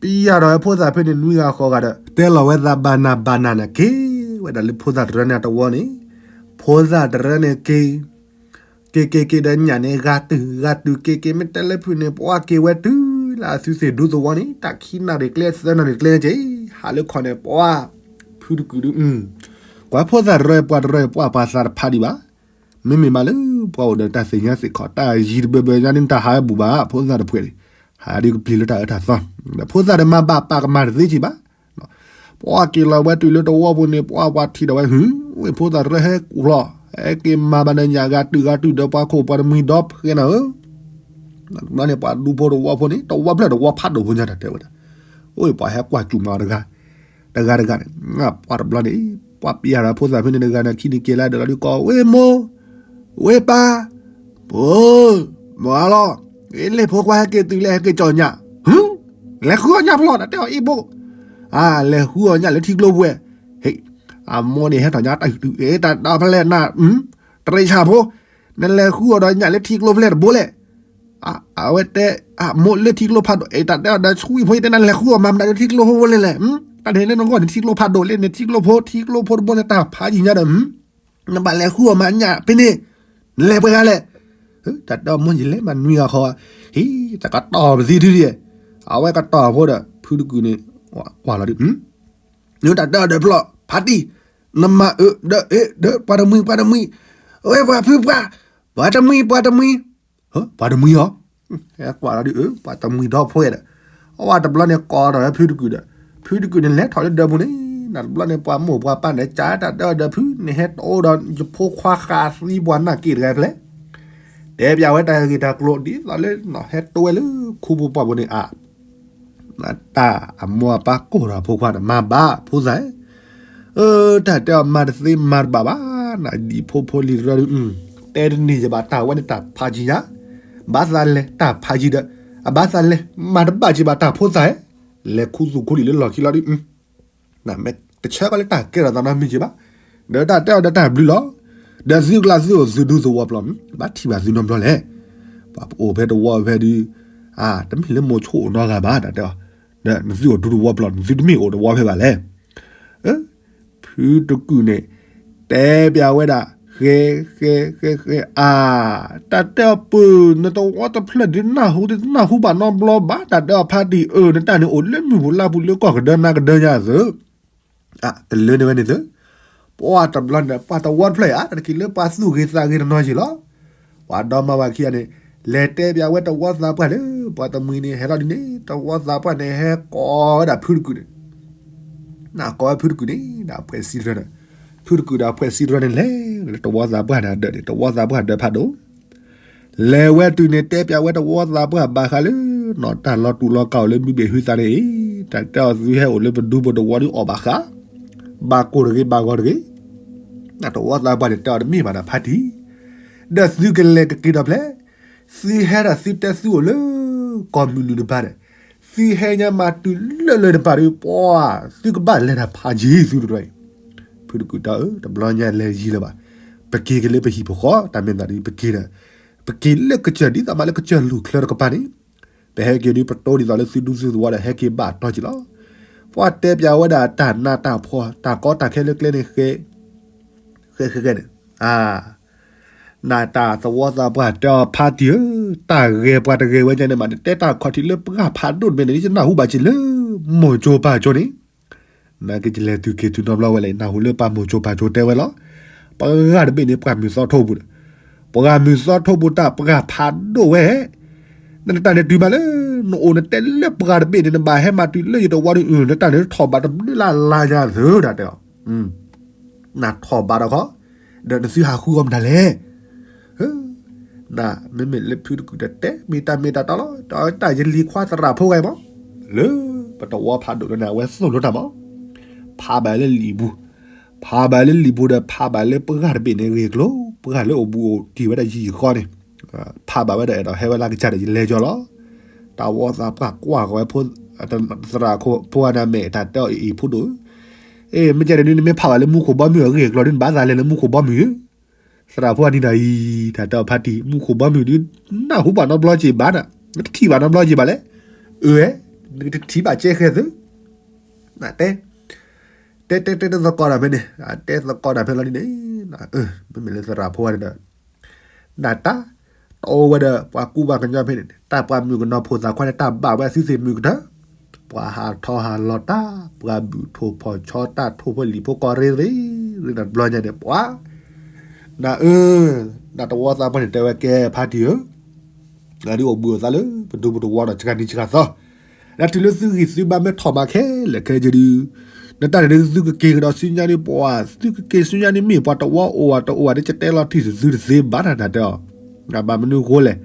ပယၢ်ထီၣ်ဝဲဖိသၣ်ဖဲန့ၣ် နွံဂၤဃိးဂၤဒီး တဲလီၤဝဲသးဘၣ်နၤဘၣ်နၤန့ၣ် က့ၤဝဲဒၣ်လၢဖိသၣ်တရၢန့ၣ်အတဝီန့ၣ်, ဖိသၣ်တရၢန့ၣ်က့ၤ က့ၤက့ၤက့ၤဒီးညၣ်န့ၣ် ဂၤတုၤဂၤတုၤက့ၤက့ၤ မ့ၢ်တဲလၢဖုန့ၣ် ပှၤက့ၤဝဲတုၤလၢအသုသ့ၣ်ဒူသဝီန့ၣ် တၢ်ခံနၣ်ရံၣ်ကျဲသၢနၣ်ရံၣ်ကျဲက့ၤ ဟးလၢခီၣ်န့ၣ် ပှၤဖုတကုာ်ဒုး, ကွၢ်ဖိသၣ်တရၢပှၤတရၢပှၤပှၤသးတဖးဒံးဘၣ်, မ့မ့ၢ်မးလၢပှၤအိၣ်ဒီးတၢ်သ့ၣ်ညါသ့ၣ်ခီၣ် တၢ်ယံၤတဘၢဘၢညါန့ၣ် တၢ်ဟးဝဲဘူၣ်ဘၣ် ဖိသၣ်တဖှဲးန့ၣ်, ဟးဒုးကပျံၤလၢတၢ်အၢတၢ်သီ, ဒီးဖိသၣ်တမၤဘၣ်ပာ်ကမၣ်တသ့က့ၤဘၣ် ပှၤက့ၤလီၤဝဲတုၤလၢတဝီပူၤန့ၣ် ပှၤပှၤထံၣ်ဒီးဝဲ ဟုၣ်, ဝဲဖိသၣ်တရၢဟဲကူၣ်လီၤ, ဟဲက့ၤမၤဘၣ်ဒီးညၣ်ဂၤတုၤဂၤတုၤဒီးပှၤခိၣ်ပှၤတမှံၤဒီဖှဲးနၤဧၢ, ဘျီန့ၣ်ပှၤဒူဖိတဝီဖိန့ၣ် တဝီဖျၢၣ်တဝီဖးဒိၣ်ဖိညါတၢ်တဲဝဲဒၣ်, အိၣ်ပှၤဟဲကွၢ်စူၣ်မၤအီၤတဂၤ, တဂၤတဂၤန့ၣ်, ပှၤတဘျီန့ၣ်, ပှၤပျဲယၤဒီးဖိသၣ်ဖဲန့ၣ်တဂၤန့ၣ် ခံနံၤက့ၤလၢဒၢးလီၤဒုးကီး ဝဲမိၢ် ဝဲပၢ်, ဖိ, မၤလီၤ, လၢဖိခွါဟဲက့ၤတုၤလၢဟဲက့ၤကၠီၣ်ညၣ်, လဲၤဃုအီၣ်ညၣ်ဖျီၣ် တၢ်တဲအီၤအ့ၣ်ဘိ, လဲၤဃုအီၣ်ညၣ်လၢထံကျိပူၤဝဲ, ဟ့ၣ်, အမိၢ်န့ၣ်ဟဲထီၣ်ညါတၢ်ဟူးတုၤ တၢ်ဒီဖဲလဲၣ်နၤ, တရံးဆၣ်ဖိ, နလဲၤဃုအီၣ်ဒီးညၣ်လၢထံကျိဖဲလဲၣ်တဘိလဲၣ် အဝဲတဲ, အမိၢ်လၢထံကျိဖးဒိၣ် အတၢ်တဲအီၤဒီးဆူအံၤဖိ ယတဲနၤလဲၤဃုအီၣ်မၤမနုၤလၢထံကျိဖိဖိလဲၣ်လဲၣ်, တၢ်န့ၣ်လၢနဂီၢ်န့ၣ်ထံကျိဖးဒိၣ်လဲၣ်န့ၣ် ထံကျိဖိ ထံကျိဖိတဘိန့ၣ် တၢ်ဖးယံၤညါဒီး, နဘၣ်လဲၤဃုအီၣ်မၤညၣ်ဖဲန့ၣ်, နလဲၤပှဲၤဂၤလဲၣ်, တၢ်တဲအီၤမိၢ်ယလဲၤမၤနွံဂၤဃီ, ဟံ, တၢ်ကတီၢ်ပသံဒုဒ်, အဝဲကတီၢ်ဖိဒီး ဖုတကုာ်န့ၣ်, ကွၢ်လီၤဒုး, တၢ်တဲအီၤဒီးဖျီၣ် ဖးတံၢ်, နမၤအၢ, ဒီးအ့ၣ်, ဒီးပှၤတမှံၤ ပှၤတမှံၤ, ဝဲပှၤဖုပှၤ, ပှၤတမှံၤ ပှၤတမှံၤ ပှၤတမှံၤအီၤ, ဟဲကွၢ်လီၤဒုး ပှၤတမှံၤဒီဖှဲးဒီး, အဝဲတဘျီန့ၣ်ကိးထီၣ်ဝဲဖုတကုာ်ဒီး, ဖုတကုာ်န့ၣ်လဲၤထီၣ်လၢဒၢးပူၤန့ၣ်, နတဘျီန့ၣ်ပှၤမိၢ်ပှၤပၢ်န့ၣ် ကးတၢ်တဲအီၤဒီးဖုန့ၣ် ဟဲတအိၣ်ဒီးယဖိခွါဃာ်သံပှၤနၢ်က့ၣ်တဂၤဖဲလဲၣ်, တဲပၠးဝဲတၢ်ဂ့ၢ်တၢ်ကျိၤဒ်သိးလၢ ဟဲတအိၣ်ဝဲလၢခူပူၤပှၢ်ပူၤန့ၣ်အါ တၢ်အမိၢ်အပၢ်ကိၢ်ဒီးဖိခွါန့ၣ် မၤဘၣ်ဖိသၣ်, အၢ တၢ်တဲအီၤမၤတသ့မၤတဘၣ်ဘၣ်, နဒံၣ်ဖိဖိလံၤတရၢဒုး, တဲတန့ၢ်ယဘၣ်တၢ်ဝဲန့ၣ်တၢ်ဖးယံၤညါ, ဘၣ်သးလဲၤတၢ်ဖးယံၤဒီး, အဘၣ်သးလဲၤမၤတဘၣ်က့ၤဘၣ်တၢ်ဖိသၣ်, လဲၤခူသူၣ်ခူလံာ်လၢလီၢ်ခံလီၤဒုး, နမ့ၢ်တဆၢကီးလၢတၢ်ကဲထီၣ်သးနီတမံၤက့ၤဘၣ်, ဒီးတၢ်တဲအီၤဒီးတၢ်ဘျုးလီၤ, ဒီးသုကျါသုအိၣ်သုဒူသဝီပျီ, ဘၣ်ထံၣ်ဘၣ်သုနီတဘျီလဲၣ်, ပှၤပအိၣ်ဖဲတဝီဖဲဒုး, အါ တမ့ၢ်လၢမိၤဆိအိၣ်နီတဂၤဘၣ် တၢ်တဲအီၤ, ဒီးနသုအိၣ်ဒူတဝီပျီ နသုတမ့ၢ်အိၣ်တဝီဖဲဘၣ်လဲၣ် ဖုတကုာ်န့ၣ် တဲပၠးဝဲဒၣ် ဃဲ ဃဲ ဃဲ ဃဲ အါ, တၢ်တဲအီၤပၢၢ် နတဝီတဖျၢၣ်ဒုးနၢ်ဟူတနၢ်ဟူဘၣ်နီတဘျီဘၣ် တၢ်တဲအီၤဖးတံၢ်အၢ နတၢ်န့ၣ်အိၣ်လၢမုၢ်ပူၤလါပူၤလၢကီၢ်ကဒၢနါကဒၢယါသုး, ကလၢန့ၢ်ဝဲန့ၣ်သု, ပှၤတဘျီန့ၣ် ပှၤတဝီတဖျၢၣ်အံၤ တၢ်တက့ၤလၢပှၤသူၣ်ဂ့ၤသးဂ့ၤတနီၤက့ၤလီၤ. ပှၤဒီမါဝၤခံဂၤန့ၣ် လဲၤတဲပၠးဝဲတဝီသးပှၢ်လၢ ပှၤတမှံၤန့ၣ် ဟဲထီၣ်ဒ်န့ၣ် တဝီသးပှၢ်န့ၣ် ဟဲကိးဝဲဒၣ်ဖုတကုာ်န့ၣ် နကိးဝဲဖုတကုာ်န့ၣ် ဒီးဖှဲးစံတရၢန့ၣ်, ဖုတကုာ်ဒီးဖှဲးစံတရၢန့ၣ် လဲၤလၢတဝီသးပှၢ်န့ၣ်အဒၢးန့ၣ် တဝီသးပှၢ်ဒၢးဖးဒိၣ် လဲၤဝဲတုၤန့ၣ် တဲပၠးဝဲတဝီသးပှၢ်ဘၣ်ဃးလၢ နီၢ်တၢ်လီၤတူာ်လီၤကာ်အိၣ်လၢမုၢ်ဘ့ၣ်ဟုသးန့ၣ်အံၤ, တၢ်တဲအီၤသုဟဲအိၣ်လၢပဒူပတဝီဒ်အီၣ်ဘၣ်ဃး, ဘၣ်ကိၢ်တဂ့ၤ ဘၣ်ဂီၤတဂ့ၤ, နတဝီသးပှၢ်န့ၣ် တဲအီၤတမ့ၢ်ဘၣ်ဒီးဖါတံၢ်, ဒီးသုကလဲၤကက့ၤဒီးဖျဲး, သုဟဲဒီးသုတဲသုအိၣ်လၢ ကီၢ်မုၢ်နုာ်တပၤဒီး, သုဟဲညါမၤတုၤလၢလၢတပၤဒီး ပှၤသုကဘၣ်လဲၤတၢ်ဖးယံၤသုတရီအံၤ ဖုတကုာ်တဲအီၤ တဘျီညါလဲၤယံၤလၢၤဘၣ်, ပက့ၤက့ၤလၢပဟံၣ်ဖိဃီ တၢ်မ့ၢ်သးဒ်ပက့ၤဒီး, ပက့ၤလၢကစၢၢ်ဒ်သိးမးလၢကစၢၢ်လူၢ်ချၢတကပၤန့ၣ်, ပဟဲက့ၤဒ်ပတိဒ်သိးလၢသုဒူသုသဝီဒီးဟဲက့ၤဘၣ်တီက့ၤလီၤ. ပှၤတဲပၠးဝဲဒၣ်တၢ်နးတၢ်ဖှီၣ် တၢ်ကီတၢ်ခဲလၢကျဲန့ၣ်ဃဲ, ဃဲဃဲဃဲန့ၣ်, နတၢ်သဝီသးပှၢ်တဲအီၤဖါတံၢ်ဧၢ, တၢ်ဂဲၤပှၤတဂဲၤဝဲညါန့ၣ်မး နတဲတၢ်ခီၣ်ထံးလၢပှၤဖးဒိၣ်တဘ့ၣ်န့ၣ် ယနၢ်ဟူဘၣ်က့ၤလၢ မိၢ်ကၠိပၢ်ကၠိန့ၣ် နာ်က့ ယလဲၤတုၤက့ၤတုၤနီတဘျီဝဲလဲၣ် နၢ်ဟူလၢပှၤမိၢ်ကၠိပၢ်ကၠိတဲဝဲလီၤ. ပှၤဂၤတဘ့ၣ်န့ၣ် ပှၤမုၢ်သီထိပူၤဒီး, ပှၤမုၢ်သီထိပူၤတၢ်ပှၤဖးဒိၣ်ဝဲ, နတၢ်န့ၣ်တုၤမးလၢ နအိၣ်နတဲလၢပှၤတဘ့ၣ်န့ၣ် နဘၣ်ဟဲမၤတုၤလၢယတဝီဒီး နတၢ်န့ၣ်ထီၣ်ဘးတဘျုးလၢ်လၢ်ညါသုဒၣ်တဲအီၤ, နထီၣ်ဘးဒီးခီ, ဒီးနသုဟးဃုအီၤမတၤလဲၣ် နမ့မ့ၢ်လၢဖုတကုာ်ဒီးတဲမ့ၢ်တၢ်မ့ၢ်တၢ်တီလီၤ, တၢ်ယလံၤခွါသရၣ်ဖိဂၤအံၤမး, လၢပတဝီဖးဒိၣ်လၢန့ၣ် အဝဲသိၣ်လိတၢ်မး, ဖးဘၣ်လၢလံာ်ပူၤ, ဖးဘၣ်လၢလံာ်ပူၤဒီး ဖးဘၣ်လၢပှၤတဘ့ၣ်န့ၣ်ဂ့ၢ်ကျိၤ, ပှၤလၢအိၣ်ဘူးအိၣ်တံၢ်ဝဲဒၣ်ယံာ်ယံာ်ဃီန့ၣ်, ဖးဘၣ်ဝဲဒီးအဲၣ်ဒိးဟဲဝဲလၢကစၢ်ဒီးယလဲၤကၠီလီၤ. တၢ်ဝီသးပှၢ်ကွၢ်ဃီၤဝဲဖိ, သရၣ်ဖိဂၤန့ၣ် မဲာ်တၢ်တဲအီၤအံၤအံၤ ဖုဒိၣ်ဧၢ, အ့ မ့ၢ်ကဲဒ်န့ၣ် နမ့ၢ်ဖးဘၣ်လၢမူခိၣ်ဘီမုၢ်အဂ့ၢ်အကျိၤဒီး နဘၣ်သးလဲၤလၢမူခိၣ်ဘီမုၢ်ဧၢ, သရၣ်ဖိဂၤန့ၣ်ဒီးအံၤ တၢ်တဲအီၤဖါတံၢ် မူခိၣ်ဘီမုၢ်ဒုး နၢ်ဟူဘၣ်နီတဘျီက့ၤဘၣ်နၤ, နတထံၣ်ဘၣ်နီတဘျီက့ၤဘၣ်လဲၣ်, အၢ နကတထံၣ်ဘၣ်ကဲဃဲသု, နတဲ, တဲတဲတဲတဲသကိးတၢ်ဖဲန့ၣ်, တဲသကိးတၢ်ဖဲလီၤဒ်န့ၣ်, မ့မ့ၢ်လၢသရၣ်ဖိဂၤန့ၣ်ဒီး နတၢ်, တအိၣ်ဝဲဒီး ပှၤကူပှၤကညီဖဲန့ၣ် တၢ်ပှၤမုၣ်ကနီၤဖိသၣ်ခွါန့ၣ် တၢ်ဘၣ်ဝဲအသုသ့ၣ်မုၣ်ကတၢၢ်, ပှၤဟးထီၣ်ဟးလီၤတၢ်, ပှၤဘုၣ်ထိၣ်ဖီၣ်ဆီတၢ်ထိၣ်ဖိလံာ်ဖိကီၢ်ရ့ရ့, ရ့နၤတဘျီညါန့ၣ် ပှၤ, နအၢ, နတဝီသးပှၢ်န့ၣ် တဲဝဲကဲဖါတံၢ်ဧၢ, နဒုးအိၣ်ဘှံးအိၣ်သါလၢပဒူပတဝီဒီး စှၤနံၤစှၤသီ, လၢတုၤလၢသုဂံၢ်သုဘါမ့ၢ်ထီၣ်မးခဲလၢာ်ခဲဆ့ဒုး နတၢ်န့ၣ်ဒုး သုကက့ၤကဒီးဆူညါန့ၣ် ပှၤ သုကက့ၤဆူညါန့ၣ် မ့ၢ်ပှၤတဝီအိၣ်ဝဲတအိၣ်ဝဲဒီး ကတဲလီၤတံၢ်သုတသ့ဘၣ်နၤ နတဲအီၤ, ဘၣ်မနုၤဃိလဲၣ်,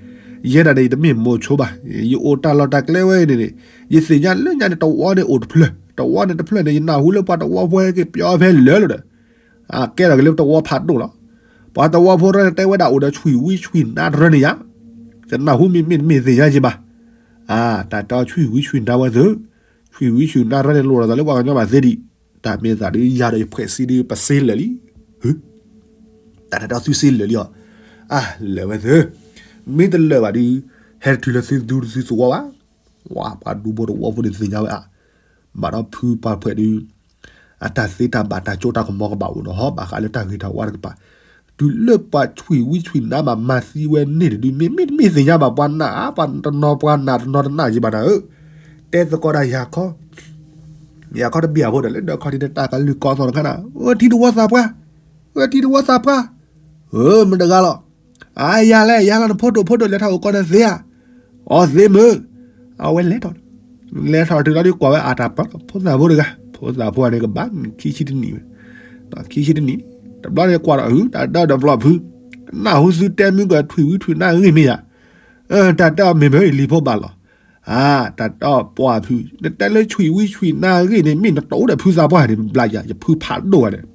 ယဲဒၣ်န့ၣ် ယတမ့ၢ်မိၤဆိဘၣ်, ယအိၣ်တၢ်လီၢ်တၢ်ကျဲဝဲအံၤန့ၣ်န့ၣ်, ယသ့ၣ်ညါလၢညါန့ၣ် တဝီန့ၣ်အိၣ်တဖျၢၣ်, တဝီန့ၣ်တဖျၢၣ်န့ၣ် ယနၢ်ဟူလၢပှၤတဝီဖိဟဲက့ၤပျီဖဲလၢာ်လီၤဒီး အကဲထီၣ်က့ၤလၢပတဝီဖးဒိၣ်လီၤ. ပှၤတဝီဖိတရၢန့ၣ် တဲဝဲဒၣ်အိၣ်ဒီးဆွံၣ်ဝံဆွံၣ်နါတရၢန့ၣ်ယါ, တနၢ်ဟူမ့ၢ်မ့ၢ်တမ့ၢ်သ့ၣ်ညါက့ၤဘၣ်. အါ တၢ်တဲအီၤဆွံၣ်ဝံဆွံၣ်နါဝဲသု, ဆွံၣ်ဝံဆွံၣ်နါတရၢန့ၣ် လိၣ်လီၤသးလၢပှၤကညီဘၣ်သ့ဒံး, တၢ်မ့ၢ်သးဒုးယၤဒီးယဖှဲးစံဒုး ပစ့လၢာ်လံ. တၢ်တၢ်တဲအီၤသုစ့လၢာ်လံအီၤ, အါ လၢာ်ဝဲသု, မ့ၢ်တလၢာ်ဘၣ်ဒုး ဟဲတတုၤလၢသုဒူသုသဝီဘၣ်. ဝါ ပှၤဒူဖိတဝီဖိန့ၣ်သ့ၣ်ညါဝဲအါ, ဘၣ်ဒီးဖုပှၤဖှဲးဒုး အတၢ်သ့တၢ်ဘၣ်တၢ်ကၠိတၢ်ကမီၤကဘၣ်အိၣ်ဒီးဟီ ဘၣ်ဃးလၢတၢ်ဂ့ၤတၢ်ဝါတကပၤ, တုၤလၢပှၤဆွံၣ်ဝံဆွံၣ်နါဘၣ်မၤသံဝဲန့ၣ်တဒု မ့မ့ၢ်တမ့ၢ်သ့ၣ်ညါဘၣ် ပှၤနာ်အါ ပှၤတနီၤပှၤနာ်တနီၤတနာ်က့ၤဘၣ်နၤဧၢ, တဲသကိးတၢ်ယၤခီ, ယၤခီတဘ့ၣ်အဖိဒီး လၢဒီးခီဒ်န့ၣ် တၢ်ကလုၢ်ကီသီတခါနၤ, အၢ ထံတဝီသးပှၢ်, အၢ ထံတဝီသးပှၢ်, အၢ မတဂၤလီၤ, အါ ယၤလဲၣ် ယၤလီၤ နဖိဒိၣ်ဖိဒိၣ်လဲၤထီၣ်အိၣ်ကီၢ်ဒီးသ့ဧါ, အီသ့မုၢ်, အဝဲလဲၤထီၣ် လဲၤထီၣ်တုၤလီၤဒုးကွၢ်ဝဲအတၢ်ပၢၢ်လီၤ ဖိသၣ်ဖိတဂၤ, ဖိသၣ်ဖိန့ၣ်ကဘၣ်ခံဆံတနံၣ်ဝဲ, ခံဆံတနံၣ်, တဘျီန့ၣ်ကွၢ်ဒီး အု တၢ်ဒၢဒီးပျီဖု, နၢ်ဟူသုတဲမုၢ်ကထွံၣ်ဝံထွံၣ်နါဂ့ၢ်မ့ၢ်ယါ, တၢ်တဲအီၤမ့ၢ်မ့ၢ်လံၤဖိဘၣ်လီၤ, အါ တၢ်တဲအီၤပှၤဖု, နတဲလၢဆွံၣ်ဝံဆွံၣ်နါဂ့ၢ်န့ၣ် မ့ၢ်နတိၢ်ဒီးဖုသးပှၢ်န့ၣ် ဘျးယၤ ယဖုဖးဒိၣ်ဂၤန့ၣ်,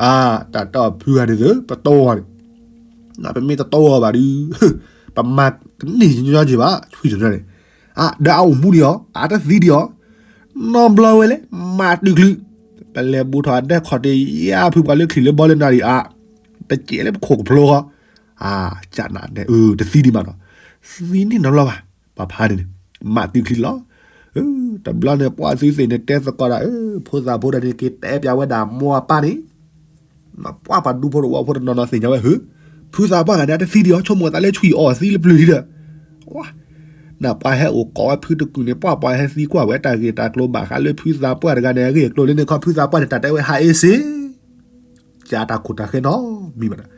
အါ တၢ်တဲအီၤဖုဂၤန့ၣ်သု ပတိၢ်ဂၤန့ၣ် ပမ့ၢ်တတိၢ်အီၤဘၣ်ဒုး, ပမၤတန့ၢ်ညီက့ၤဘၣ် ဆွံၣ်တရၢန့ၣ်, အါ ဒီးအအိၣ်မူဒံးအီၤ အတသံဒံးအီၤ, နီဘျီဝဲလဲၣ် မၤတုၤချုး, ပလဲၤဘူးထီၣ်အဒဲခီၣ်တ့ၢ်ယါဖုပှၤလၢချံၣ်လၢဘီလၢနၤဒံးအါ, တစဲးလၢပခိၣ်ကဖျိဃီ, အါ ကနၣ်ဒဲး အၢ တသံဒံးမးနီၤ, သံန့ၢ်နီဘျီဘၣ်, ပှၤဖးန့ၣ်န့ၣ်, မၤတုၤချုးလီၤ, တဘျီန့ၣ် ပှၤသုသ့ၣ်န့ၣ်တဲသကိးတၢ် အၢ ဖိသၣ်ဖိဒီးန့ၣ် က့ၤတဲပၠးဝဲဒၣ်မိၢ်အပၢ်န့ၣ် ပှၤပှၤဒူဖိတဝီဖိတနီၤနီၤသ့ၣ်ညါဝဲ ဟၢ ဖုသးပှၢ်ဂၤန့ၣ် အတသံဒံးအီၤ ဆိကမိၣ်သးလၢဆွံၣ်အီၣ်သံလၢပျၢၤလံဒီး, ဝါ, နပှၤဟဲအိၣ်ကိးဝဲဖုတကုာ်န့ၣ် ပှၤပှၤဟဲသံကွၢ်ဝဲတၢ်ဂ့ၢ်တၢ်ကျိၤဘၣ်ဃးလၢဖုသးပှၢ်တဂၤန့ၣ် အဂ့ၢ်အကျိၤလၢန့ၣ်ခီ ဖုသးပှၢ်န့ၣ် တၢ်တဲဝဲဟးအ့စ့ ကတၢ်ခိၣ်တၢ်ဃဲနီတမံၤဘၣ်.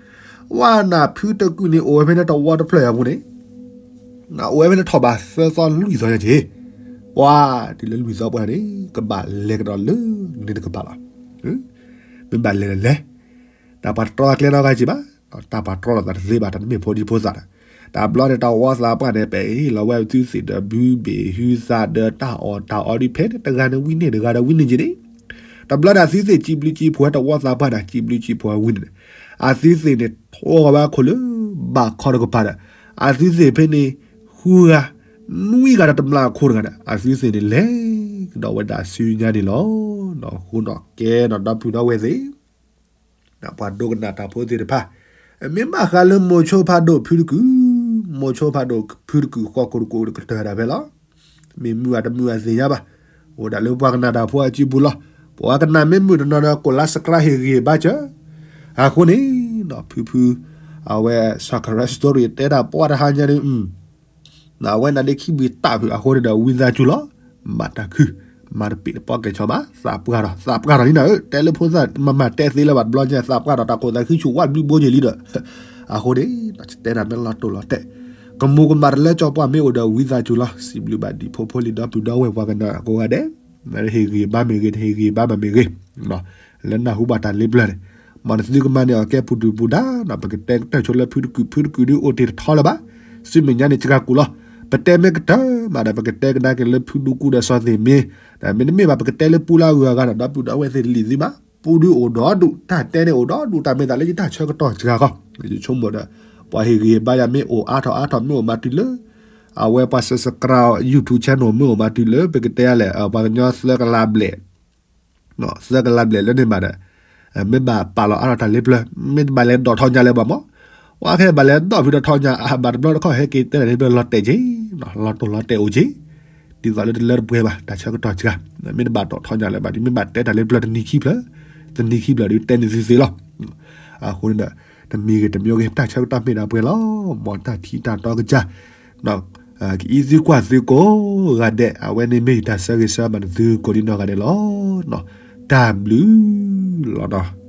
ဝဲနဖုတကုာ်န့ၣ် အိၣ်ဝဲဖဲန့ၣ်တဝီတဖျၢၣ်အပူၤန့ၣ် အိၣ်ဝဲဖဲန့ၣ်ထီၣ်ဘးသၢသီလွံၢ်သီညါက့ၤ, ပှၤတုၤလၢလွံၢ်သီပှၢ်န့ၣ် ကဘၣ်လဲၤကဒီးလၢန့ၣ်တကပၤလီၤ. မ့ၢ်ဘၣ်လဲၤဒီးလဲၤ, တၢ်ပှၤတတြီအကျဲနီတဂၤက့ၤဘၣ်, တၢ်ပှၤတြီလိာ်သးတသ့ဘၣ် တၢ်တမ့ၢ်ဖိဒံဖိသၣ်ဒီး, တဘျီန့ၣ်တဝီသးပှၢ်န့ၣ် ပဟ့ၣ်လီၤဝဲအသုသ့ၣ်ဒီးဘုဘ့ၣ်ဟုသးဒီးတၢ်အီၣ်တၢ်အီဒ်ဖဲန့ၣ် တဂၤန့ၣ်ဝံန့ၢ်တဂၤဒီးဝံန့ၢ်က့ၤန့ၣ်, တဘျီန့ၣ်အသုသ့ၣ်စံးဘျုးစံးဖှိၣ်ဝဲတဝီသးပှၢ်န့ၣ် စံးဘျုးစံးဖှိၣ်ဝဲဝံန့ၣ်, အသုသ့ၣ်န့ၣ် ထိဂီၤဝဲအခိၣ်လၢ ဘၣ်ခီတကပၤဒီး, အသုသ့ၣ်ဖဲန့ၣ် ဃုဂၤ နွံဂၤဒီးတမျာ်အခိၣ်တဂၤန့ၣ် အသုသ့ၣ်န့ၣ်လဲၤကဒီးဝဲဒၣ်ဆူညါန့ၣ်လီၤ. အဃိန့ၣ်ကဲဒီးဒီပုၢ်ဒီဝဲၢ်သ့ၣ် ပှၤဒိကနၣ်တၢ်ဖိသ့ၣ်တဖၣ်, မ့ၢ်ဘၣ်ဃးလၢမိၤဆိဖးဒိၣ်ဖုတကုာ်, မိၤဆိဖးဒိၣ်ဖုတကုာ်ဃီခိၣ်တကိးကတၢၢ်ဒၣ်ဖဲလီၤ. မ့ၢ်မုာ်အတမုာ်အသ့ၣ်ညါဘၣ်, အိၣ်ဒၣ်လၢပှၤကနၣ်တၢ်ဖိအစုပူၤလီၤ. ပှၤကနၣ်မ့ၢ်မုာ်တနီၤဒီး ကိးလါ subscribe ဟ့ၣ်ဂံၢ်ဘါစၢၤ, အဃိန့ၣ် ဖုဖု အဝဲ Sakura Story တဲတၢ်ပှၢ်တဟါညါန့ၣ် အဝဲနၤဒ့ခံဘံၣ်တၢ်ဖုးအဃိန့ၣ်ဒီး ဝံသးစူၤလီၤ. မၤတၢ်ခု, မၤတပ့ၢ်တပီၢ်ကဲဆီဘၣ်, သးပှၢ်ဒီး သးပှၢ်ဒီးလံနၤဧၢ, တဲလၢဖိသၣ်မၤမၤတဲသ့လၢၤဘၣ်တဘျီညါ သးပှၢ်ဒီးတၢ်ခိၣ်သးခုဆူၣ်ဝးဘျုးဘိက့ၤလံဒီး, အဃိန့ၣ် တဲတၢ်မ့ၢ်လီၤတိၢ်လီၤတဲာ်, ကမူၤကမၣ်တလၢကၠီပှၢ်မ့ၢ်အိၣ်ဒီးဝံသးစူၤလီၤ. စံးဘျုးဘၣ်ဒ်ဖိဖိလံၤဒီပုၢ်ဒီဝဲၢ်ပှၤကနၣ်ကိးဂၤဒဲး, ဟ့ၣ်ဂံၢ်ဘါမ့ၢ်ဂ့ၤ တဟ့ၣ်ဂံၢ်ဘါဘၣ်မ့ၢ်ဂ့ၤ, လၢနၢ်ဟူဘၣ်တၢ်လ့ပျၢၤန့ၣ်, မ်နသုကမၤန့ၢ်အီၤကဲပူၤဒုၣ်ပူၤဒါနီၤ, ပကတဲကတၢၢ်ဆိလၢဖုတကုာ်, ဖုတကုာ်ဒုးအိၣ်တ့ၢ်တထီလၢၤဘၣ်, ဆူမဲာ်ညါန့ၣ်စှၤကူၣ်လီၤ. ပတဲမ့ၢ်ကတၢၢ်မးဒီး ပကတဲကဒါက့ၤလၢဖုဒူကူဒီးစီၤသ့ၣ်မ့ၢ်, ဒီးမ့တမ့ၢ်ဘၣ် ပကတဲလၢပူလၢအဂုၤအဂၤဒီး ဒီပုၢ်ဒီဝဲၢ်သ့ၣ်လံာ်သ့မး, ပူဒုးအိၣ်ဒီဒူၣ်, တၢ်တဲန့ၣ်အိၣ်ဒီဒူၣ်, တၢ်မ့ၢ်သးလၢယတၢ်ဆၢကတီၢ်စှၤဃီ, ယဆိကမိၣ်ဒီး ပှၤဟ့ၣ်ဂံၢ်ဟ့ၣ်ဘါယၤမ့ၢ်အိၣ်အါထီၣ်အါထီၣ်မ့ၢ်အိၣ်မးတုၤလၢ အဝဲပှၤ subscribe YouTube channel မ့ၢ်အိၣ်မးတုၤလၢ ပကတဲလဲၣ် ပှၤကညီသၢကလးဘျဲၣ်, သၢကလးဘျဲၣ်လၢန့ၣ်မးဒီး, မ့ၢ်ဘၣ်ပာ်လီၤအါထီၣ်တၢ်လ့ပျၢၤ, မ့ၢ်တဘၣ်လဲၤဒိးထီၣ်ညါလၢၤဘၣ်မး, ပှၤခဲဘၣ်လဲၤဒိးဖုဒီးထီၣ်ညါ အဘၣ်တဘျီတခီၣ်ဟဲက့ၤတဲတၢ်လ့ပျၢၤလီၤတဲာ်က့ၤ, လီၤတိၢ်လီၤတဲာ်အိၣ်က့ၤ, ဒ်သိးလၢတလၢတပှဲၤဘၣ် တၢ်ဆၢကတီၢ်စှၤ, မ့ၢ်တဘၣ်ဒိးထီၣ်ညါလၢၤဘၣ်ဒီး မ့ၢ်ဘၣ်တဲတၢ်လ့ပျၢၤတနံၤခံဖျၢၣ်, တနံၤခံဖျၢၣ်ဒီးတဲန့ၢ်သုသ့လီၤ. အဃိန့ၣ်ဒီး တမံၤဂ့ၤတမံၤဂ့ၤ တၢ်ဆၢကတီၢ်မ့ၢ်ဒၣ်ပှဲၤလီၤ, မ်တၢ်ထံၣ်တၢ်တီကစၢ်, ကအံးသုကွၢ်သုကိးဂၤဒဲး, အဝဲန့ၣ်မ့ၢ်ယတၢ်ဆၢဂ့ၤဆၢဝါဘၣ်နသုကိးဒံနီၢ်ဂၤဒဲးလီၤ. တၢ်ဘျုးလီၤနီၤ.